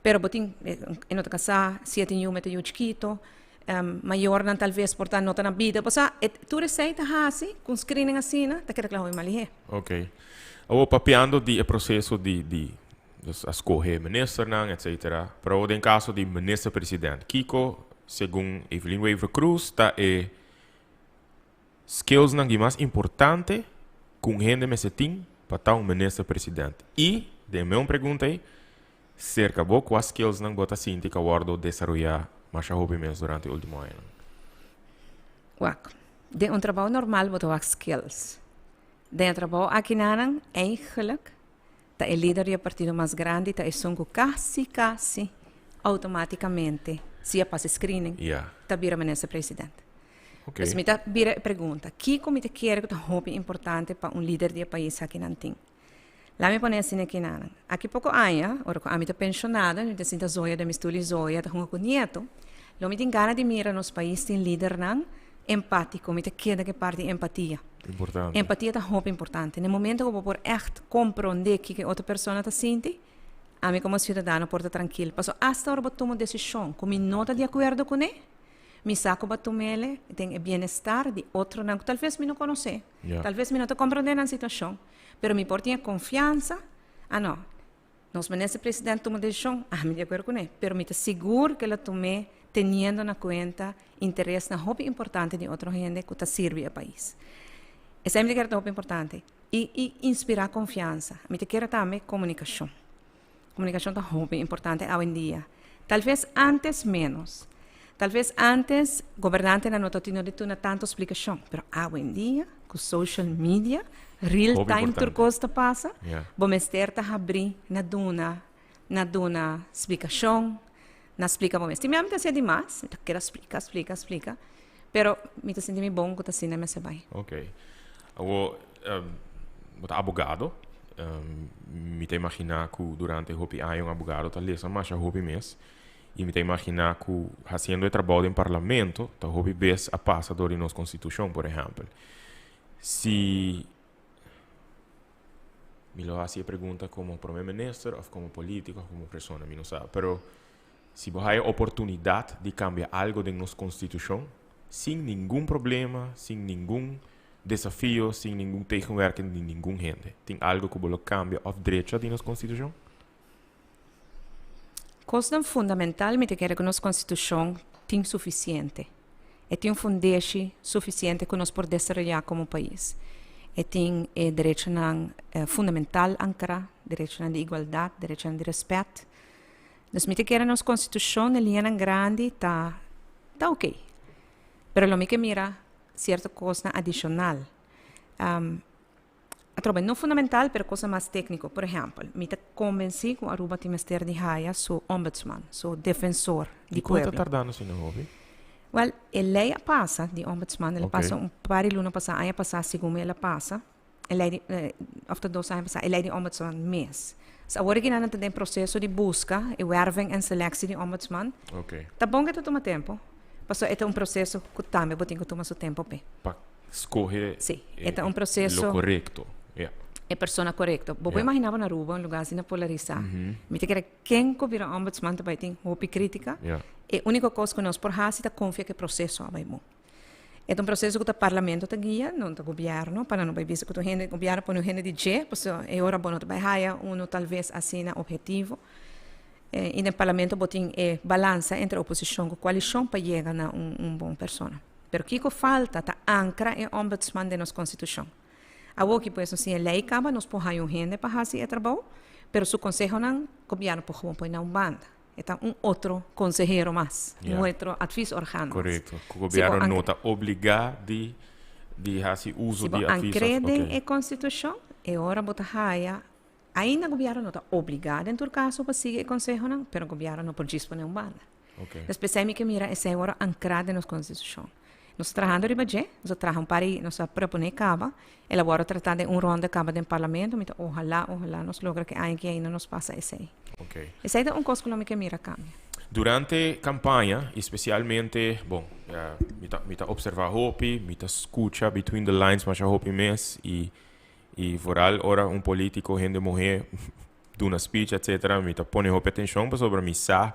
Pero bo tin e no ta kasá, si e tin yu mete yu chikito, Mayornan talves por ta no ta na bida. Pasobra e tur esei ta hasi ku un screening asina ta keda kla hopi mal lihé. Ok. Awor papiando di e proseso di di dus a skohe ministernan etcetera, pero awor den kaso di minister president, kiko segun Evelyn Wever Croes ta e skillsnan di mas importante ku un hende mester tin pa ta un minister president? I den meun pregunta ei, Serka bo, kua skillsnan bo ta sinti ku a wòrdu desaroyá masha hopi mes durante e último añanan? Wak, den un trabou normal bo ta wak skills. Den e trabou akinanan, eigenlijk ta e lider di e partido mas grandi ta esun ku kasi kasi outomátikamente, si a pasa e screening, ta bira minister president. Dus mi ta bira e pregunta, kiko mi ta kere ku ta hopi importante pa un lider di e pais akinan tin? Laat mi pone asina aki nan. Aki poko aña, ora ku ami ta penshonado, mi ta sinta zoya den mi stul i zoya ta hunga ku nieto, lo mi tin gana di mira nos pais tin lidernan empátiko. Mi ta keda ku e parti empatia. Importante. Empatia ta hopi importante. Na e momento ku bo por ègt komprondé kiko e otro persona ta sinti, ami komo siudadano por ta trankil. Pasobra asta ora bo tuma un desishon ku mi no ta di akuerdo kuné, mi sa ku bo a tum'el den e bienestar di otronan ku talves mi no konosé. Talves mi no ta komprondé nan situashon, pero mi por tin e konfiansa, ah no, nos minister president tuma desishon, ami di akuerdo kuné, pero mi ta sigur ku el a tum'é teniendo na kuenta interesnan hopi importante di otro hende ku ta sirbi e pais. Esei mi ta kere ta hopi importante. I i inspirá konfiansa. Mi ta kere tambe komunikashon. Komunikashon ta hopi importante awendia. Talves ántes ménos. Talves ántes gobernantenan no ta tenido di tuna tantu splikashon, pero awendia ku social media, real time tur kos ta pasa, bo mester ta habrí na duna na duna splikashon, na splika bo mes. Tin bia mi ta hasié di mas, mi ta keda splika, splika, splika, pero mi ta sinti mi bon ku ta asina mester bai. Ok. Awor, bo ta abogado. Mi ta imaginá ku durante hopi aña un abogado ta lesa masha hopi mes. I mi ta imaginá ku hasiendo e trabou den parlamento ta hopi bes a pasa dor di nos konstitushon, por ehèmpel. Si mi lo hasi e pregunta komo prome minister òf komo polítiko òf komo persona, mi no sa. Pero si bo haya oportunidat di kambia algo den nos konstitushon, sin ningun problema, sin ningun desafio, sin ningun tegenwerking di ningun hende, tin algo ku bo lo kambia òf drecha di nos konstitushon? Kosnan fundamental mi ta kere ku nos konstitushon tin sufisiente. E tin un fundeshi sufisiente ku nos por desaroyá komo pais. E tin e derechonan fundamental ankrá, derechonan di igualdat, derechonan di rèspèt. Dus mi ta kere nos konstitushon den liñanan grandi ta ta oké. Pero lo mi ke mira sierto kosnan adishonal. Atrobe no fundamental pero kosnan mas tékniko. Por ehèmpel, mi ta konbensí ku Aruba tin mester di haya su ombudsman, su defensor di Dikon e ta pueblo. tardando asina hopi? Wèl, e lei a pasa di ombudsman, el a pasa un par di luna pasá, aña pasá segun mi el a pasa. E lei di, òf ta dos aña pasá, e lei di ombudsman mes. So awor aki nan ta den proseso di buska e werving en seleksie di ombudsman. Ta bon ku e ta tuma tempu, pasobra e ta un proseso ku tambe bo tin ku tuma su tempu p'e. Pa skohe Sí, e ta un proseso. Lo korekto, ya. E persona korekto. Bo por imaginá bo na Aruba, un lugá asina polarisá. Mi ta kere ken ku bira ombudsman ta bai tin hopi krítika. E úniko kos ku nos por hasi ta konfia ku e proseso a bai bon. E ta un proseso ku ta parlamento ta guia, no ta gobièrnu, pa nan no bai bisa ku tur hende, gobièrnu pone un hende di dje, pasobra e ora bo no ta bai haya unu talves asina ophetivo. I den parlamento bo tin e balansa entre oposishon ku koalishon pa yega na un bon persona. Pero kiko falta ta ankra e ombudsman den nos konstitushon. Awoki pues nos tin e lei kaba, nos por haya un hende pa hasi e trabou, pero su konsehonan gobièrnu por gewoon pone na un banda. E ta un otro konsehero mas, un otro advisorgaan mas. Korekto. Ku gobièrnu no ta obligá di di hasi uso di advis. Si bo ankr'é den e konstitushon, e ora bo ta haya, ainda gobièrnu no ta obligá den tur kaso pa sigui e konsehonan, pero gobièrnu no por djis pone un banda. Des p'esei mi ke mira esei ora ankrá den nos konstitushon. Nos ta trahando riba dje, nos a traha un par di, nos a proponé kaba, el a wòrdu tratá den un ronda kaba den parlamento, mi ta ohalá, ohalá nos logra ku e aña aki ainda nos pasa esei. Esei ta un kos ku lo mi ke mira kambia. Durante kampaña, i spesialmente, bon, mi ta, mi ta opservá hopi, mi ta skucha between the lines masha hopi mes, i, i vooral ora un polítiko, hende muhé, duna speech etcetera, mi ta pone hopi atenshon pasobra mi sa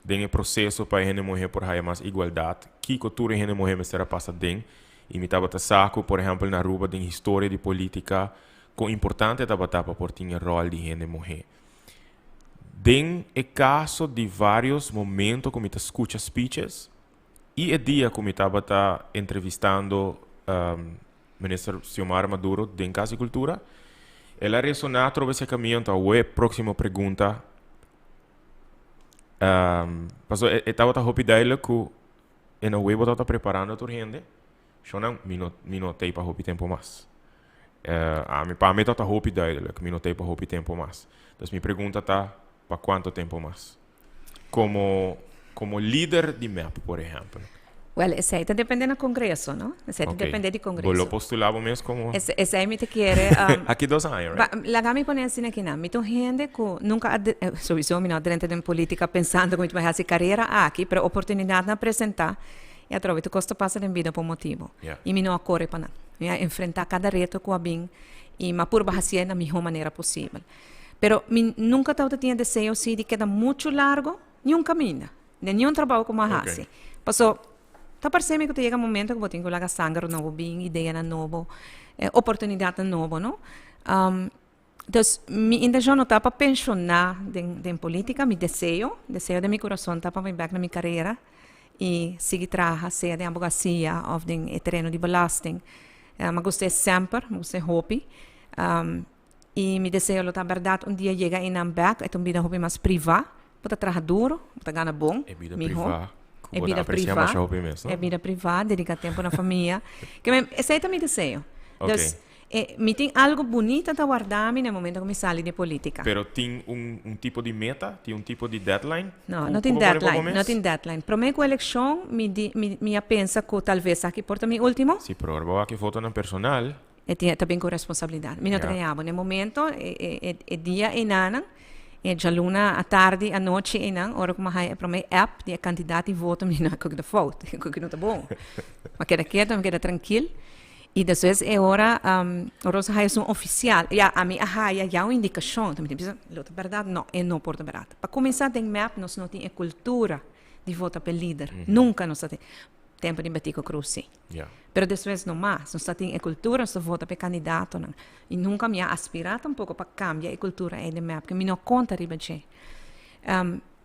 den e proseso pa e hende muhé por haya mas igualdat, kiko tur e hende muhé mester a pasa den. I mi tabata sa ku, por ehèmpel, na Aruba den historia di polítika, kon importante tabata pa por tin e ròl di hende muhé. Den e kaso di vários momento ku mi ta skucha speeches i e dia ku mi tabata entrevistando Minister Xiomara Maduro den Cas di Cultura, el a resoná atrobe esei anto awor e próksimo pregunta Paso e tabata hopi duidelijk ku in a way bo tabata preparando tur hende. Shonnan, mi no, mi no t'ei pa hopi tempo mas. Ami, pa mi tabata hopi duidelijk, mi no t'ei pa hopi tempo mas. Dus mi pregunta ta, pa kuanto tempo mas? Komo, komo lider di mep, por ehèmpel. Wèl, esei ta dependé na kongreso, no? Esei ta dependé di kongreso. Bo lo postulá bo mes komo. Esei mi ta kere. Aki dos aña, right? Laga mi pone asina aki nan. Mi ta un hende ku nunka a, souiso mi no a drenta den polítika pensando ku mi ta bai hasi karera aki, pero oportunidatnan a presentá i atrobe tur kos ta pasa den bida pa un motibu. I mi no a kore pa nan. Mi a enfrentá kada reto ku a bin i mi a purba hasié na mihó manera posibel. Pero mi nunka tabata tin e deseo si di keda muchu largo niun kaminda. Den niun trabou ku bo a hasi. Paso, ta parse mi ku ta yega momento ku bo tin ku laga sanger nobo bin, ideanan nobo, oportunidatnan nobo, no? Dus, mi intenshon no ta pa penshoná den den polítika, mi deseo, deseo den mi kurason ta pa mi bèk na mi karera i sigui traha, sea den abogasia òf den e tereno di belasting. Mi a gust'é semper, mi a gust'é hopi. I mi deseo lo ta bèrdat un dia yega einan bèk, e ta un bida hopi mas privá. Bo ta traha duro, bo ta gana bon, E bida miho. privá ku E bo ta bida apresiá privá, masha hopi mes, no? e bida privá, dediká tempu na famia. Ke men, esei ta mi deseo. Ok. Dus, e, mi tin algu bunita ta warda mi na e momento ku mi sali di polítika. Pero tin un, un tipo di meta? Tin un tipo di deadline No, ku, no ku tin bo pone pa bo deadline, no mes? tin deadline. Promé ku elekshon mi di, mi, mi a pensa ku talves aki por ta mi último. Si, pero ora bo wak e votonan personal. E tin, ta bin ku responsabilidat. Mi no ta gaña bo. Na e momento, e, e, e, e dia einanan, e djaluna atardi, anochi einan, ora ku mi a haña e promé app di e kantidat di voto, mi no a koki ta fout, koki no ta bon. Mi a keda ketu, mi a keda trankil. I despues e ora, ora nos a haña esun ofisial, ya, ami a haña ya un indikashon. Mi ta bisa, lo ta bèrdat? No, e no por ta bèrdat. Pa kuminsá den mep nos no tin e kultura di vota pa e lider. Nunka nos ta tin. Tempu di Betico Croes sí. Pero despues no mas. Nos ta tin e kultura, nos ta vota pa e kandidatonan. I nunka mi a aspirá tampoko pa kambia e kultura ei den mep, ke mi no konta riba dje.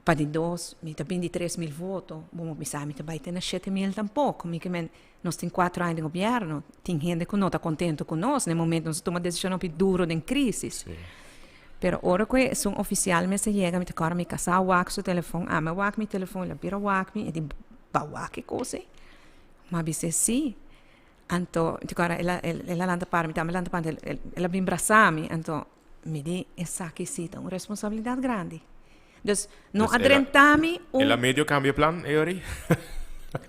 Pa di dos, mi ta bin di 3000 voto, bo no bisa mi ta bai te na 7000 tampoko. Mi ke men, nos tin kuatro aña den gobièrnu, tin hende ku no ta kontentu ku nos, na e momento nos a tuma desishon hopi duro den krisis. Pero ora ku esun ofisial mester yega mi ta kòrda mi kasá a wak su telefòn, ami a wak mi telefòn, el a bira wak mi, e di bo a wak e kos ei? Mi a bis'é sí. Anto mi ta kòrda el a el a lanta para mi tambe a lanta para el a bin brasá mi, anto mi di esaki sí ta un responsabilidat grandi. Dus no a drenta mi un. El a medio cambia plan e ori?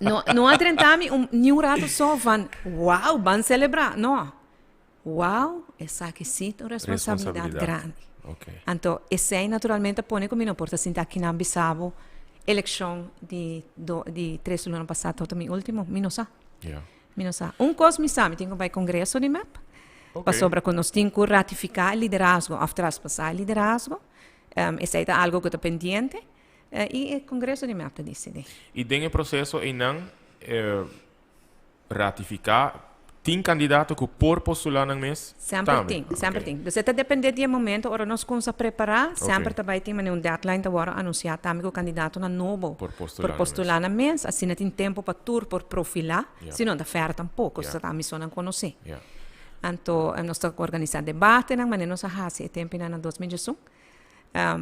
No, no a drenta mi un ni un rato so van wow, ban celebra. No. Wow, esaki sí ta un responsabilidad grandi. Okay. Anto esei naturalmente a pone ku mi no por ta sinta akinan bisa bo elekshon di do di tres luna pasá tabata mi último. Mi no sa. Yeah. Mi no sa. Un kos mi sa, mi tin ku bai kongreso di mep. Okay. Pasobra ku nos tin ku ratifiká e liderazgo òf traspasá e liderazgo. Esei ta algo ku ta pendiente i e kongreso di mep ta disidí. I den e proseso einan ratifiká, tin kandidato ku por postulá nan mes Semper tambe? tin, semper tin. Dus e ta dependé di e momento ora nos kumsa prepará, semper ta bai tin manera un deadline ta wòrdu anunsiá tambe ku kandidatonan nobo Por postulá por nan mes. postulá nan mes. Asina tin tempu pa tur por profilá, si no ta fèr tampoko, si ta ta misonan konosé. Anto nos ta organisá debatenan manera nos a hasi e tempunan na 2021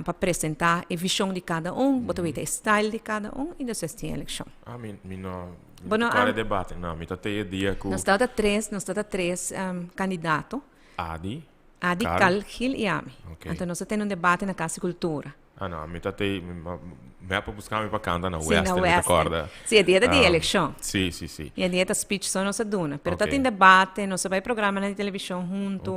pa presentá e vishon di kada un, bo ta weta e style di kada un i despues tin elekshon. Ah, mi mi no mi no ta kòrda e debate, no, mi ta te e dia ku. Nos tabata tres, nos tabata tres kandidato. Adi, Adi, Cal, Gil i ami. Anto nos a tene un debate na Kas di Kultura. Ah no, mi ta te, mi a busca mi pa canta na Western, mi ta corda. Sí, e dia ta di eleccion. Sí, sí, sí. E dia ta speech so nos a duna. Pero ta tin debate, nos a bai programanan di television hunto.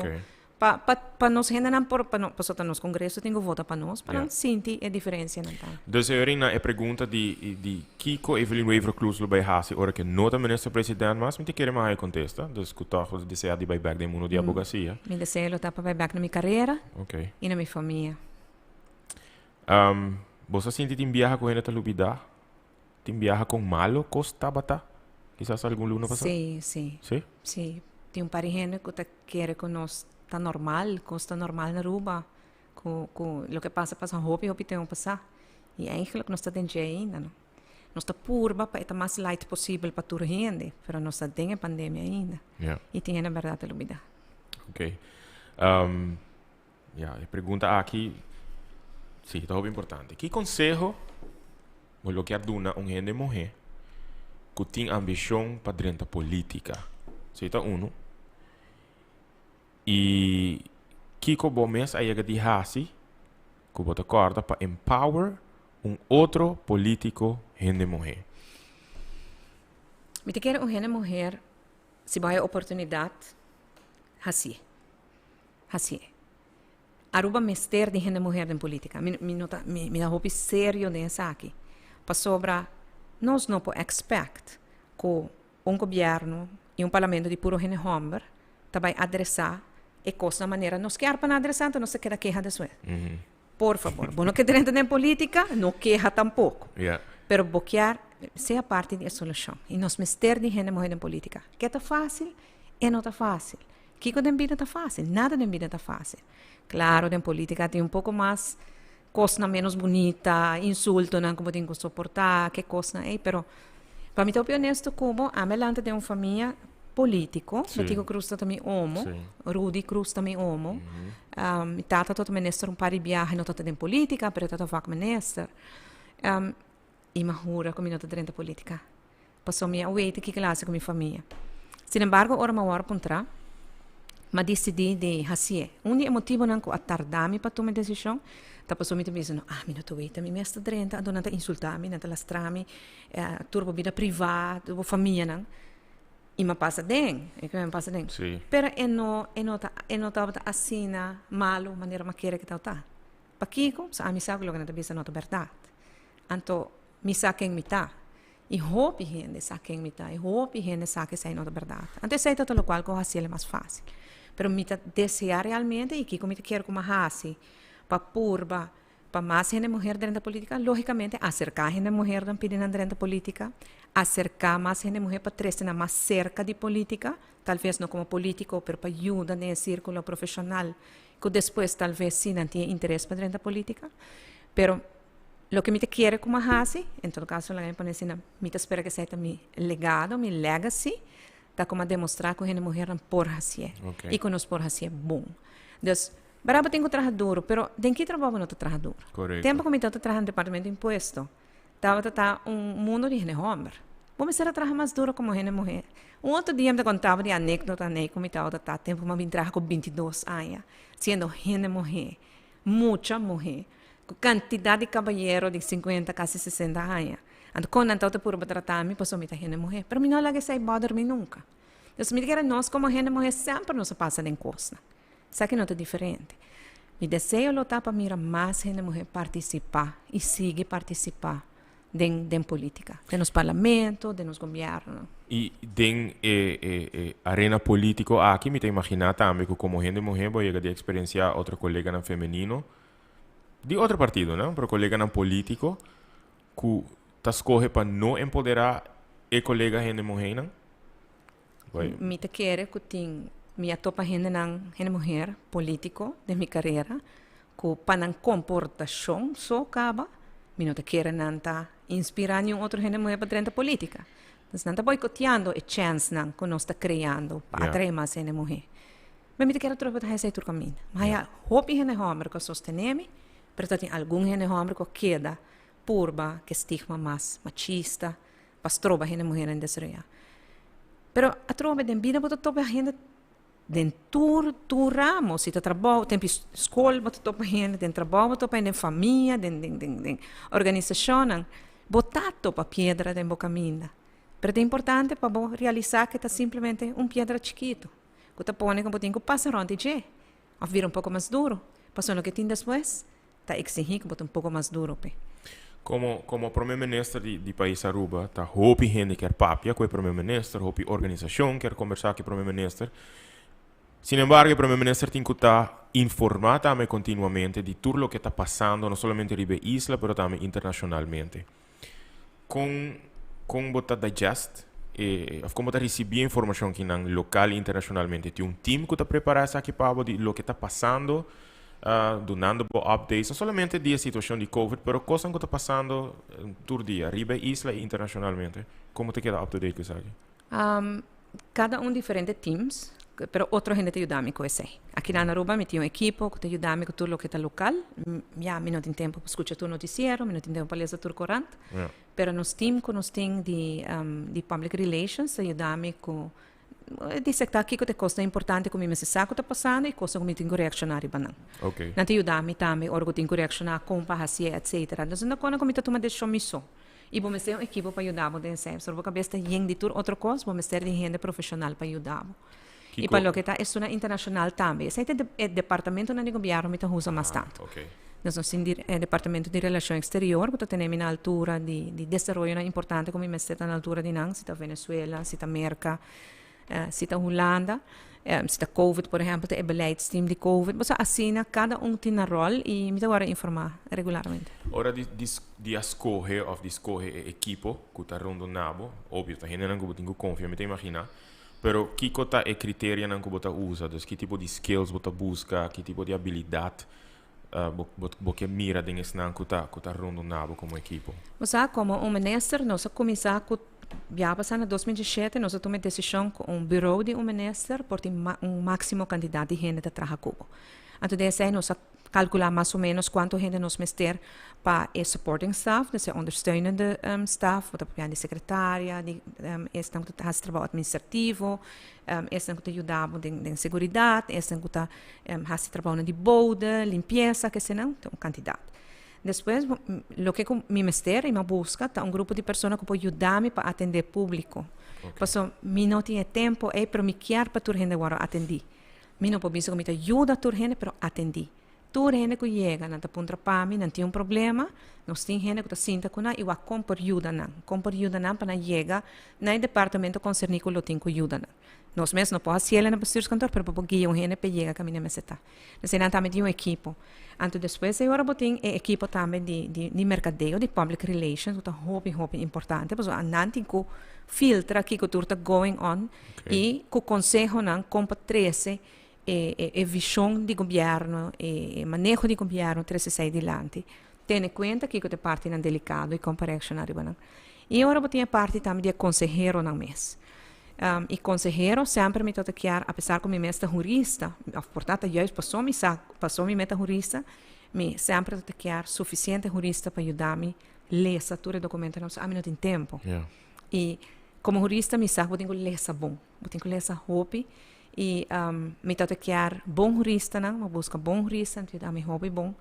Pa, pa, pa nos hendenan por, pa no, pasobra ta nos congreso tin cu vota pa nos, pa nan sinti e diferencianan ta. Dus Evelyn, na e pregunta di, di kico Evelyn Wever-Croes lo bai haci ora cu no ta minister president mas, mi ta kere mas e contesta. Dus cu toch bo ta desea di bai bek den mundo di abogacia. Mi deseo lo ta pa bai bek na mi carera y na mi famia. Um, bo sa sinti tin biaha ku hende ta lubidá? Tin biaha kon malo kos tabata? Kisas algun luna pasá? Sí, sí. Sí? Sí. Tin un par di hende ku ta kere ku nos ta normal, kos ta normal na Aruba, ku ku loke pasa pasa hopi hopi tempu pasá. I eigenlijk nos ta den dje ainda, no. Nos ta purba pa e ta mas light posibel pa tur hende, pero nos ta den e pandemia ainda. Ja. I tin hende bèrdat ta lubidá. Oké. Um, Ya, e pregunta aki, sí, ta hopi importante. Ki konseho bo lo kier duna un hende muhé ku tin ambishon pa drenta polítika? Esei ta unu. I kiko bo mes a yega di hasi ku bo ta kòrda pa empower un otro polítiko hende muhé? Mi ta kere un hende muher, si bo haya oportunidat, hasié. Hasié. Aruba mester di hende muher den politica. Mi, mi no ta, mi, mi ta hopi serio den esaki. Pasobra nos no por expect cu un gobierno y un parlamento di puro hende homber ta bay adresa e cosnan manera nos kier pa nan adresa, anto nos ta keda keha despues. Por favor, bo no ke drenta den politica, no keha tampoco. Pero bo kier sea parti di e solucion. Y nos mester di hende muher den politica. Ke ta facil? E no ta facil. Kiko den bida ta fácil? Nada den bida ta fácil. Claro, den política tin un poco mas cosnan menos bunita, insultonan cu bo tin cu soporta, ke cosnan ey, pero pa mi ta hopi honesto cu bo, ami a lanta den un famia politico, Betico Croes ta mi omo, Rudy Croes ta mi omo, mi tata tabata minister un par di biaha, no tabata den politica, pero e tabata vakminister. I mi a hura cu mi no ta drenta politica. Pasobra mi a weten kiko el a hasi ku mi famia. Sinembargo, ora mi a wòrdu puntrá, mi a disidí di hasié. Un di e motibunan ku a tardá mi pa tuma e desishon ta pasobra mi ta bisa, No, ami no ta weten, mi mes ta drenta, anto nan ta insultá mi, nan ta lastrá mi, tur bo bida privá, tur bo famianan. I mi a pasa den, e mi a pasa den. Pero e no, e no ta, e no tabata asina malu manera mi a kere ku tabata. Pakiko? Pasobra ami sa ku loke nan ta bisa no ta bèrdat. Anto mi sa ken mi ta. I hopi hende sa ken mi ta. I hopi hende sa ku esei no ta bèrdat. Anto esei ta ta lokual ku hasiel e mas fásil. Pero mi ta deseá realmente i kiko mi ta kier ku mi a hasi pa purba pa mas hende muher drenta polítika? Lógikamente aserká hende muhernan pidi nan drenta polítika, aserká mas hende muher pa trese nan mas serka di polítika, talves no komo polítiko pero pa yuda den e sírkulo profeshonal ku despues talves si nan tin e interes pa drenta polítika. Pero Loke mi ta kere ku mi a hasi, en todo kaso laga mi pone asina, mi ta spera ku esei ta mi legado, mi legacy, ta ku mi a demostrá ku hende muhernan por hasié i ku nos por hasié bon. Dus, Pero bo tin ku traha duro, pero den ki trabou bo no ta traha duro? Korekto. Tempu ku mi tabata traha na departamento di impuesto, tabata ta un mundo di hende hòmber. Bo mester a traha mas duro komo hende muhé. Un otro dia mi ta konta bo di anekdota nei ku mi tabata ta tempu ku mi a bin traha ku 22 aña, siendo hende muhé, mucha muhé, ku kantidat di kabayero di 50 kasi 60 aña. Anto kon nan tabata purba trata mi pasobra mi ta hende muhé. Pero mi no a laga esei bòder mi nunka. Dus mi ta kere nos komo hende muhé semper nos a pasa den kosnan. Esaki no ta diferente. Mi deseo lo ta pa mira mas hende muhé partisipá i sigui partisipá den den polítika, den nos parlamento, den nos gobièrnu. I den e e e arena polítiko aki mi ta imaginá tambe ku komo hende muhé bo a yega di eksperensiá otro koleganan femenino di otro partidonan, pero koleganan polítiko ku ta skohe pa no empoderá e kolega hende muhénan. Mi ta kere ku tin, mi a topa hendenan, hende muher politico den mi carera ku pa nan komportashon so kaba mi no ta kere nan ta inspira niun otro hende muher pa drenta politica. Dus nan ta boicoteando e chènsnan ku nos ta kreando pa atrae mas hende muher. Pero mi ta kere atrobe pa ta hasi esei tur kaminda. Mi haya hopi hende hòmber ku a sostené mi, pero ta tin algun hende hòmber ku a keda purba ku e stigma mas machista pa stroba hende muhernan desaroyá. Pero atrobe den bida bo ta topa hende den tur tur ramo, si ta trabou, tempu skol bo ta topa hende, den trabou bo ta topa hende, den famia, den den den den organisashonnan, bo ta topa piedra den bo kaminda. Pero ta importante pa bo realisá ke ta simplemente un piedra chikitu ku ta pone ku bo tin ku pasa rònt di dje òf bira un poko mas duru, pasobra loke tin despues ta exigí ku bo ta un poko mas duro p'e. Komo komo prome minister di di pais Aruba ta hopi hende kier papia ku e prome minister, hopi organisashon kier kombersá ku e prome minister. Sin embargo e prome minister tin ku ta informá tambe kontinuamente di tur loke ta pasando no solamente riba e isla pero tambe internashonalmente. Kon kon bo ta digest e of kon bo ta risibí e informashon kinan lokal i internashonalmente? Tin un team ku ta prepará esaki pa bo di loke ta pasando, dunando bo updates, no solamente di e situashon di covid, pero kosnan ku ta pasando tur dia riba e isla i internashonalmente. Kon bo ta keda up to date ku esaki? Kada un diferente teams, pero otro hende ta yuda mi ku esei. Aki na Aruba mi tin un ekipo ku ta yuda mi ku tur loke ta lokal. Ya mi no tin tempu pa skucha tur notisiero, mi no tin tempu pa lesa tur korant. Pero nos team ku nos tin di di public relations ta yuda mi ku disektá kiko ta e kosnan importante ku mi mester sa ku ta pasando i kosnan ku mi tin ku reakshoná riba nan. Nan ta yuda mi tambe ora ku tin ku reakshoná kon pa hasié etsetera. Entonces no kona ku mi ta tuma desishon mi so. I bo mester un ekipo pa yuda bo den esei. Pasobra bo kabes ta yen di tur otro kos, bo mester di hende profeshonal pa yuda bo. I pa loke ta esunnan internashonal tambe. Esei ta e departamentonan di gobièrnu mi ta usa mas tantu. Nos nos tin e departamento di relashon eksterior ku ta tene mi na altura di di desaroyonan importante ku mi mester ta na altura di nan, si ta Venezuela, si ta Merka. Si ta Hulanda, si ta Covid por ehempel, ta e beleidsteam di Covid. Bo sa asina kada un tin nan ròl i mi ta wòrdu informá regularmente. Ora di di di a skohe òf di skohe e ekipo ku ta rondoná bo, obvio ta hendenan ku bo tin ku konfia mi ta imaginá, pero kiko ta e kriterianan ku bo ta usa? Dus ki tipo di skills bo ta buska, ki tipo di abilidat bo bo bo ke mira den esnan ku ta ku ta rondoná bo komo ekipo? Bo sa komo un minister nos a kuminsá ku Ya pasá na 2017 nos a tuma e desishon ku un buró di un minister por tin un máksimo kantidat di hende ta traha ku bo. Anto den esei nos a kalkulá mas o ménos kuantu hende nos mester pa e supporting staff, dus e ondersteunende staff, bo ta papia di sekretaria, di esnan ku ta hasi trabou atministrativo, esnan ku ta yuda bo den seguridat, esnan ku ta hasi trabounan di bode, limpiesa, kesenan, ta un kantidat. Despues, loke ku mi mester i mi a buska ta un grupo di persona ku por yuda mi pa atendé públiko. Pasobra mi no tin e tempu ei, pero mi kier pa tur hende wòrdu atendí. Mi no por bisa ku mi ta yuda tur hende, pero atendí. Tur hende ku yega, nan ta puntra pa mi, nan tin un problema, nos tin hende ku ta sinta ku nan i wak kon por yuda nan, kon por yuda nan pa nan yega na e departamento konserní ku lo tin ku yuda nan. Nos mes no por hasiel na bestuurskantoor, pero bo por guia un hende pa e yega kaminda mester ta. Esei nan tambe tin un ekipo. Anto despues ei ora bo tin e ekipo tambe di di di merkadeo, di public relations, ku ta hopi hopi importante pasobra nan tin ku filtra kiko tur ta going on i ku konsehonan kon pa trese e e e vishon di gobièrnu, e e maneho di gobièrnu trese esei dilanti. Tene kuenta kiko ta e partinan delikado i kon pa reakshoná riba nan. I ora bo tin e parti tambe di e konseheronan mes. Y consehero semper mi ta kier, apesar cu mi mes ta hurista, of por ta juist paso mi sa, paso mi mes ta hurista, mi semper ta kier suficiente hurista pa yuda mi lesa tur e documentonan, so ami no tin tempo. Y como hurista mi sa cu bo tin cu lesa bon, bo tin cu lesa hopi y mi ta kier bon huristanan, mi a busca bon huristanan pa yuda mi hopi bon.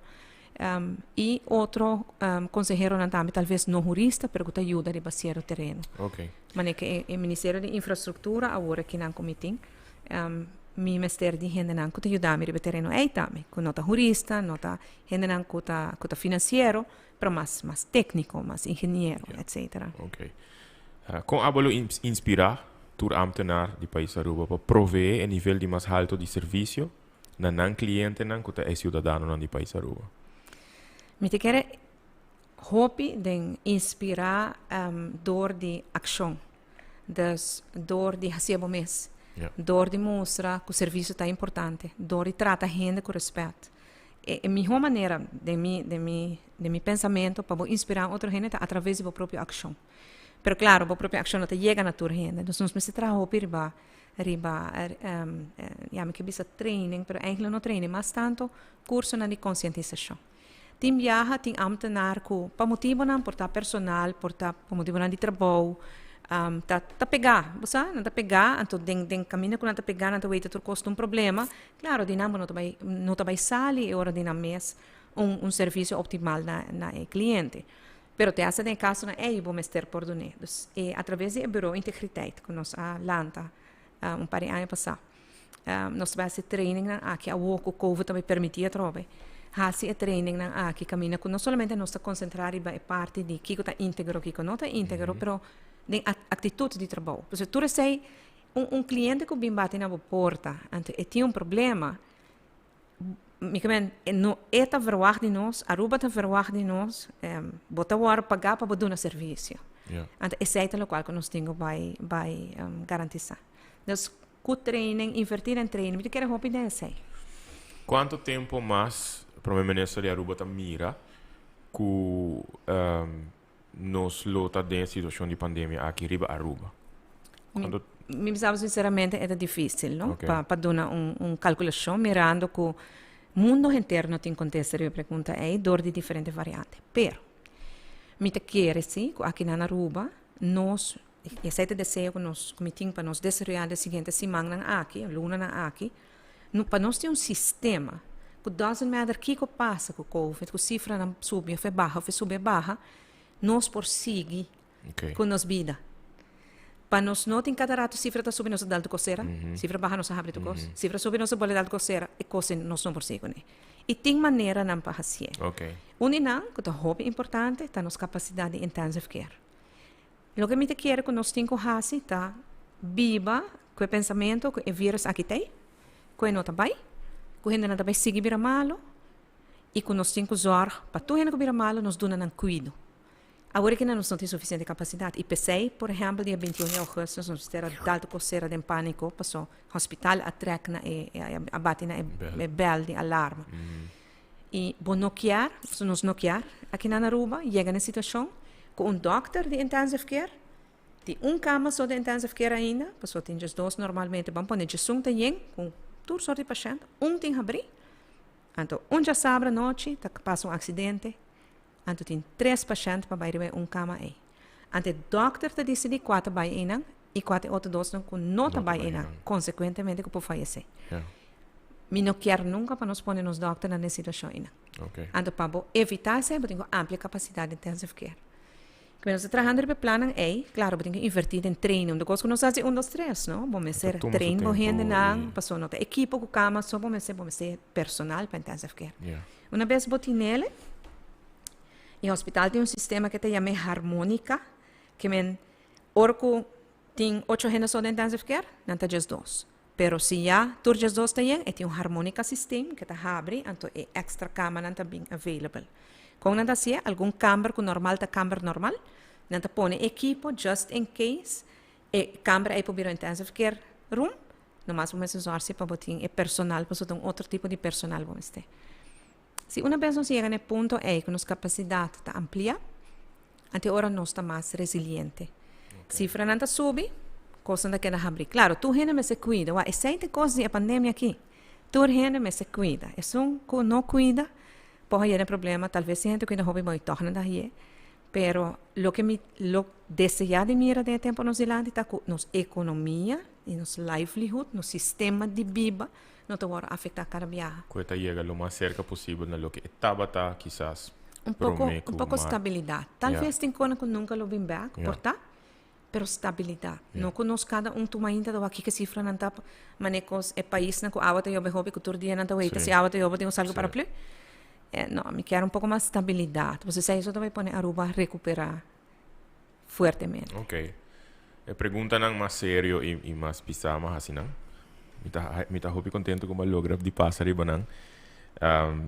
Y otro conseheronan tambe tal vez no hurista pero cu ta yuda riba cierto tereno. Manera cu e Ministerio di Infrastructura awor aki nan cu mi tin, mi mester di hendenan cu ta yuda mi riba e tereno ey tambe, cu no ta hurista, no ta hendenan cu ta cu ta financiero, pero mas mas tecnico, mas ingeniero, etcetera. Con abo lo inspira tur ambtenaar di pais Aruba pa provee e nivel di mas halto di servicio na nan clientenan cu ta e ciudadanonan di pais Aruba? Mi ta kere hopi den inspira door di accion. Dus door di haci bo mes. Door di mustra cu servicio ta importante. Door di trata hende cu respet. E miho manera den mi den mi den mi pensamento pa bo inspira otro hende ta atraves di bo propio accion. Pero claro, bo propio accion no ta yega na tur hende. Dus nos mester traha hopi riba riba ya mi ke bisa training pero eigenlijk no training mas tanto cursonan di concientisacion. Tin biaha tin ambtenaar cu pa motibonan por ta personal por ta pa motibonan di trabou ta ta pega bo sa nan ta pega anto den den caminda cu nan ta pega nan ta weta tur cos ta un problema claro di nan bo no ta bay no ta bay sali e ora di nan mes un un servicio optimal na na e cliente pero te hasta den e casonan ey bo mester por dun'e dus e atraves di e bureau integriteit cu nos a lanta un par di aña pasa. Nos ta bai hasi trainingnan aki awor ku covid ta bai permití atrobe. Hasi e trainingnan aki kaminda ku no solamente nos ta konsentrá riba e parti di kiko ta íntegro, kiko no ta íntegro, pero den aktitut di trabou. Pasobra tur esei un un kliente ku bin bati na bo porta anto e tin un problema, mi ke men e no e ta verwagt di nos, Aruba ta verwagt di nos, bo ta wòrdu pagá pa bo duna servisio. Anto esei ta lokual ku nos tin ku bai bai garantisá. Dus Cu training, inverti den training. Mi ta kere hopi den esey. Cuanto tempo mas Prome Minister di Aruba ta mira cu nos lo ta den e situacion di pandemia aki riba Aruba? Cuanto. Mi bisa bo sinceramente e ta dificil no pa duna un calculacion mirando cu mundo henter no tin contesta riba e pregunta ey door di diferente variante. Pero mi ta kere si cu aki nan Aruba nos I esei ta e deseo ku nos, ku mi tin pa nos desaroyá den siguiente simannan aki, lunanan aki, no, pa nos tin un sistema ku doesn't matter kiko pasa ku covid, ku sifranan subi òf e baha òf e subi e baha, nos por sigui ku nos bida. Pa nos no tin kada ratu sifra ta subi nos ta dal tur kos sera, sifra baha nos ta habri tur kos, sifra subi nos ta bolbe dal tur kos sera, e kos ei nos no por sigui kuné. I tin maneranan pa hasié. Un di nan ku ta hopi importante ta nos kapasidat di intensive care. Loke mi ta kere ku nos tin ku hasi ta biba ku e pensamentu ku e virus aki ta ei, ku e no ta bai, ku hendenan ta bai sigui bira malu i ku nos tin ku zòrg pa tur hende ku bira malu nos duna nan kuido. Awor aki nos no tin sufisiente kapasidat i p'esei, por ehèmpel, dia 21 di ougùstus nos mester a dal tur kos sera den pániko paso hospital a trèk na e a bati na e bèl di alarma. I bo no kier, pasobra nos no kier aki na Aruba yega na e situashon ku un dòkter di intensive care tin un kama so di intensive care ainda, pasobra tin djes dos normalmente, ban pone djesun ta yen ku tur sort di pashènt, un tin habrí, anto un djasabra anochi ta pasa un aksidente, anto tin tres pashènt pa bai riba e un kama ei. Anto e dòkter ta disidí kua ta bai einan i kua ta e otro dosnan ku no ta bai einan, konsekuentemente ku por fayesé. Mi no kier nunka pa nos pone nos dòkternan den situashon einan. Anto pa bo evitá esei bo tin ku amplia kapasidat di intensive care. Ku nos ta trahando riba e plannan ei, klaro bo tin ku invertí den training. Un kos ku nos hasi un dos tres, no? Bo mester train bo hendenan, pasobra no ta ekipo ku kama so bo mester, bo mester personal pa intensive care. Una bes bo tinele, E hospital tin un sistema ke ta yam'é harmonica, ke men ora ku tin ocho hende so den intensive care, nan ta djesdos. Pero si ya tur djesdos ta yen, e tin un harmonica system ke ta habri, anto e extra kamanan ta bin available. Kon nan ta hasié? Algun kamber ku normal ta kamber normal, nan ta pone ekipo just in case e kamber ei por bira un intensive care room, nomas bo mester zorg pa bo tin e personal, pasobra ta un otro tipo di personal bo mester. Si una bes nos yega na e punto ei ku nos kapasidat ta amplia, anto e ora nos ta mas resiliente. Sifranan ta subi, Kosnan ta keda habrí. Klaro, tur hende mester kuida. Wak, esei ta e kos di e pandemia aki. Tur hende mester kuida. Esun ku no kuida por haña den problema. Talves tin hende kuida hopi bon i tòg nan ta hañ'é. Pero loke mi lo deseá di mira den e tempu nos dilanti ta ku nos ekonomia i nos livelihood, nos sistema di biba, no ta wòrdu afektá kada biaha. Ku e ta yega lo mas serka posibel na loke e tabata kisas Un poko, promé un ku poko mar. stabilidat. Ya. Talves tin kosnan ku nunka lo bin bèk, Ya. por ta, pero stabilidat. Ya. No ku nos kada un tuma ainda ta wak kiko sifranan ta manera kos e paisnan ku awa ta yobe hopi ku tur dia nan ta weita Sí. si awa ta yobe tin un salgu Sí. paraplü. Eh, no, mi kier un poko mas stabilidat. Pasobra esei so ta bai pone Aruba rekuperá fuertemente. Ok. E preguntanan mas serio y y mas pisá mas haci nan. Mi ta mi ta hopi contento cu bo a logra di pasa riba nan.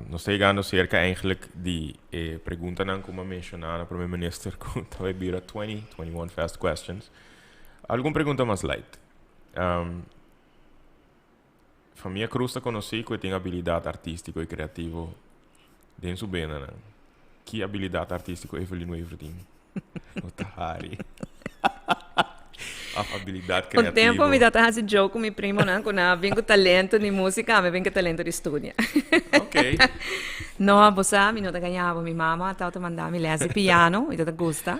Nos ta yegando cerca eigenlijk di e preguntanan cu mi a menciona na Prome Minister cu ta bay bira 20, 21 fast questions. Algun pregunta mas light. Famia Cruz ta conoci cu e tin habilidad artistico y creativo den su benanan. Ki habilidad artistico Evelyn Wever tin? No ta hari. Of habilidad Un creativo. tempo mi tata haci joke cu mi primonan cu nan a bin cu talento di musica, ami a bin cu talento di studia. Ok. No, bo sa, mi no ta gaña bo. Mi mama tawata manda mi les di piano, mi tata gusta,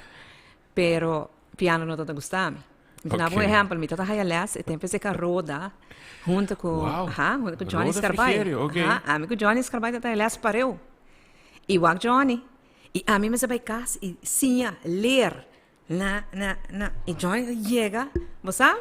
pero piano no tata gusta mi. Mi ta daba un ehèmpel, mi tabata haya lès e tempu esei ka Roda huntu ku, Wow. aha, huntu ku Johnny Roda Scarbay. Frigerio, ok. Aha, ami ku Johnny Scarbay tabata haya lès pareu. I wak Johnny, i ami mester bai kas i siña leer na, na, na, i Johnny ta yega, bo sa?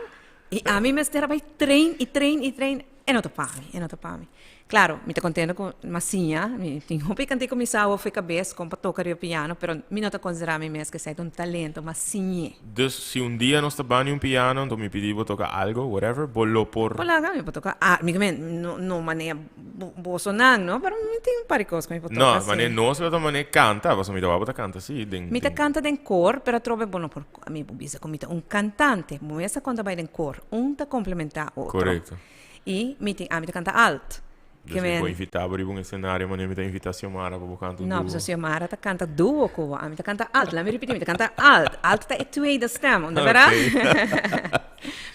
I ami mester a bai train i train i train, e no ta pa mi, e no ta pa mi. Claro, mi ta contento cu m'a siña, mi tin hopi canti cu mi sa awor fo'i cabes con pa toca riba piano, pero mi no ta considera mi mes cu esei ta un talento, m'a siñ'e. Dus si un dia nos ta bani un piano, anto mi pidi bo toca algo, whatever, bo lo por. Bo laga mi por toca a, mi men, no, no manera bo, bosonan, no, pero mi tin un par di cos cu mi por toca, No, si. manera nos lo ta manera canta, pasobra mi ta wak bo ta canta si, den, Mi ta den. canta den koor, pero atrobe bo no por, mi por bisa cu mi ta un cantante, bo mes ta conta bay den koor, un ta complementa otro. Correcto. I mi tin ami ta kanta alt. Dus mi por invitá bo riba un escenario manera mi ta invitá Xiomara pa bo kanta un No, duo. pasobra Xiomara ta kanta duo ku bo. Ami ta kanta alt. Laat mi ripití, mi ta kanta alt. Alt ta e tweede stem, unda bera?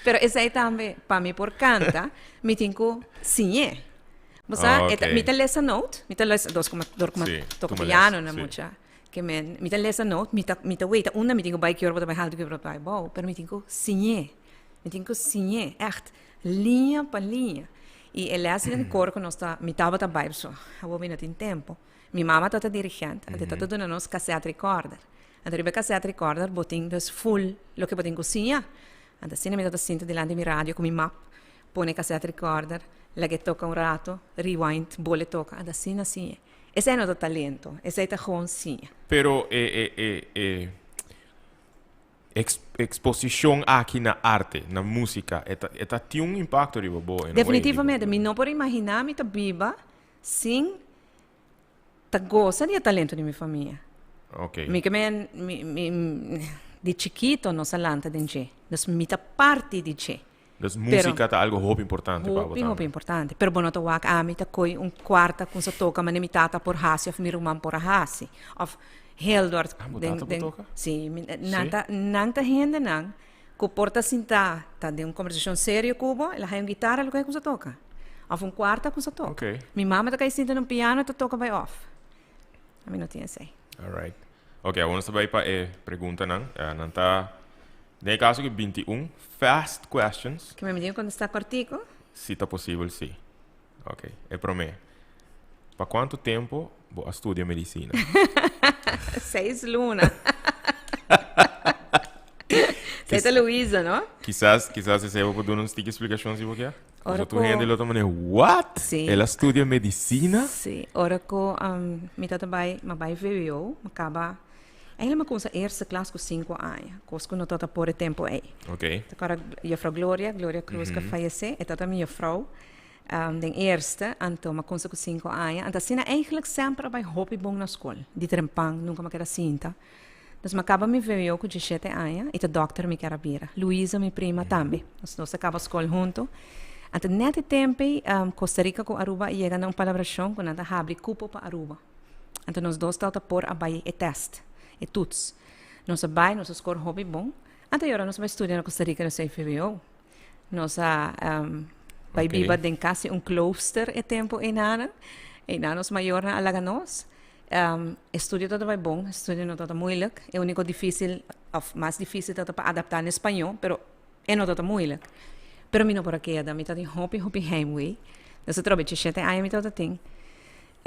Pero esei tambe, pa mi por kanta, mi tin ku siñ'é. Bo sa, e ta, mi ta lesa note, mi ta lesa, dos ku dor ku mi toka piano na mucha, ke men, mi ta lesa note, mi ta, mi ta weta unda mi tin ku bai, ki ora bo ta bai haltu, ki ora bo ta bai bou, pero mi tin ku siñ'é. Mi tin ku siñ'é, ègt. Liña pa liña. I e les den kor ku nos ta, mi tabata bai pasobra awor mi no tin tempu. Mi mama tabata dirigent, anto e tabata duna nos cassette recorder. Anto riba e cassette recorder bo tin dus full loke bo tin ku siña. Anto asina mi tabata sinta dilanti mi radio ku mi map, pone e cassette recorder, laga e toka un rato, rewind, bole toka. Anto asina siña. Esei no ta talento, esei ta gewoon siña. Pero e e e e Exposicion aki na arte, na musica, e ta, e ta tin un impacto riba bo in a way. Definitivamente, mi no por imagina mi ta biba sin ta goza di e talento di mi famia. Ok. Mi ke men, mi, mi, di chikito nos a lanta den dje, dus mi ta parti di dje. Dus musica ta algo hopi importante pa bo Hopi, tambe. hopi importante. Pero bo no ta wak ami ta koy un cuarta cu sa toca mane mi tata por haci of mi ruman por a haci. Of Hildort. Ah, bo tata por toca? Si. Mi, nan ta, nan ta hendenan cu por ta sinta, ta den un conversacion serio cu bo, el a haya un guitara lo cu sa toca. Of un cuarta cu sa toca. Ok. Mi mama ta cay sinta na un piano y ta toca bay off. Ami no tin esey. Alright. Ok, awor nos ta bay pa e preguntanan. Nan ta, den e caso aki 21 fast questions. Ke mi tin contesta cortico? Si ta posibel, si. Ok, e prome. Pa cuanto tempo bo a studia medicina? Seis luna. Esey ta Luisa, no? Kisas, kisas esey bo por duna un stik explicacion si bo kier. Ora Pasobra tur ku. hende lo ta manera, What? Sí. El a studia medicina? Sí. Ora ku mi tabata bai, mi a bai vwo, mi a kaba, eigenlijk mi a kumsa eerste klas ku sinku aña, kos ku no tabata por e tempu ei. Ok. Ta kòrda juffrouw Gloria, Gloria Cruz ku a fayesé, e tabata mi juffrouw den eerste, anto mi a kumsa ku sinku aña. Anto asina eigenlijk semper a bai hopi bon na skol, di trempan, nunka mi a keda sinta. Dus mi a kaba mi vwo ku diesshete aña i ta dòkter mi ker a bira. Luisa, mi prima, tambe. Nos dos a kaba skol huntu. Anto nèt e tempu ei, Costa Rica ku Aruba a yega na un palabrashon ku nan ta habri kupo pa Aruba. Anto nos dos tabata por a bai e tèst, e toets. Nos a bai, nos a skor hopi bon. Anto e ora nos bai studia na Costa Rica na CVBO. Nos a bai biba den casi un klooster e tempo einanan. Einan nos mayornan a laga nos. E studio tabata bai bon, e studio no tabata moeilijk. E unico dificil of mas dificil tabata pa adapta na español, pero e no tabata moeilijk. Pero mi no por a keda, mi tabatin hopi hopi heimwee. Nos a trobe djeshete aña mi tabata tin.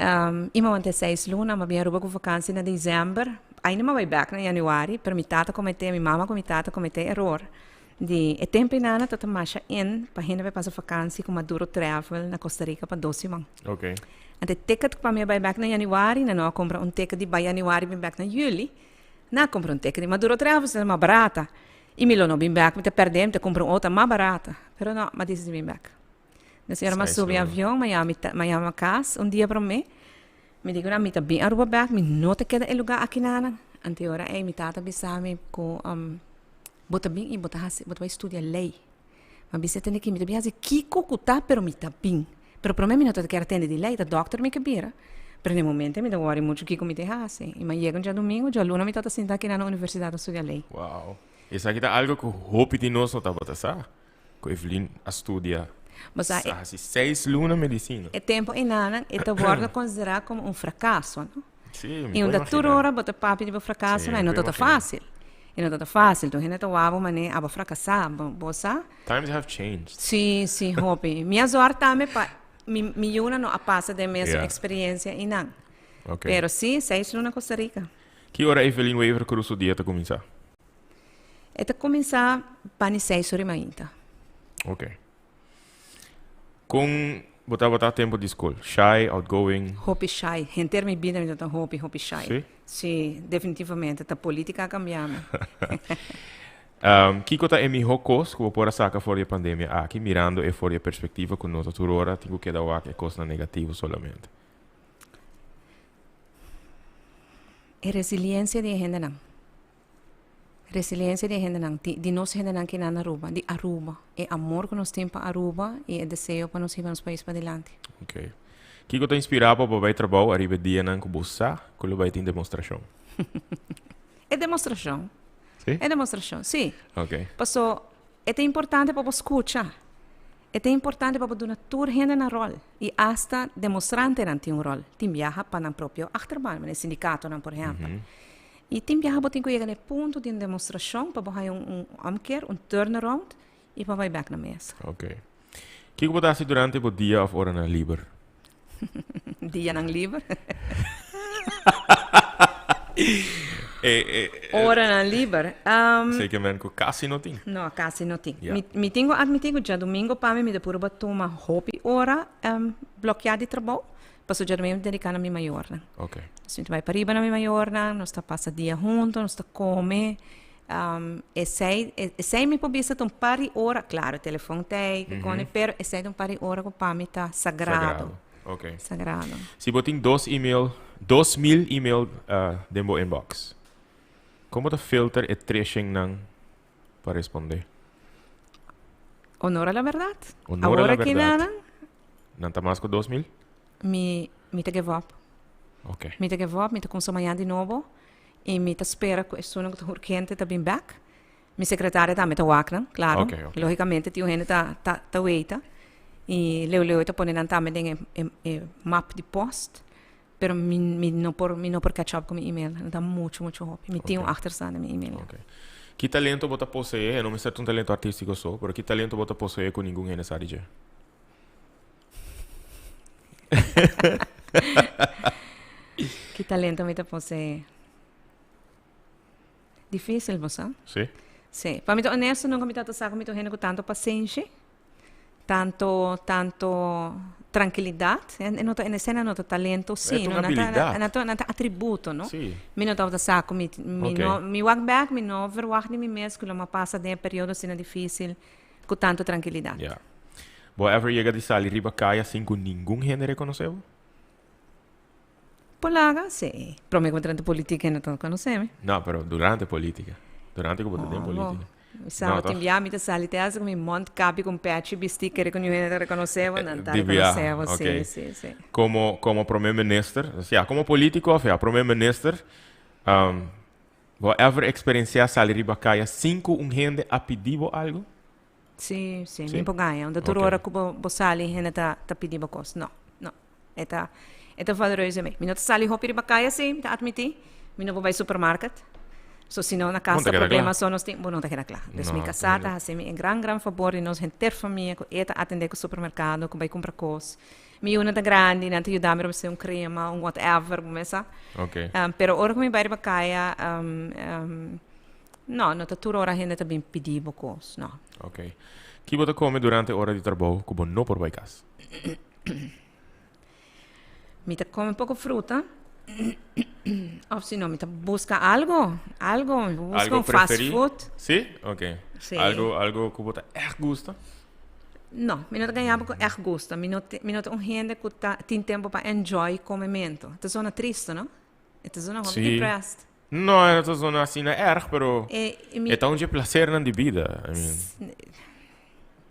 I mi a wanta e seis luna, mi a bin Aruba ku vakansi na december. Ainda mi a bai bek na januari, pero mi tata comete, mi mama ku mi tata comete eror di e tempo einana tabata masha in pa hende bai pasa vakansi ku Maduro Travel na Costa Rica pa dos siman. Anto e ticket pa mi a bai bek na januari, nan no a kumpra un ticket di bai januari bin bek na juli. Nan a kumpra un ticket di Maduro Travel, esei ta mas barata. I mi lo no bin bek, mi ta pèrdè, mi ta kumpra un otro mas barata. Pero no, mi a disidi bin bek. Mi señora m'a subi avion, m'a yama mi ta, m'a yama cas un dia prome. Mi di ku nan, mi ta bin Aruba bek, mi no ta keda e lugar aki nan. Anto e ora ei mi tata bisa mi ku bo ta bin i bo ta hasi, bo ta bai studia ley. M'a bisa tende ki mi ta bin hasi kiko ku ta, pero mi ta bin. Pero prome mi no ta kier tende di ley, ta dokter mi ke bira. Pero na e momento mi ta wòri muchu kiko mi ta hasi. I m'a yega un djadumingu, djaluna mi tata sinta aki nan na universidat a studia ley. Wow. Esaki ta algo ku hopi di nos no tabata sa. Ku Evelyn a studia Bo sa, sa hasi seis luna medisina. E tempo enanan e ta wordo konsiderá komo un frakaso, no? Sí, mi I por unda tur imaginá. ora bo ta papia di bo Sí, frakasonan, e mi no por ta ta imaginá. fásil. E no ta ta fásil. Tur hende ta wak bo manera abo frakasá. Bo, bo sa? Times have changed. Sí, sí, hopi. Mi a zòrg tambe pa mi, mi yunan no a pasa den mesun Ja. eksperensia einan. Ok. Pero sí, seis luna Costa Rica. Ki ora Evelyn Wever-Croes su dia ta kuminsá? E ta kuminsá bani seis ora i mainta. Ok. Kon bo tabata tempu di skol? Shy, outgoing? Hopi shy. Henter mi bida mi tabata hopi, hopi shy. Sí? Sí, definitivamente. Ta politica a kambia mi. Kiko ta e mihó kos ku bo por a saka for di e pandemia aki, mirando e for di e perspektiva ku no ta tur ora tin ku keda wak e kosnan negativo solamente? E resiliencia di e hendenan. Resiliencia di e hendenan, di di nos hendenan ki nan na Aruba, di Aruba. E amor ku nos tin pa Aruba i e deseo pa nos hiba nos pais padilanti. Ok. Kiko ta inspirá bo pa bai trabou ariba e dianan ku bo sa ku lo bai tin demostrashon? E demostrashon. Sí? E demostrashon, sí. Ok. Paso e ta importante pa bo skucha. E ta importante pa bo duna tur hende nan ròl i asta demostrantenan tin un ròl. Tin biaha pa nan propio achterban, manera sindikatonan por ehèmpel. I tin biaha bo tin ku yega na e punto di un demostrashon pa bo haña un omkeer, un turnaround i pa bai bèk na mesa. Ok. Kiko bo ta hasi durante bo dia òf oranan liber? Dianan liber? Oranan liber? Zeker men ku kasi no tin. No, kasi no tin. Mi tin ku admití ku djadumingu pa mi mi ta puru ba tuma hopi ora blokeá di trabou. Pasobra djadumingu mi ta dediká na mi mayornan. Nos mi ta bai pariba na mi mayornan, nos ta pasa dia huntu, nos ta kome. Esei, esei mi por bisa ta un par di ora, claro, telefon ta ei, ke kone, pero esei ta un par di ora ku pa mi ta sagrado. Sagrado, ok. Sagrado. Si bo tin dos email, 2000 email den bo inbox, kon bo ta filter e treshennan pa respondé? Honor a la verdad. Honor a la Awor aki verdad. nan, Nan ta mas ku 2000? Mi, mi ta give up. Ok. Mi ta give up, mi ta kumsa mañana di nobo. I mi ta spera ku esunnan ku ta urgente ta bin bèk. Mi sekretaria tambe ta wak nan, klaro. Ok, ok. Lógikamente tin un hende ta ta ta weita. I leu leu e ta pone nan tambe den e e e map di post. Pero mi mi no por mi no por catch up ku mi email. Nan ta muchu muchu hopi. Mi tin un achterstand den mi email. Ok. Ki talento bo ta poseé? E no mester ta un talento artístiko so, pero ki talento bo ta poseé ku ningun hende sa di dje? Ki talento mi ta posee? Difícil, bo sa? Sí. Sí. Pa mi ta honesto, nunca mi tabata sa cu mi ta un hende cu tanto pasenshi, tanto, tanto tranquilidad. E no ta, en esena no ta talento, sí. E ta un no, habilidad. Na ta, na ta atributo, no? Sí. Mi no tabata sa cu mi, mi Ok. no, mi wak bek, mi no verwacht di mi mes cu lo mi a pasa den e periodo asina difícil cu tanto tranquilidad. Ja. Bo ever yega di sali riba kaya sin cu ningun hende reconoce bo? Por laga, sí. Prome cu mi ta drenta politica hende ta conoce mi. No, pero durante politica. Durante cu bo ta den politica. Mi sa, tin bia mi ta sali te hasta cu mi mondkapje cu un pechi bisti kere cu niun hende ta reconoce bo, nan ta reconoce bo, sí, sí, sí. Como, como prome minister, o sea, como politico of ja, prome minister, um, Bo a ever experiencia sali riba caya sin cu un hende a pidi bo algo? Si, si, mi por gaña. Unda tur ora cu bo bo sali hende ta ta pidi bo cos. No, no. E ta e ta val reuze mee. Mi no ta sali hopi riba caya si, mi ta admiti. Mi no por bay supermarket. So si no na cas ta problema so nos tin, bo no ta keda cla. Dus mi casá ta haci mi e gran gran fabor di nos henter famia cu e ta atende cu supermercado, cu bay cumpra cos. Mi yunan ta grandi, nan ta yuda mi robesé un crema, un whatever, bo mesa. Pero ora cu mi bay riba caya, no, no ta tur ora hende ta bin pidi bo cos, no. Ok. Ki bo ta come durante ora di trabou cu bo no por bay cas? Mi ta come poco fruta, of si no mi ta busca algo, algo, mi busca un fast food. Si? Ok. Si. Algo, algo cu bo ta echt gusta? No, mi no ta gaña bo cu echt gusta. Mi no, mi no ta un hende cu ta tin tempo pa enjoy comemento. Ta zona tristo, no? E ta zona hopi depressed. No, e no ta zona asina erg, pero e ta un dje placernan di bida. I mean.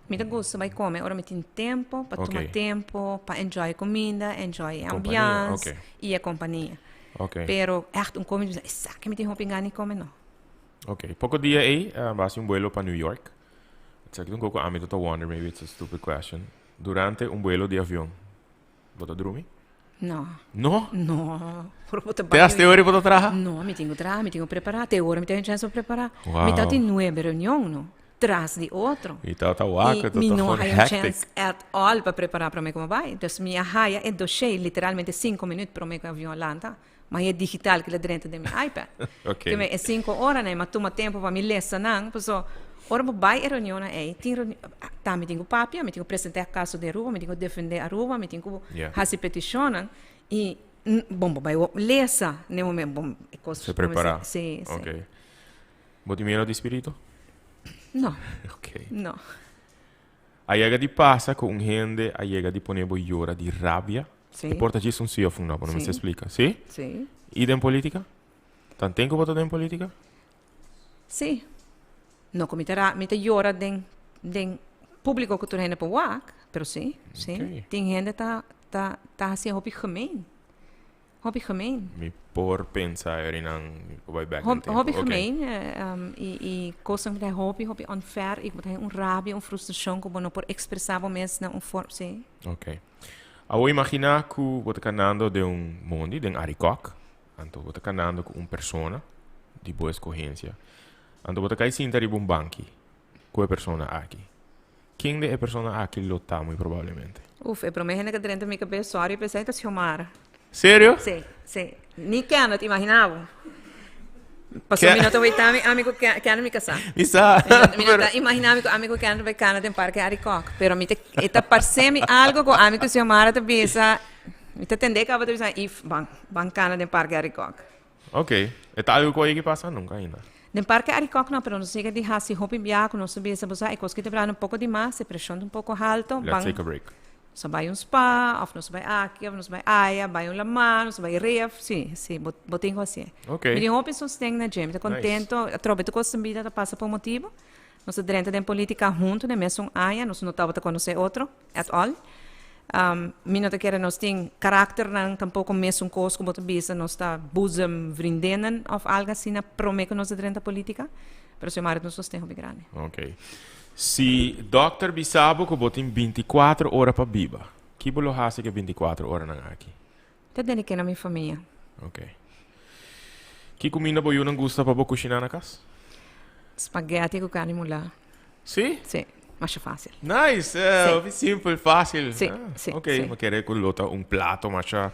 Mi ta gusta bai come ora mi tin tempo pa tuma tempo pa enjoy cuminda, enjoy e ambiance y e compania. Pero echt un come, esaki mi tin hopi gana di come, no. Ok, poco dia ey bo a haci un buelo pa New York. Esaki ta un poco ami ta wonder, maybe it's a stupid question. Durante un buelo di avion, bo ta drumi? No. No? No. Ora bo ta Te hasta e ora bo ta traha? No, mi tin ku traha, mi tin ku prepará. Te ora mi ta chance pa prepará. Wow. Mi ta tin nuebe reunion, no? Tras di otro. Mi ta ta wak, ta mi no ta haya hectic. chance at all pa prepará promé ku mi bai. Dus mi a haya e dossier literalmente cinco minuut promé ku e avion a lanta. Ma e digital kila drenta den mi iPad. Ok. Ke mi e cinco oranan, mi a tuma tempo pa mi lesa nan, paso ora bo bai e reunionnan ei, tin reunion, ta mi tin ku papia, mi tin ku presentá e kaso di Aruba, mi tin ku defendé Aruba, mi tin ku hasi petishonnan i bon bo bai lesa den e momento, bon e kos Se prepará. Si, si. Ok. Bo tin miedo di spiritu? No. Ok. No. A yega di pasa ku un hende a yega di pone bo yora di rabia? Sí. E por ta djis un sí of un no, bo no mester Sí. splika. Sí? Sí. I den politica? Tanten ku bo ta den politica? Sí. No ku mi ta ra, mi ta yora den den publico ku tur hende por wak, pero sí, sí. Ok. Tin hende ta ta ta hasi hopi gemeen. Hopi gemeen. Mi por pensa erinan, mi por bai bek den tempo. Hopi Ok. gemeen i i kosnan ku ta hopi hopi unfair i ku bo ta haña un rabia, un frustrashon ku bo no por ekspresá bo mes na un forma, sí. Ok. Awor imaginá ku bo ta kanando den un mondi, den Arikok, anto bo ta kanando ku un persona di bo eskohensia. Anto bo ta kai sinta riba un banki ku e persona aki. Ken di e persona aki lo ta muy probablemente? Uf, e prome hende ku drenta mi kabes, sorry p'esei, ta Xiomara. Serio? Sí, sí. Ni Kenneth, imaginá bo. Pasobra mi no ta weta mi ami ku Kenneth mi kasá. Mi sa. Mi no ta imaginá mi ku ami ku Kenneth bai kana den parke Arikok. Pero mi ta, e ta parse mi algo ku ami ku Xiomara ta bisa, mi ta tende kaba ta bisa, if, ban, ban kana den parke Arikok. Ok. E ta algo ku a yega pasa? Nunka ainda. Den parke Arikok no, pero nos yega di hasi hopi bia ku nos ta bisa, bo sa e kos ki ta branda un poko di mas, e preshon ta un poko halto, Let's ban take a break. nos a bai un spa, òf nos a bai aki, òf nos a bai aya, bai un lamá, nos a bai ref, si, si, bo bo tin ku hasié. Ok. Mi tin hopi sosten na dje, mi ta kontento, atrobe tur kos den bida ta pasa pa un motibu. Nos a drenta den politica hunto den mesun aña, nos no tabata conoce otro at all. Mi no ta kere nos tin karakternan tampoco mesun cos cu bo ta bisa nos ta boezem vriendinnen of algo asina prome cu nos a drenta politica, pero Xiomara ta un sosten hopi grandi. Ok. Si dokter bisa bo cu bo tin binticuatro ora pa biba, ki bo lo haci cu e binticuatro oranan aki? Ta dedique na mi famia. Ok. Ki kuminda bo yunan gusta pa bo kushiná na kas? Spaghetti ku karni mulá. Sí? Sí, masha fásil. Nice! Sí. Hopi simpel, fásil. Sí, Ah, sí, ok, sí. mi kere ku lo ta un plato masha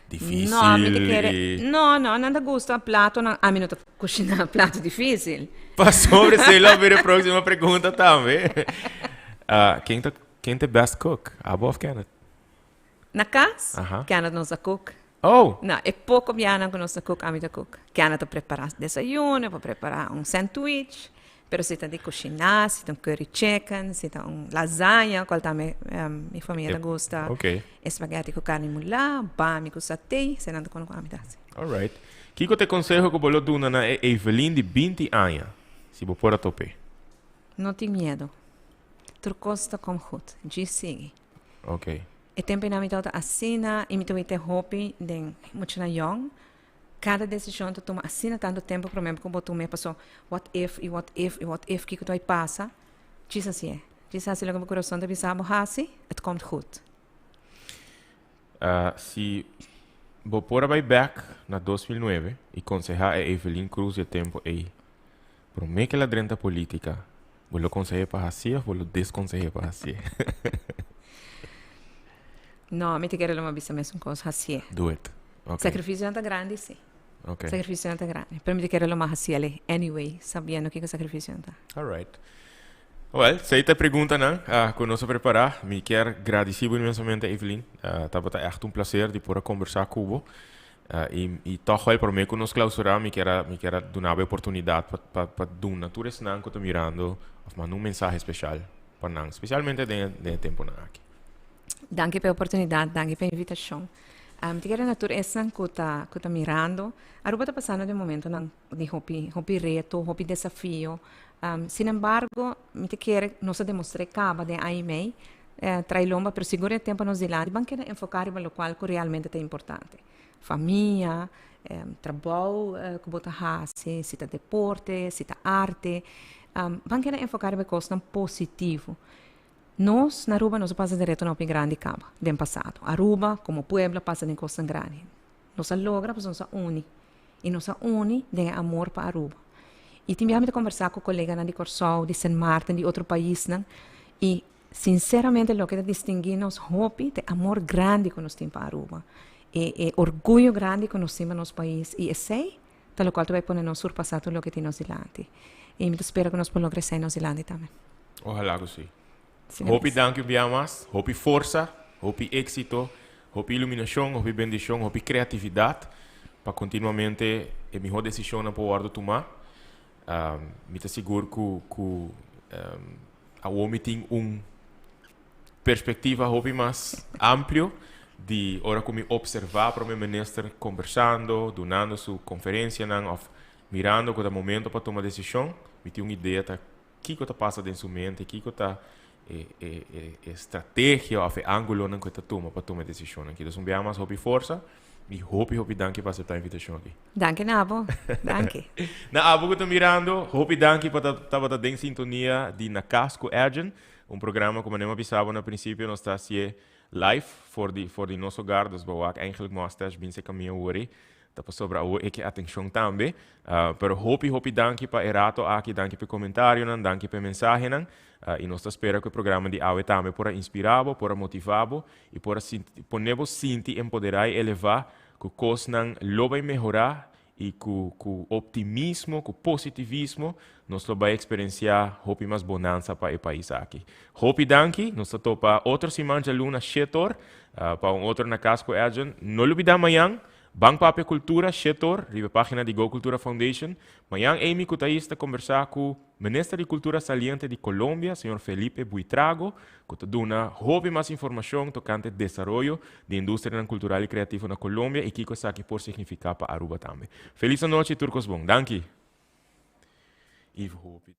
difísil No, mi ta kere, i. no, no, nan ta gusta platonan, ami no ta kushiná plato difísil. Pasobra esei lo bira e próksimo pregunta tambe. Ah, ken ta, ken ta e best cook? Abo òf Kenneth? Na kas, Aha. Kenneth nos ta cook. Oh! No, e poko bianan ku nos ta cook, ami ta cook. Kenneth ta prepará desayuno, e por prepará un sandwich, pero si ta di kushiná, si ta un curry chicken, si ta un lasaña, kual tambe mi famia ta gusta. Ok. E spaghetti ku karni mulá, bami ku saté, esei nan ta kono ku ami ta hasi. Alright. Kiko ta e konseho ku bo lo duna na e Evelyn di binti aña, si bo por a top'é? No tin miedu. Tur kos ta kom goed. Djis sigui. Ok. E tempo einan mi tabata asina y mi ta wete hopi den muchanan yong. Kada desishon ta tuma asina tantu tempu promé ku bo tum'é paso what if i what if i what if kiko ta bai pasa. Djis hasié. Djis hasi loke bo kurason ta bisa bo hasi, het komt goed. Si bo por a bai bek na 2009 i konsehá e Evelyn Cruz di e tempu ei promé ku el a drenta polítika, bo lo konseh'é pa hasié òf bo lo deskonseh'é pa hasié? No, mi ta kere lo mi a bisa mesun kos, hasié. Do it. Ok. Sakrifisionan ta grandi, sí. Ok. Sakrifisionan ta grandi. Pero mi ta kere lo mi a hasié alei anyway, sabiendo kiko sakrifisionan ta. Alright. Well, esei ta e preguntanan ku nos a prepará. Mi kier gradisí bo inmensamente, Evelyn. Tabata ègt un plaser di por a kombersá ku bo. I i tòg wèl promé ku nos klausurá mi kier a mi kier a duna bo e oportunidat pa pa pa duna tur esnan ku ta mirando òf manda un mensahe speshal pa nan, spesialmente den e den e tempunan aki. Danki pa e oportunidat, danki pa e invitashon. Mi ta kere na tur esnan ku ta ku ta mirando, Aruba ta pasando den momentonan di hopi hopi reto, hopi desafio. Sin embargo, mi ta kere nos a demostr'é kaba den aña i mei, tra'i lomba, pero sigur e tempu nos dilanti ban keda enfoká riba lokual ku realmente ta importante. Famia, trabou ku bo ta hasi, si ta deporte, si ta arte, ban keda enfoká riba e kosnan positivo. Nos na Aruba nos a pasa den retonan hopi grandi kaba den pasado. Aruba komo pueblo a pasa den kosnan grandi. Nos a logra pasobra nos a uni. I nos a uni den e amor pa Aruba. I tin biaha mi ta kombersá ku koleganan di Kòrsou, di Sint Maarten, di otro paisnan i sinseramente loke ta distinguí nos hopi ta e amor grandi ku nos tin pa Aruba. E e orguyo grandi ku nos tin pa nos pais i esei ta lokual ta bai pone nos surpasá tur loke tin nos dilanti. I mi ta spera ku nos por logra esei nos dilanti tambe. Ohalá ku si. Hopi danki un bia mas. Hopi forsa, hopi éksito, hopi iluminashon, hopi bendishon, hopi kreatividat pa kontinuamente e mihó desishonnan por wòrdu tumá. Mi ta sigur ku ku awor mi tin un perspektiva hopi mas amplio di ora ku mi opservá Prome Minister kombersando, dunando su konferensianan òf mirando ku ta momento pa tuma desishon, mi tin un idea ta Kiko ta pasa den su mente? Kiko ta e, e, e, e strategia of e ángulonan ku e ta tuma pa tuma e desishonnan aki? Dus un biaha mas hopi forsa i hopi, hopi danki pa aseptá e invitashon aki. Danki na abo. Danki. Na abo ku ta mirando, hopi danki pa ta tabata den sintonia di Na Kas ku Edjean, un programa ku manera mi a bisa bo na prinsipio nos ta hasié live for di for di nos hogar, dus bo wak eigenlijk Mustache bin se kaminda wori. Ta pasobra awor e ke atencion tambe. Pero hopi hopi danki pa e rato aki, danki pa e comentarionan, danki pa e mensahenan. Y nos ta spera cu e programa di awe tambe por a inspira bo, por a motiva bo y por a sinti, pone bo sinti empodera y eleva cu cosnan lo bay mehora y cu cu optimismo, cu positivismo nos lo bay experiencia hopi mas bonanza pa e pais aki. Hopi danki, nos ta topa otro siman djaluna shetor pa un otro Na Cas cu Edjean. No lubida mañan Ban Papia Cultura, Shetor, riba e pagina di Go Cultura Foundation. Mañan Amy cu Thais ta combersa cu Minister di Cultura saliente di Colombia, señor Felipe Buitrago, cu ta duna hopi mas informacion tocante desaroyo di industrianan cultural y creativo na Colombia y kico esaki por significa pa Aruba tambe. Feliz anochi tur cos bon. Danki. Yves hopi.